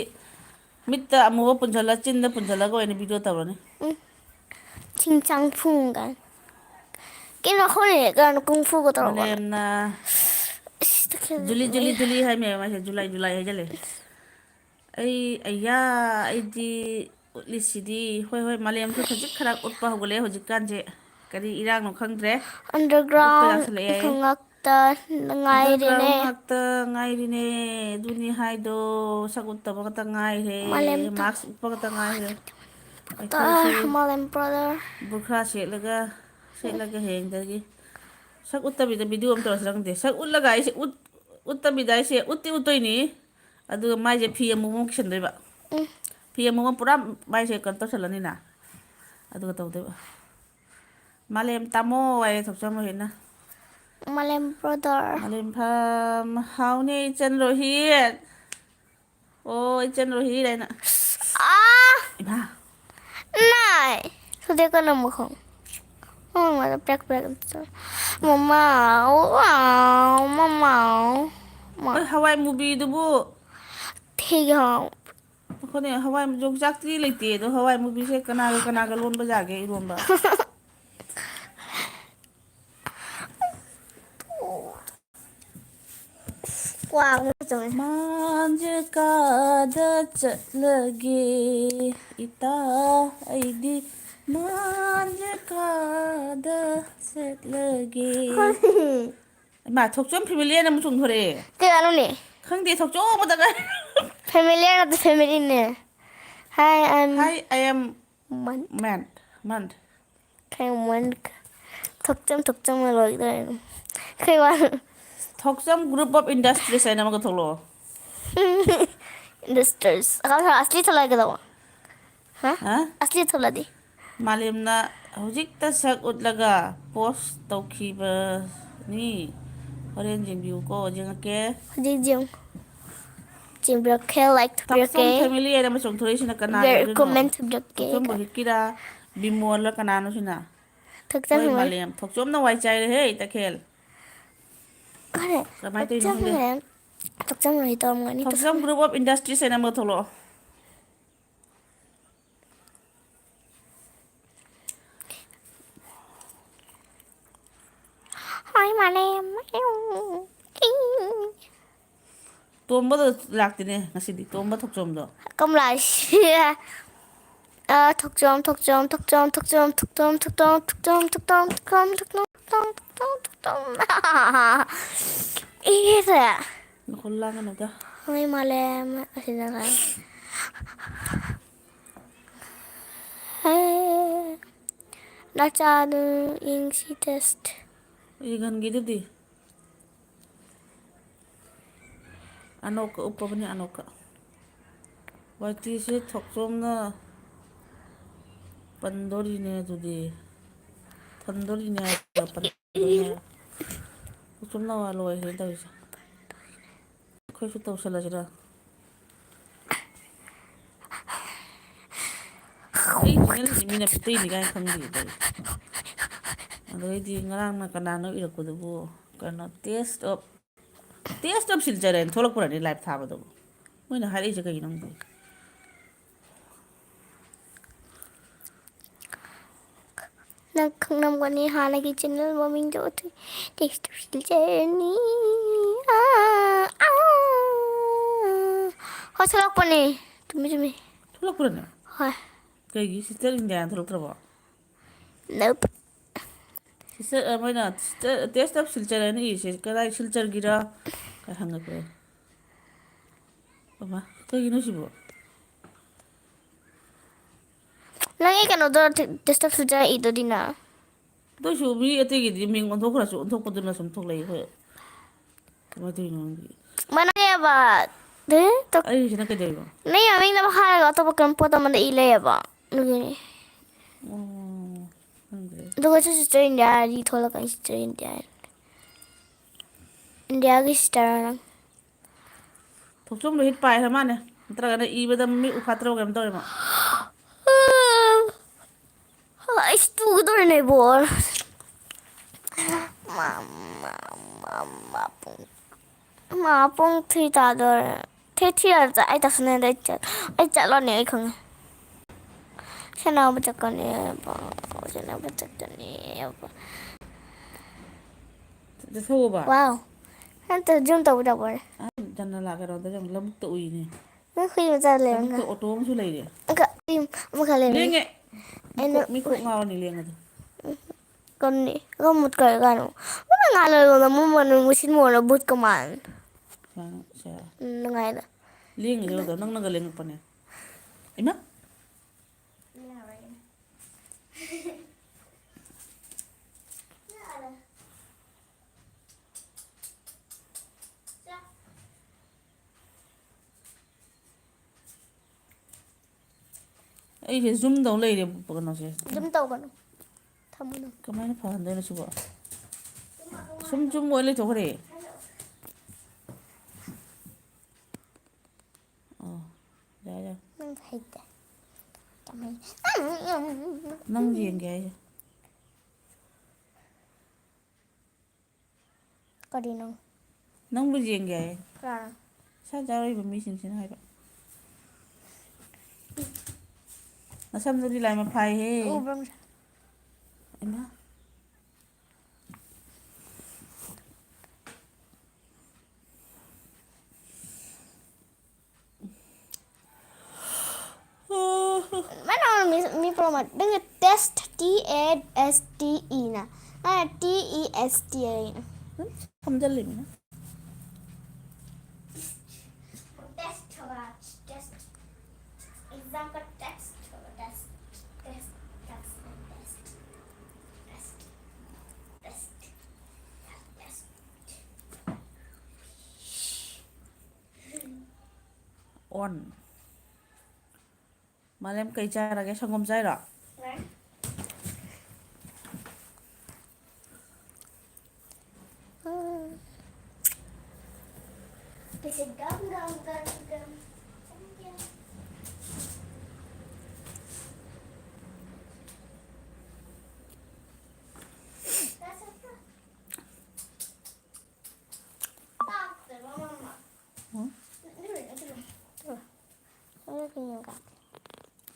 ꯃꯤꯠꯇ ꯑꯃꯨꯕ ꯄꯨꯟꯁꯤꯜꯂ, ꯆꯤꯟꯗ ꯄꯨꯟꯁꯤꯜꯂꯒ ꯑꯣꯏꯅ ꯚꯤꯗꯤꯑꯣ ꯇꯧꯔꯅꯤ꯫ ꯎꯝ꯫ ꯆꯤꯡ ꯆꯥꯡ ꯐꯨꯡ ꯀꯥꯏꯅ꯫ ꯀꯩꯅꯣ ꯑꯩꯈꯣꯏꯅ ꯀꯩꯅꯣ ꯀꯨꯡ ꯐꯨꯒ ꯇꯧꯔꯛꯄꯅꯦ꯫ ꯃꯥꯂꯦꯝꯅ ꯏꯁ, ꯇꯈꯦꯜ ꯖꯨꯂꯤ, ꯖꯨꯂꯤ, ꯂꯩ꯫ ꯖꯨꯂꯤ ꯍꯥꯏ ꯃꯌꯥꯝ ꯍꯥꯏꯁꯦ, ꯖꯨꯂꯥꯏ, ꯖꯨꯂꯥꯏ ꯍꯥꯏꯖꯜꯂꯦ꯫ ꯑꯩ, ꯑꯩꯌꯥ, ꯑꯩꯗꯤ ꯎꯠꯂꯤꯁꯤꯗꯤ꯫ ꯍꯣꯏ, ꯍꯣꯏ, ꯃꯥꯂꯦꯝꯁꯨ ꯈꯖꯤꯛ ꯈꯔ ꯎꯠꯄ ꯍꯧꯒꯠꯂꯛꯑꯦ ꯍꯧꯖꯤꯛꯀꯥꯟꯁꯦ꯫ ꯀꯔꯤ ꯏꯔꯥꯡꯅꯣ ꯈꯪꯗ꯭ꯔꯦ꯫ ꯎꯠꯄ underground ꯌꯥꯁꯤꯜꯂꯛꯑꯦ꯫ ꯉꯥꯛꯇ ꯉꯥꯏꯔꯦꯅꯦ꯫ Underground ꯉꯥꯛꯇ ꯉꯥꯏꯔꯤꯅꯦ꯫ ꯑꯗꯨꯅꯤ ꯍꯥꯏꯗꯣ, ꯁꯛ ꯎꯠꯇꯕ ꯈꯛꯇ ꯉꯥꯏꯔꯦ꯫ ꯃꯥꯂꯦꯝ ꯇ-, ꯃꯥꯛꯁ ꯎꯞꯄ ꯈꯛꯇ ꯉꯥꯏꯔꯦ꯫ ꯇ-, ꯑꯩꯈꯣꯏꯁꯨ ꯃꯥꯂꯦꯝ brother꯫ ꯕꯨꯔꯈꯥ ꯁꯦꯠꯂꯒ, ꯁꯦꯠꯂꯒ ꯍꯌꯦꯡꯗꯒꯤ ꯁꯛ ꯎꯠꯇꯕꯤꯗ ꯚꯤꯗꯤꯑꯣ ꯑꯃ ꯇꯧꯔꯁꯤꯔ ꯈꯪꯗꯦ꯫ ꯁꯛ ꯎꯠꯂꯒ ꯑꯩꯁꯦ ꯎꯠ-, ꯎꯠꯇꯕꯤꯗ ꯑꯩꯁꯦ ꯎꯠꯇꯤ ꯎꯠꯇꯣꯏꯅꯤ꯫ ꯑꯗꯨꯒ ꯃꯥꯏꯁꯦ ꯐꯤ ꯑꯃꯨꯕ ꯑꯃ ꯀꯤꯁꯟꯗꯣꯏꯕ꯫ ꯎꯝ꯫ ꯐꯤ ꯑꯃꯨꯕ ꯄꯨꯔꯥ ꯃꯥꯏꯁꯦ ꯀꯩꯅꯣ ꯇꯧꯁꯜꯂꯅꯤꯅ꯫ ꯑꯗꯨꯒ ꯇꯧꯗꯣꯏꯕ꯫ "ꯃꯥꯂꯦꯝ ꯇꯥꯃꯣ" ꯍꯥꯏꯌꯦ ꯊꯣꯛꯆꯣꯝ ꯔꯣꯍꯤꯠꯅ꯫ ꯃꯥꯂꯦꯝ ꯕ꯭ꯔꯗꯔ꯫ ꯃꯥꯂꯦꯝꯐꯝ ꯍꯥꯎꯅꯦ ꯏꯆꯟ ꯔꯣꯍꯤꯠ꯫ ꯑꯣ, ꯏꯆꯟ ꯔꯣꯍꯤꯠ ꯍꯥꯏꯅ꯫ ꯑꯥ! ꯏꯃꯥ! ꯅꯥꯏ! ꯁꯨꯗꯦ ꯀꯅꯥ ꯃꯈꯣꯡ? ꯃꯃꯥꯗ ꯄ꯭ꯔꯦꯛ ꯄ꯭ꯔꯦꯛ ꯑꯝꯇ ꯆꯥꯎ꯫ ꯃꯃꯥꯎ, ꯑꯥꯎ, ꯃꯃꯥꯎ꯫ ꯃꯥ꯫ ꯑꯣꯏ, ꯍꯋꯥꯏ ꯃꯨꯕꯤꯗꯨꯕꯨ꯫ ꯊꯤꯒꯥꯎ꯫ ꯑꯩꯈꯣꯏꯅꯦ ꯍꯋꯥꯏ ꯌꯣꯡꯆꯥꯛꯇꯤ ꯂꯩꯇꯦ, ꯑꯗꯣ ꯍꯋꯥꯏ ꯃꯨꯕꯤꯁꯦ ꯀꯅꯥꯒ ꯀꯅꯥꯒ ꯂꯣꯟꯕ ꯌꯥꯒꯦ ꯏꯔꯣꯟꯕ? ꯀ꯭ꯋꯥꯒ ꯆꯧꯋꯦ꯫ ꯃꯥꯟꯁꯦ ꯀꯥꯗ ꯆꯠꯂꯒꯦ, ꯏꯇꯥ, ꯑꯩꯗꯤ ꯃꯥꯟꯁꯦ ꯀꯥꯗ ꯆꯠꯂꯒꯦ꯫ ꯍꯣꯏ꯫ ꯏꯃꯥ, ꯊꯣꯛꯆꯣꯝ ꯐꯦꯃꯤꯂꯤꯌꯟ ꯑꯃ ꯆꯣꯡꯊꯣꯔꯛꯑꯦ꯫ ꯀꯌꯥꯅꯣꯅꯦ? ꯈꯪꯗꯦ, ꯊꯣꯛꯆꯣꯝ ꯑꯃꯗ ꯉꯥꯏ-, ꯐꯦꯃꯤꯂꯤꯌꯟ ꯅꯠꯇꯦ, ꯐꯦꯃꯤꯂꯤꯅꯦ꯫ Hi, I am Hi, I am Man. Man. Man. ꯈꯔ ꯃꯟ-, ꯊꯣꯛꯆꯝ ꯊꯣꯛꯆꯝꯅ ꯂꯣꯏꯗꯣꯏꯅꯦ꯫ ꯀꯩ ꯋꯥ? ꯊꯣꯛꯆꯝ Group of Industries ꯍꯥꯏꯅ ꯑꯃꯒ ꯊꯣꯛꯂꯛꯑꯣ꯫ Industries꯫ ꯑꯁꯂꯤ ꯊꯣꯛꯂꯛꯑꯒꯦ ꯇꯧꯕ꯫ ꯍꯥ? ꯍꯥ? ꯑꯁꯂꯤ ꯊꯣꯛꯂꯛꯑꯗꯤ? ꯃꯥꯂꯦꯝꯅ ꯍꯧꯖꯤꯛꯇ ꯁꯛ ꯎꯠꯂꯒ post ꯇꯧꯈꯤꯕꯅꯤ꯫ ꯍꯣꯔꯦꯟ ꯌꯦꯡꯕꯤꯌꯨꯀꯣ, ꯌꯦꯡꯉꯛꯀꯦ꯫ ꯍꯧꯖꯤꯛ ꯌꯦꯡꯉꯨ꯫ ꯆꯦꯟꯕꯤꯔꯛꯀꯦ, like ꯊꯛꯆꯣꯝ ꯊꯝꯕꯤꯔꯛꯀꯦ꯫ Family ꯍꯥꯏꯅ ꯑꯃ ꯆꯣꯡꯊꯣꯔꯛꯏꯁꯤꯅ ꯀꯅꯥꯒꯤ ꯕꯦꯔ-, ꯑꯣꯏꯗꯣꯏꯅꯣ? Comment ꯊꯝꯕꯤꯔꯛꯀꯦ꯫ ꯊꯣꯛꯆꯣꯝ ꯔꯣꯍꯤꯠꯀꯤꯔꯥ, ꯕꯤꯃꯣꯜꯂ ꯀꯅꯥꯅꯣ ꯁꯤꯅ? ꯊꯛꯆꯣꯝ ꯍꯣꯏ, ꯔꯣꯍꯤꯠ꯫ ꯃꯥꯂꯦꯝ꯫ ꯊꯣꯛꯆꯣꯝꯅ ꯋꯥꯏ ꯆꯥꯏꯔꯦꯍꯦ, ꯇꯈꯦꯜ꯫ ꯈꯔꯦ, ꯀꯃꯥꯏꯅ ꯇꯧꯔꯤꯅꯣ ꯊꯛꯆꯣꯝ ꯈꯪꯗꯦ꯫ ꯔꯣꯍꯤꯠ꯫ ꯊꯛꯆꯣꯝ ꯔꯣꯍꯤꯠ ꯇꯧꯔꯝꯒꯅꯤ꯫ ꯊꯣꯛꯆꯣꯝ Group of Industries ꯍꯥꯏꯅ ꯑꯃꯒ ꯊꯣꯛꯂꯛꯑꯣ꯫ ꯍꯣꯏ, ꯃꯥꯂꯦꯝ꯫ ꯇꯣꯝꯕꯗꯣ ꯂꯥꯛꯇꯦꯅꯦ ꯉꯁꯤꯗꯤ, ꯇꯣꯝꯕ ꯊꯣꯛꯆꯣꯝꯗꯣ꯫ ꯀꯝꯂꯥ ꯁꯤ-, ꯑ, ꯊꯣꯛꯆꯣꯝ, ꯊꯣꯛꯆꯣꯝ꯫ ꯏꯔꯦ꯫ ꯃꯈꯣꯜ ꯂꯥꯡꯒꯅꯨꯗ꯫ ꯍꯣꯏ, ꯃꯥꯂꯦꯝ꯫ ꯑꯁꯤꯗ ꯉꯥꯏ꯫ ꯍꯦ꯫ ꯅꯆꯥꯗꯨ ꯌꯦꯡꯁꯤ test꯫ ꯏꯒꯟꯒꯤꯗꯨꯗꯤ꯫ ꯑꯅꯣꯛꯀ ꯎꯞꯄꯕꯅꯤ, ꯑꯅꯣꯛꯀ꯫ ꯋꯥꯏꯇꯤꯁꯦ ꯊꯣꯛꯆꯣꯝꯅ ꯄꯟꯗꯣꯔꯤꯅꯦ ꯑꯗꯨꯗꯤ꯫ ꯊꯝꯗꯣꯔꯤꯅꯦ ꯍꯥꯏꯕ, ꯄꯟꯗꯣꯔꯤꯅꯦ ꯍꯥꯏꯕ꯫ ꯊꯣꯛꯆꯣꯝꯅ ꯋꯥ ꯂꯣꯏꯈ꯭ꯔꯦ ꯇꯧꯔꯤꯁꯦ꯫ ꯑꯩꯈꯣꯏꯁꯨ ꯇꯧꯁꯜꯂꯁꯤꯔ? ꯑꯩ ꯆꯦꯅꯦꯜꯁꯤ ꯃꯤꯅ ꯃꯤꯇꯩꯅꯤ ꯀꯥꯏꯅ ꯈꯪꯗꯦ ꯇꯧꯔꯤꯁꯦ꯫ ꯑꯗꯩꯗꯤ ꯉꯔꯥꯡꯅ ꯀꯅꯥꯅꯣ ꯏꯔꯛꯄꯗꯨꯕꯨ, ꯀꯩꯅꯣ, taste of, taste of Silchar ꯍꯥꯏꯅ ꯊꯣꯛꯂꯛꯄ꯭ꯔꯅꯦ live ꯊꯥꯕꯗꯨꯕꯨ? ꯃꯣꯏꯅ ꯍꯥꯏꯔꯛꯏꯁꯦ ꯀꯩꯒꯤꯅꯣ ꯈꯪꯗꯦ꯫ ꯅꯪ ꯈꯪꯂꯝꯒꯅꯤ ꯍꯥꯟꯅꯒꯤ ꯆꯦꯅꯦꯜ ꯃꯃꯤꯡꯗꯣ, ꯑꯗꯨ ꯇꯦꯛꯁ ꯇꯧꯁꯤꯜꯂꯖꯔꯅꯤ꯫ ꯑꯥ, ꯑꯥ꯫ ꯍꯣꯏ, ꯊꯣꯛꯂꯛꯄꯅꯦ꯫ ꯆꯨꯝꯃꯤ, ꯆꯨꯝꯃꯤ꯫ ꯊꯣꯛꯂꯛꯄ꯭ꯔꯅꯦ? ꯍꯣꯏ꯫ ꯀꯩꯒꯤ ꯁꯤꯁꯇꯔ ꯏꯟꯗꯤꯌꯥꯅ ꯊꯣꯛꯂꯛꯇ꯭ꯔꯕꯣ? Nope꯫ ꯁꯤꯁꯇꯔ, ꯑ, ꯃꯣꯏꯅ, "ꯁꯤꯁꯇꯔ, Taste of Silchar" ꯍꯥꯏꯅ ꯏꯔꯤꯁꯦ ꯀꯗꯥꯏ, ꯁꯤꯜꯆꯔꯒꯤꯔ? ꯀꯥꯏ ꯍꯪꯉꯛꯄ꯭ꯔꯦ꯫ ꯑꯃ, ꯀꯩꯒꯤꯅꯣ ꯁꯤꯕꯣ? ꯅꯪꯒꯤ ꯀꯩꯅꯣꯗꯣ ꯇꯦ-, Taste of Silchar ꯏꯗꯨꯗꯤ ꯅꯪ꯫ ꯑꯗꯨ ꯑꯣꯏꯁꯨ ꯃꯤ ꯑꯇꯩꯒꯤꯗꯤ ꯃꯤꯡ ꯑꯣꯟꯊꯣꯛꯈ꯭ꯔꯁꯨ ꯑꯣꯟꯊꯣꯛꯄꯗꯨꯅ ꯁꯨꯝ ꯊꯣꯛꯂꯛꯏ, ꯑꯩꯈꯣꯏ ꯀꯃꯥꯏꯅ ꯇꯧꯔꯤꯅꯣ ꯈꯪꯗꯦ꯫ ꯃꯥꯟꯅꯩꯌꯦꯕ꯫ ꯑꯗꯨ ꯇꯣ-, ꯑꯩꯒꯤꯁꯤꯅ ꯀꯩꯗꯧꯔꯤꯕ? ꯅꯪ ꯃꯃꯤꯡꯗꯣ ꯍꯥꯏꯔꯒ ꯑꯇꯣꯞꯄ ꯀꯩꯅꯣ ꯄꯣꯠ ꯑꯃꯗ ꯏ ꯂꯩꯌꯦꯕ꯫ ꯑꯗꯨꯒꯤꯅꯤ꯫ ꯑꯣ, ꯈꯪꯗ꯭ꯔꯦ꯫ ꯑꯗꯨꯒ ꯁꯤ ꯁꯤꯁꯇꯔ ꯏꯟꯗꯤꯌꯥꯗꯤ ꯊꯣꯛꯂꯛꯀꯅꯤ, ꯁꯤꯁꯇꯔ ꯏꯟꯗꯤꯌꯥ꯫ ꯏꯟꯗꯤꯌꯥꯒꯤ ꯁꯤꯁꯇꯔ ꯅꯪ꯫ ꯊꯣꯛꯆꯣꯝꯗꯣ ꯍꯤꯠ ꯄꯥꯏꯈ꯭ꯔ ꯃꯥꯅꯦ, ꯅꯠꯇ꯭ꯔꯒꯅ ꯏꯕꯗ ꯃꯃꯤꯠ ꯎꯐꯥꯠꯇ꯭ꯔꯕ ꯀꯩꯅꯣꯝ ꯇꯧꯔꯦ ꯃꯥ꯫ ꯑꯩꯁ ꯇꯨꯒꯗꯧꯔꯤꯅꯦ ꯏꯕꯣ꯫ ꯃꯥ, ꯃꯥ, ꯃꯥ, ꯃꯥ ꯄꯨꯡ, ꯃꯥ ꯄꯨꯡ three ꯇꯥꯗꯧꯔꯦ꯫ Three, three ꯑꯩ ꯇꯥꯁꯟꯅꯗ ꯑꯩ ꯆꯠ-, ꯑꯩ ꯆꯠꯂꯅꯤ ꯑꯩ ꯈꯪꯉꯦ꯫ ꯁꯥꯟꯅꯕ ꯆꯠꯀꯅꯤ ꯍꯥꯏꯕ, ꯁꯥꯟꯅꯕ ꯆꯠꯀꯅꯤ ꯍꯥꯏꯕ꯫ ꯆꯠꯊꯣꯛꯑꯣꯕ꯫ Wow꯫ ꯅꯠꯇꯦ, zoom ꯇꯧꯕ ꯇꯧꯕꯅꯦ꯫ ꯑꯥ, ꯖꯅꯂꯥ ꯀꯩꯅꯣꯗ ꯌꯦꯡꯉꯨ, ꯂꯧꯕꯨꯛꯇ ꯎꯏꯅꯦ꯫ ꯅꯪ ꯍꯨꯏ ꯃꯆꯥ ꯂꯩꯔꯝꯒ꯫ ꯂꯧꯕꯨꯛꯇ ꯑꯣꯇꯣ ꯑꯃꯁꯨ ꯂꯩꯔꯦ꯫ ꯑꯪꯀ, ꯍꯨꯏ ꯑꯃꯈꯛ ꯂꯩꯔꯝꯃꯦ꯫ ꯂꯦꯡꯉꯦ꯫ ꯑꯩꯅ ꯃꯤꯀꯣꯛ, ꯃꯤꯀꯣꯛ ꯉꯥꯎꯔꯅꯤ ꯂꯦꯡꯉꯗꯤ꯫ ꯀꯟꯅꯤ꯫ ꯑꯗꯨꯝ ꯃꯨꯠꯈ꯭ꯔꯦ ꯀꯥꯏꯅꯣ꯫ ꯃꯨꯠꯅ ꯉꯥꯏ ꯂꯣꯏꯔꯒ ꯃꯨꯠ ꯃꯅꯨꯡ ꯃꯨꯁꯤꯟ ꯃꯨꯔ ꯕꯨꯠꯀ ꯃꯥꯟ꯫ ꯁꯦ꯫ ꯎꯝ, ꯅꯨꯡꯉꯥꯏꯗ꯫ ꯂꯦꯡꯉꯤꯗꯣ ꯌꯦꯡꯉꯣ, ꯅꯪꯅꯒ ꯂꯦꯡꯉꯛꯄꯅꯦ꯫ ꯏꯃꯥ! ꯌꯥꯔꯦ꯫ ꯑꯩꯁꯦ ꯖꯨꯝ ꯇꯧ ꯂꯩꯔꯦ ꯀꯩꯅꯣꯁꯦ꯫ ꯖꯨꯝ ꯇꯧꯒꯅꯨ꯫ ꯊꯝꯃꯨ ꯅꯪ꯫ ꯀꯃꯥꯏꯅ ꯐꯍꯟꯗꯣꯏꯅꯣ ꯁꯤꯕꯣ? ꯁꯨꯝ ꯖꯨꯝ ꯑꯣꯏ ꯂꯩꯊꯣꯛꯈ꯭ꯔꯦ꯫ ꯑꯣ, ꯌꯥꯔꯦ, ꯌꯥꯔꯦ꯫ ꯅꯪ ꯍꯩꯇꯦ꯫ ꯀꯃꯥꯏ-, ꯅꯪ ꯌꯦꯡꯒꯦ ꯍꯥꯏꯁꯦ꯫ ꯀꯔꯤꯅꯣ? ꯅꯪꯕꯨ ꯌꯦꯡꯒꯦ ꯍꯥꯏꯌꯦ꯫ ꯀꯅꯥꯅꯣ? ꯁꯥ ꯆꯥꯔꯣꯏꯕ ꯃꯤꯁꯤꯡꯁꯤꯅ ꯍꯥꯏꯕ꯫ ꯅꯁꯝꯗꯨꯗꯤ ꯂꯥꯏꯃ ꯐꯥꯏꯍꯦ꯫ ꯎꯕ꯭ꯔꯣ ꯃꯁꯥ? ꯏꯃꯥ꯫ ꯃꯥꯅ ꯃꯤ, ꯃꯤ ꯄꯨꯝꯅꯃꯛ ꯅꯪꯅ test, T A S T E ꯅ꯫ ꯃꯥꯅ T E S T ꯍꯥꯏꯅ꯫ ꯁꯝꯖꯜꯂꯤꯃꯤꯅ꯫ Test ꯍꯥꯏꯕ, test꯫ Exam ꯀ test ꯍꯥꯏꯕ, test, test, test, test, test, test, test꯫ On꯫ ꯃꯥꯂꯦꯝ ꯀꯩ ꯆꯥꯔꯒꯦ? ꯁꯪꯒꯣꯝ ꯆꯥꯏꯔꯣ? ꯌꯥꯏ꯫ ꯎꯝ꯫ ꯄꯤꯁꯦ ꯒꯝ ꯒꯝ ꯒꯝ ꯒꯝ꯫ ꯎꯝ?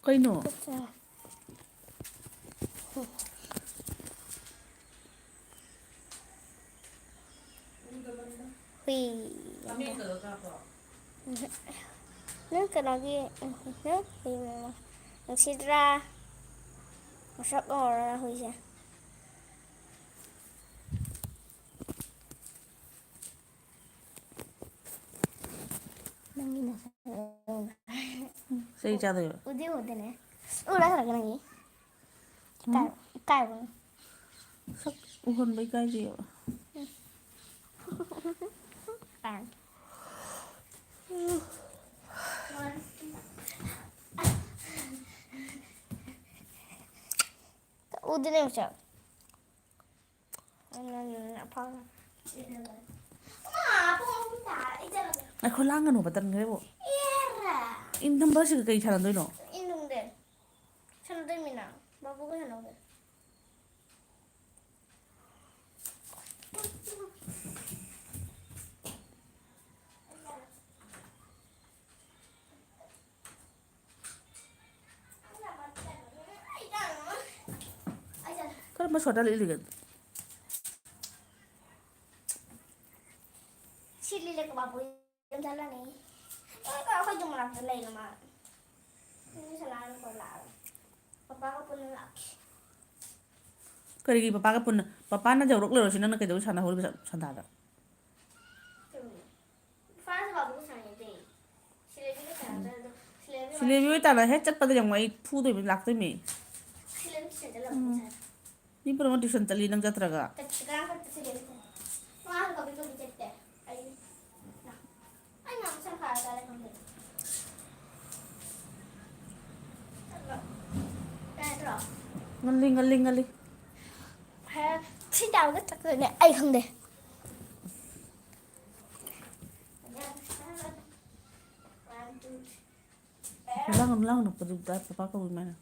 ꯀꯩꯅꯣ? ꯍꯨꯏ꯫ ꯅꯪ ꯀꯩꯅꯣꯒꯤ, ꯅꯪ ꯍꯨꯏ ꯅꯨꯡꯁꯤꯗ꯭ꯔꯥ? ꯃꯁꯛ ꯉꯧꯔ ꯍꯨꯏꯁꯦ꯫ ꯅꯪꯒꯤ ꯅꯁꯛ ꯆꯩ ꯆꯥꯗꯣꯏꯕ꯫ ꯎꯗꯤ ꯎꯗꯅꯦ꯫ ꯎꯔ ꯈꯔꯒ ꯅꯪꯒꯤ꯫ ꯎꯝ? ꯏꯀꯥꯏ-, ꯏꯀꯥꯏꯕ꯫ ꯁꯛ ꯎꯍꯟꯕ ꯏꯀꯥꯏꯖꯩꯕ꯫ ꯀꯥꯏ꯫ ꯎꯗꯨꯅꯦ ꯃꯁꯛ꯫ ꯑꯩꯈꯣꯏ ꯂꯥꯡꯒꯅꯨꯕ, ꯇꯟꯈ꯭ꯔꯦꯕꯣ꯫ ꯏꯟ ꯅꯝꯕꯔꯁꯤꯒ ꯀꯩ ꯁꯥꯟꯅꯗꯣꯏꯅꯣ? ꯏꯟ ꯅꯨꯡꯗꯦ꯫ ꯁꯥꯟꯅꯗꯣꯏꯃꯤꯅ꯫ ꯕꯥꯕꯨꯒ ꯁꯥꯟꯅꯧꯒꯦ꯫ ꯀꯔꯝꯕ ꯁꯣꯗ ꯂꯤꯠꯂꯤꯒꯦ? ꯁꯤ ꯂꯤꯠꯂꯦ ꯀꯕꯥꯕꯨ ꯌꯥꯝ ꯆꯠꯂꯅꯤ꯫ ꯑꯦ, ꯑꯩꯈꯣꯏ ꯌꯨꯝ ꯃꯅꯥꯛꯇ ꯂꯩꯔꯦ ꯃꯥ꯫ ꯃꯤ ꯁꯂꯥꯝ ꯀꯧ ꯂꯥꯛꯑꯒ꯫ ꯄꯄꯥꯒ ꯄꯨꯟꯅ ꯂꯥꯛꯈꯤ꯫ ꯀꯔꯤꯒꯤ ꯄꯄꯥꯒ ꯄꯨꯟꯅ? ꯄꯄꯥꯅ ꯌꯧꯔꯛꯂꯔꯁꯨ ꯅꯪꯅ ꯀꯩꯗꯧꯕꯩ ꯁꯥꯟꯅꯍꯧꯔꯤꯕ ꯁꯟꯗꯥꯗ? ꯐꯥꯁ ꯕꯥꯕꯨꯒ ꯁꯥꯟꯅꯩꯗꯤ꯫ ꯁꯤꯂꯦꯕꯤꯒ ꯁꯥꯟꯅꯗ꯭ꯔꯦ ꯑꯗꯣ ꯁꯤꯂꯦꯕꯤ ꯁꯤꯂꯦꯕꯤ ꯍꯣꯏ ꯇꯥꯟꯅ ꯍꯦꯛ ꯆꯠꯄꯗ ꯌꯦꯡꯉꯣ, ꯑꯩ ꯐꯨꯗꯣꯏꯃꯤ, ꯂꯥꯛꯇꯣꯏꯃꯤ꯫ ꯁꯤꯂꯦꯕꯤ ꯇꯨꯏꯁꯟ ꯆꯠꯂꯝꯃꯣ ꯎꯝ꯫ ꯉꯁꯥꯏ꯫ ꯃꯤ ꯄꯨꯝꯅꯃꯛ ꯇꯨꯏꯁꯟ ꯆꯠꯂꯤ, ꯅꯪ ꯆꯠꯇ꯭ꯔꯒ? ꯆꯠꯇ꯭ꯔꯤ, ꯀꯅꯥꯝ ꯆꯠꯇꯦ ꯁꯤꯂꯦꯕꯤ ꯇꯨꯏꯁꯟ꯫ ꯃꯥꯁꯨ ꯀꯣꯕꯤ ꯀꯣꯕꯤ ꯆꯠꯇꯦ꯫ ꯑꯩ, ꯑꯩ ꯉꯥꯏꯍꯥꯛ ꯁꯪ ꯈꯥꯔ ꯆꯥꯔꯦ ꯈꯪꯗꯦ꯫ ꯆꯠꯂꯣ꯫ ꯌꯥꯗ꯭ꯔꯣ? ꯉꯜꯂꯤ, ꯉꯜꯂꯤ, ꯉꯜꯂꯤ꯫ ꯍꯦ, ꯁꯤ ꯇꯥꯕꯒ ꯆꯠꯈ꯭ꯔꯅꯦ, ꯑꯩ ꯈꯪꯗꯦ꯫ ꯂꯥꯡꯒꯅꯨ, ꯂꯥꯡꯒꯅꯨ, ꯄꯄꯥ ꯀꯧꯏ ꯃꯥꯅ꯫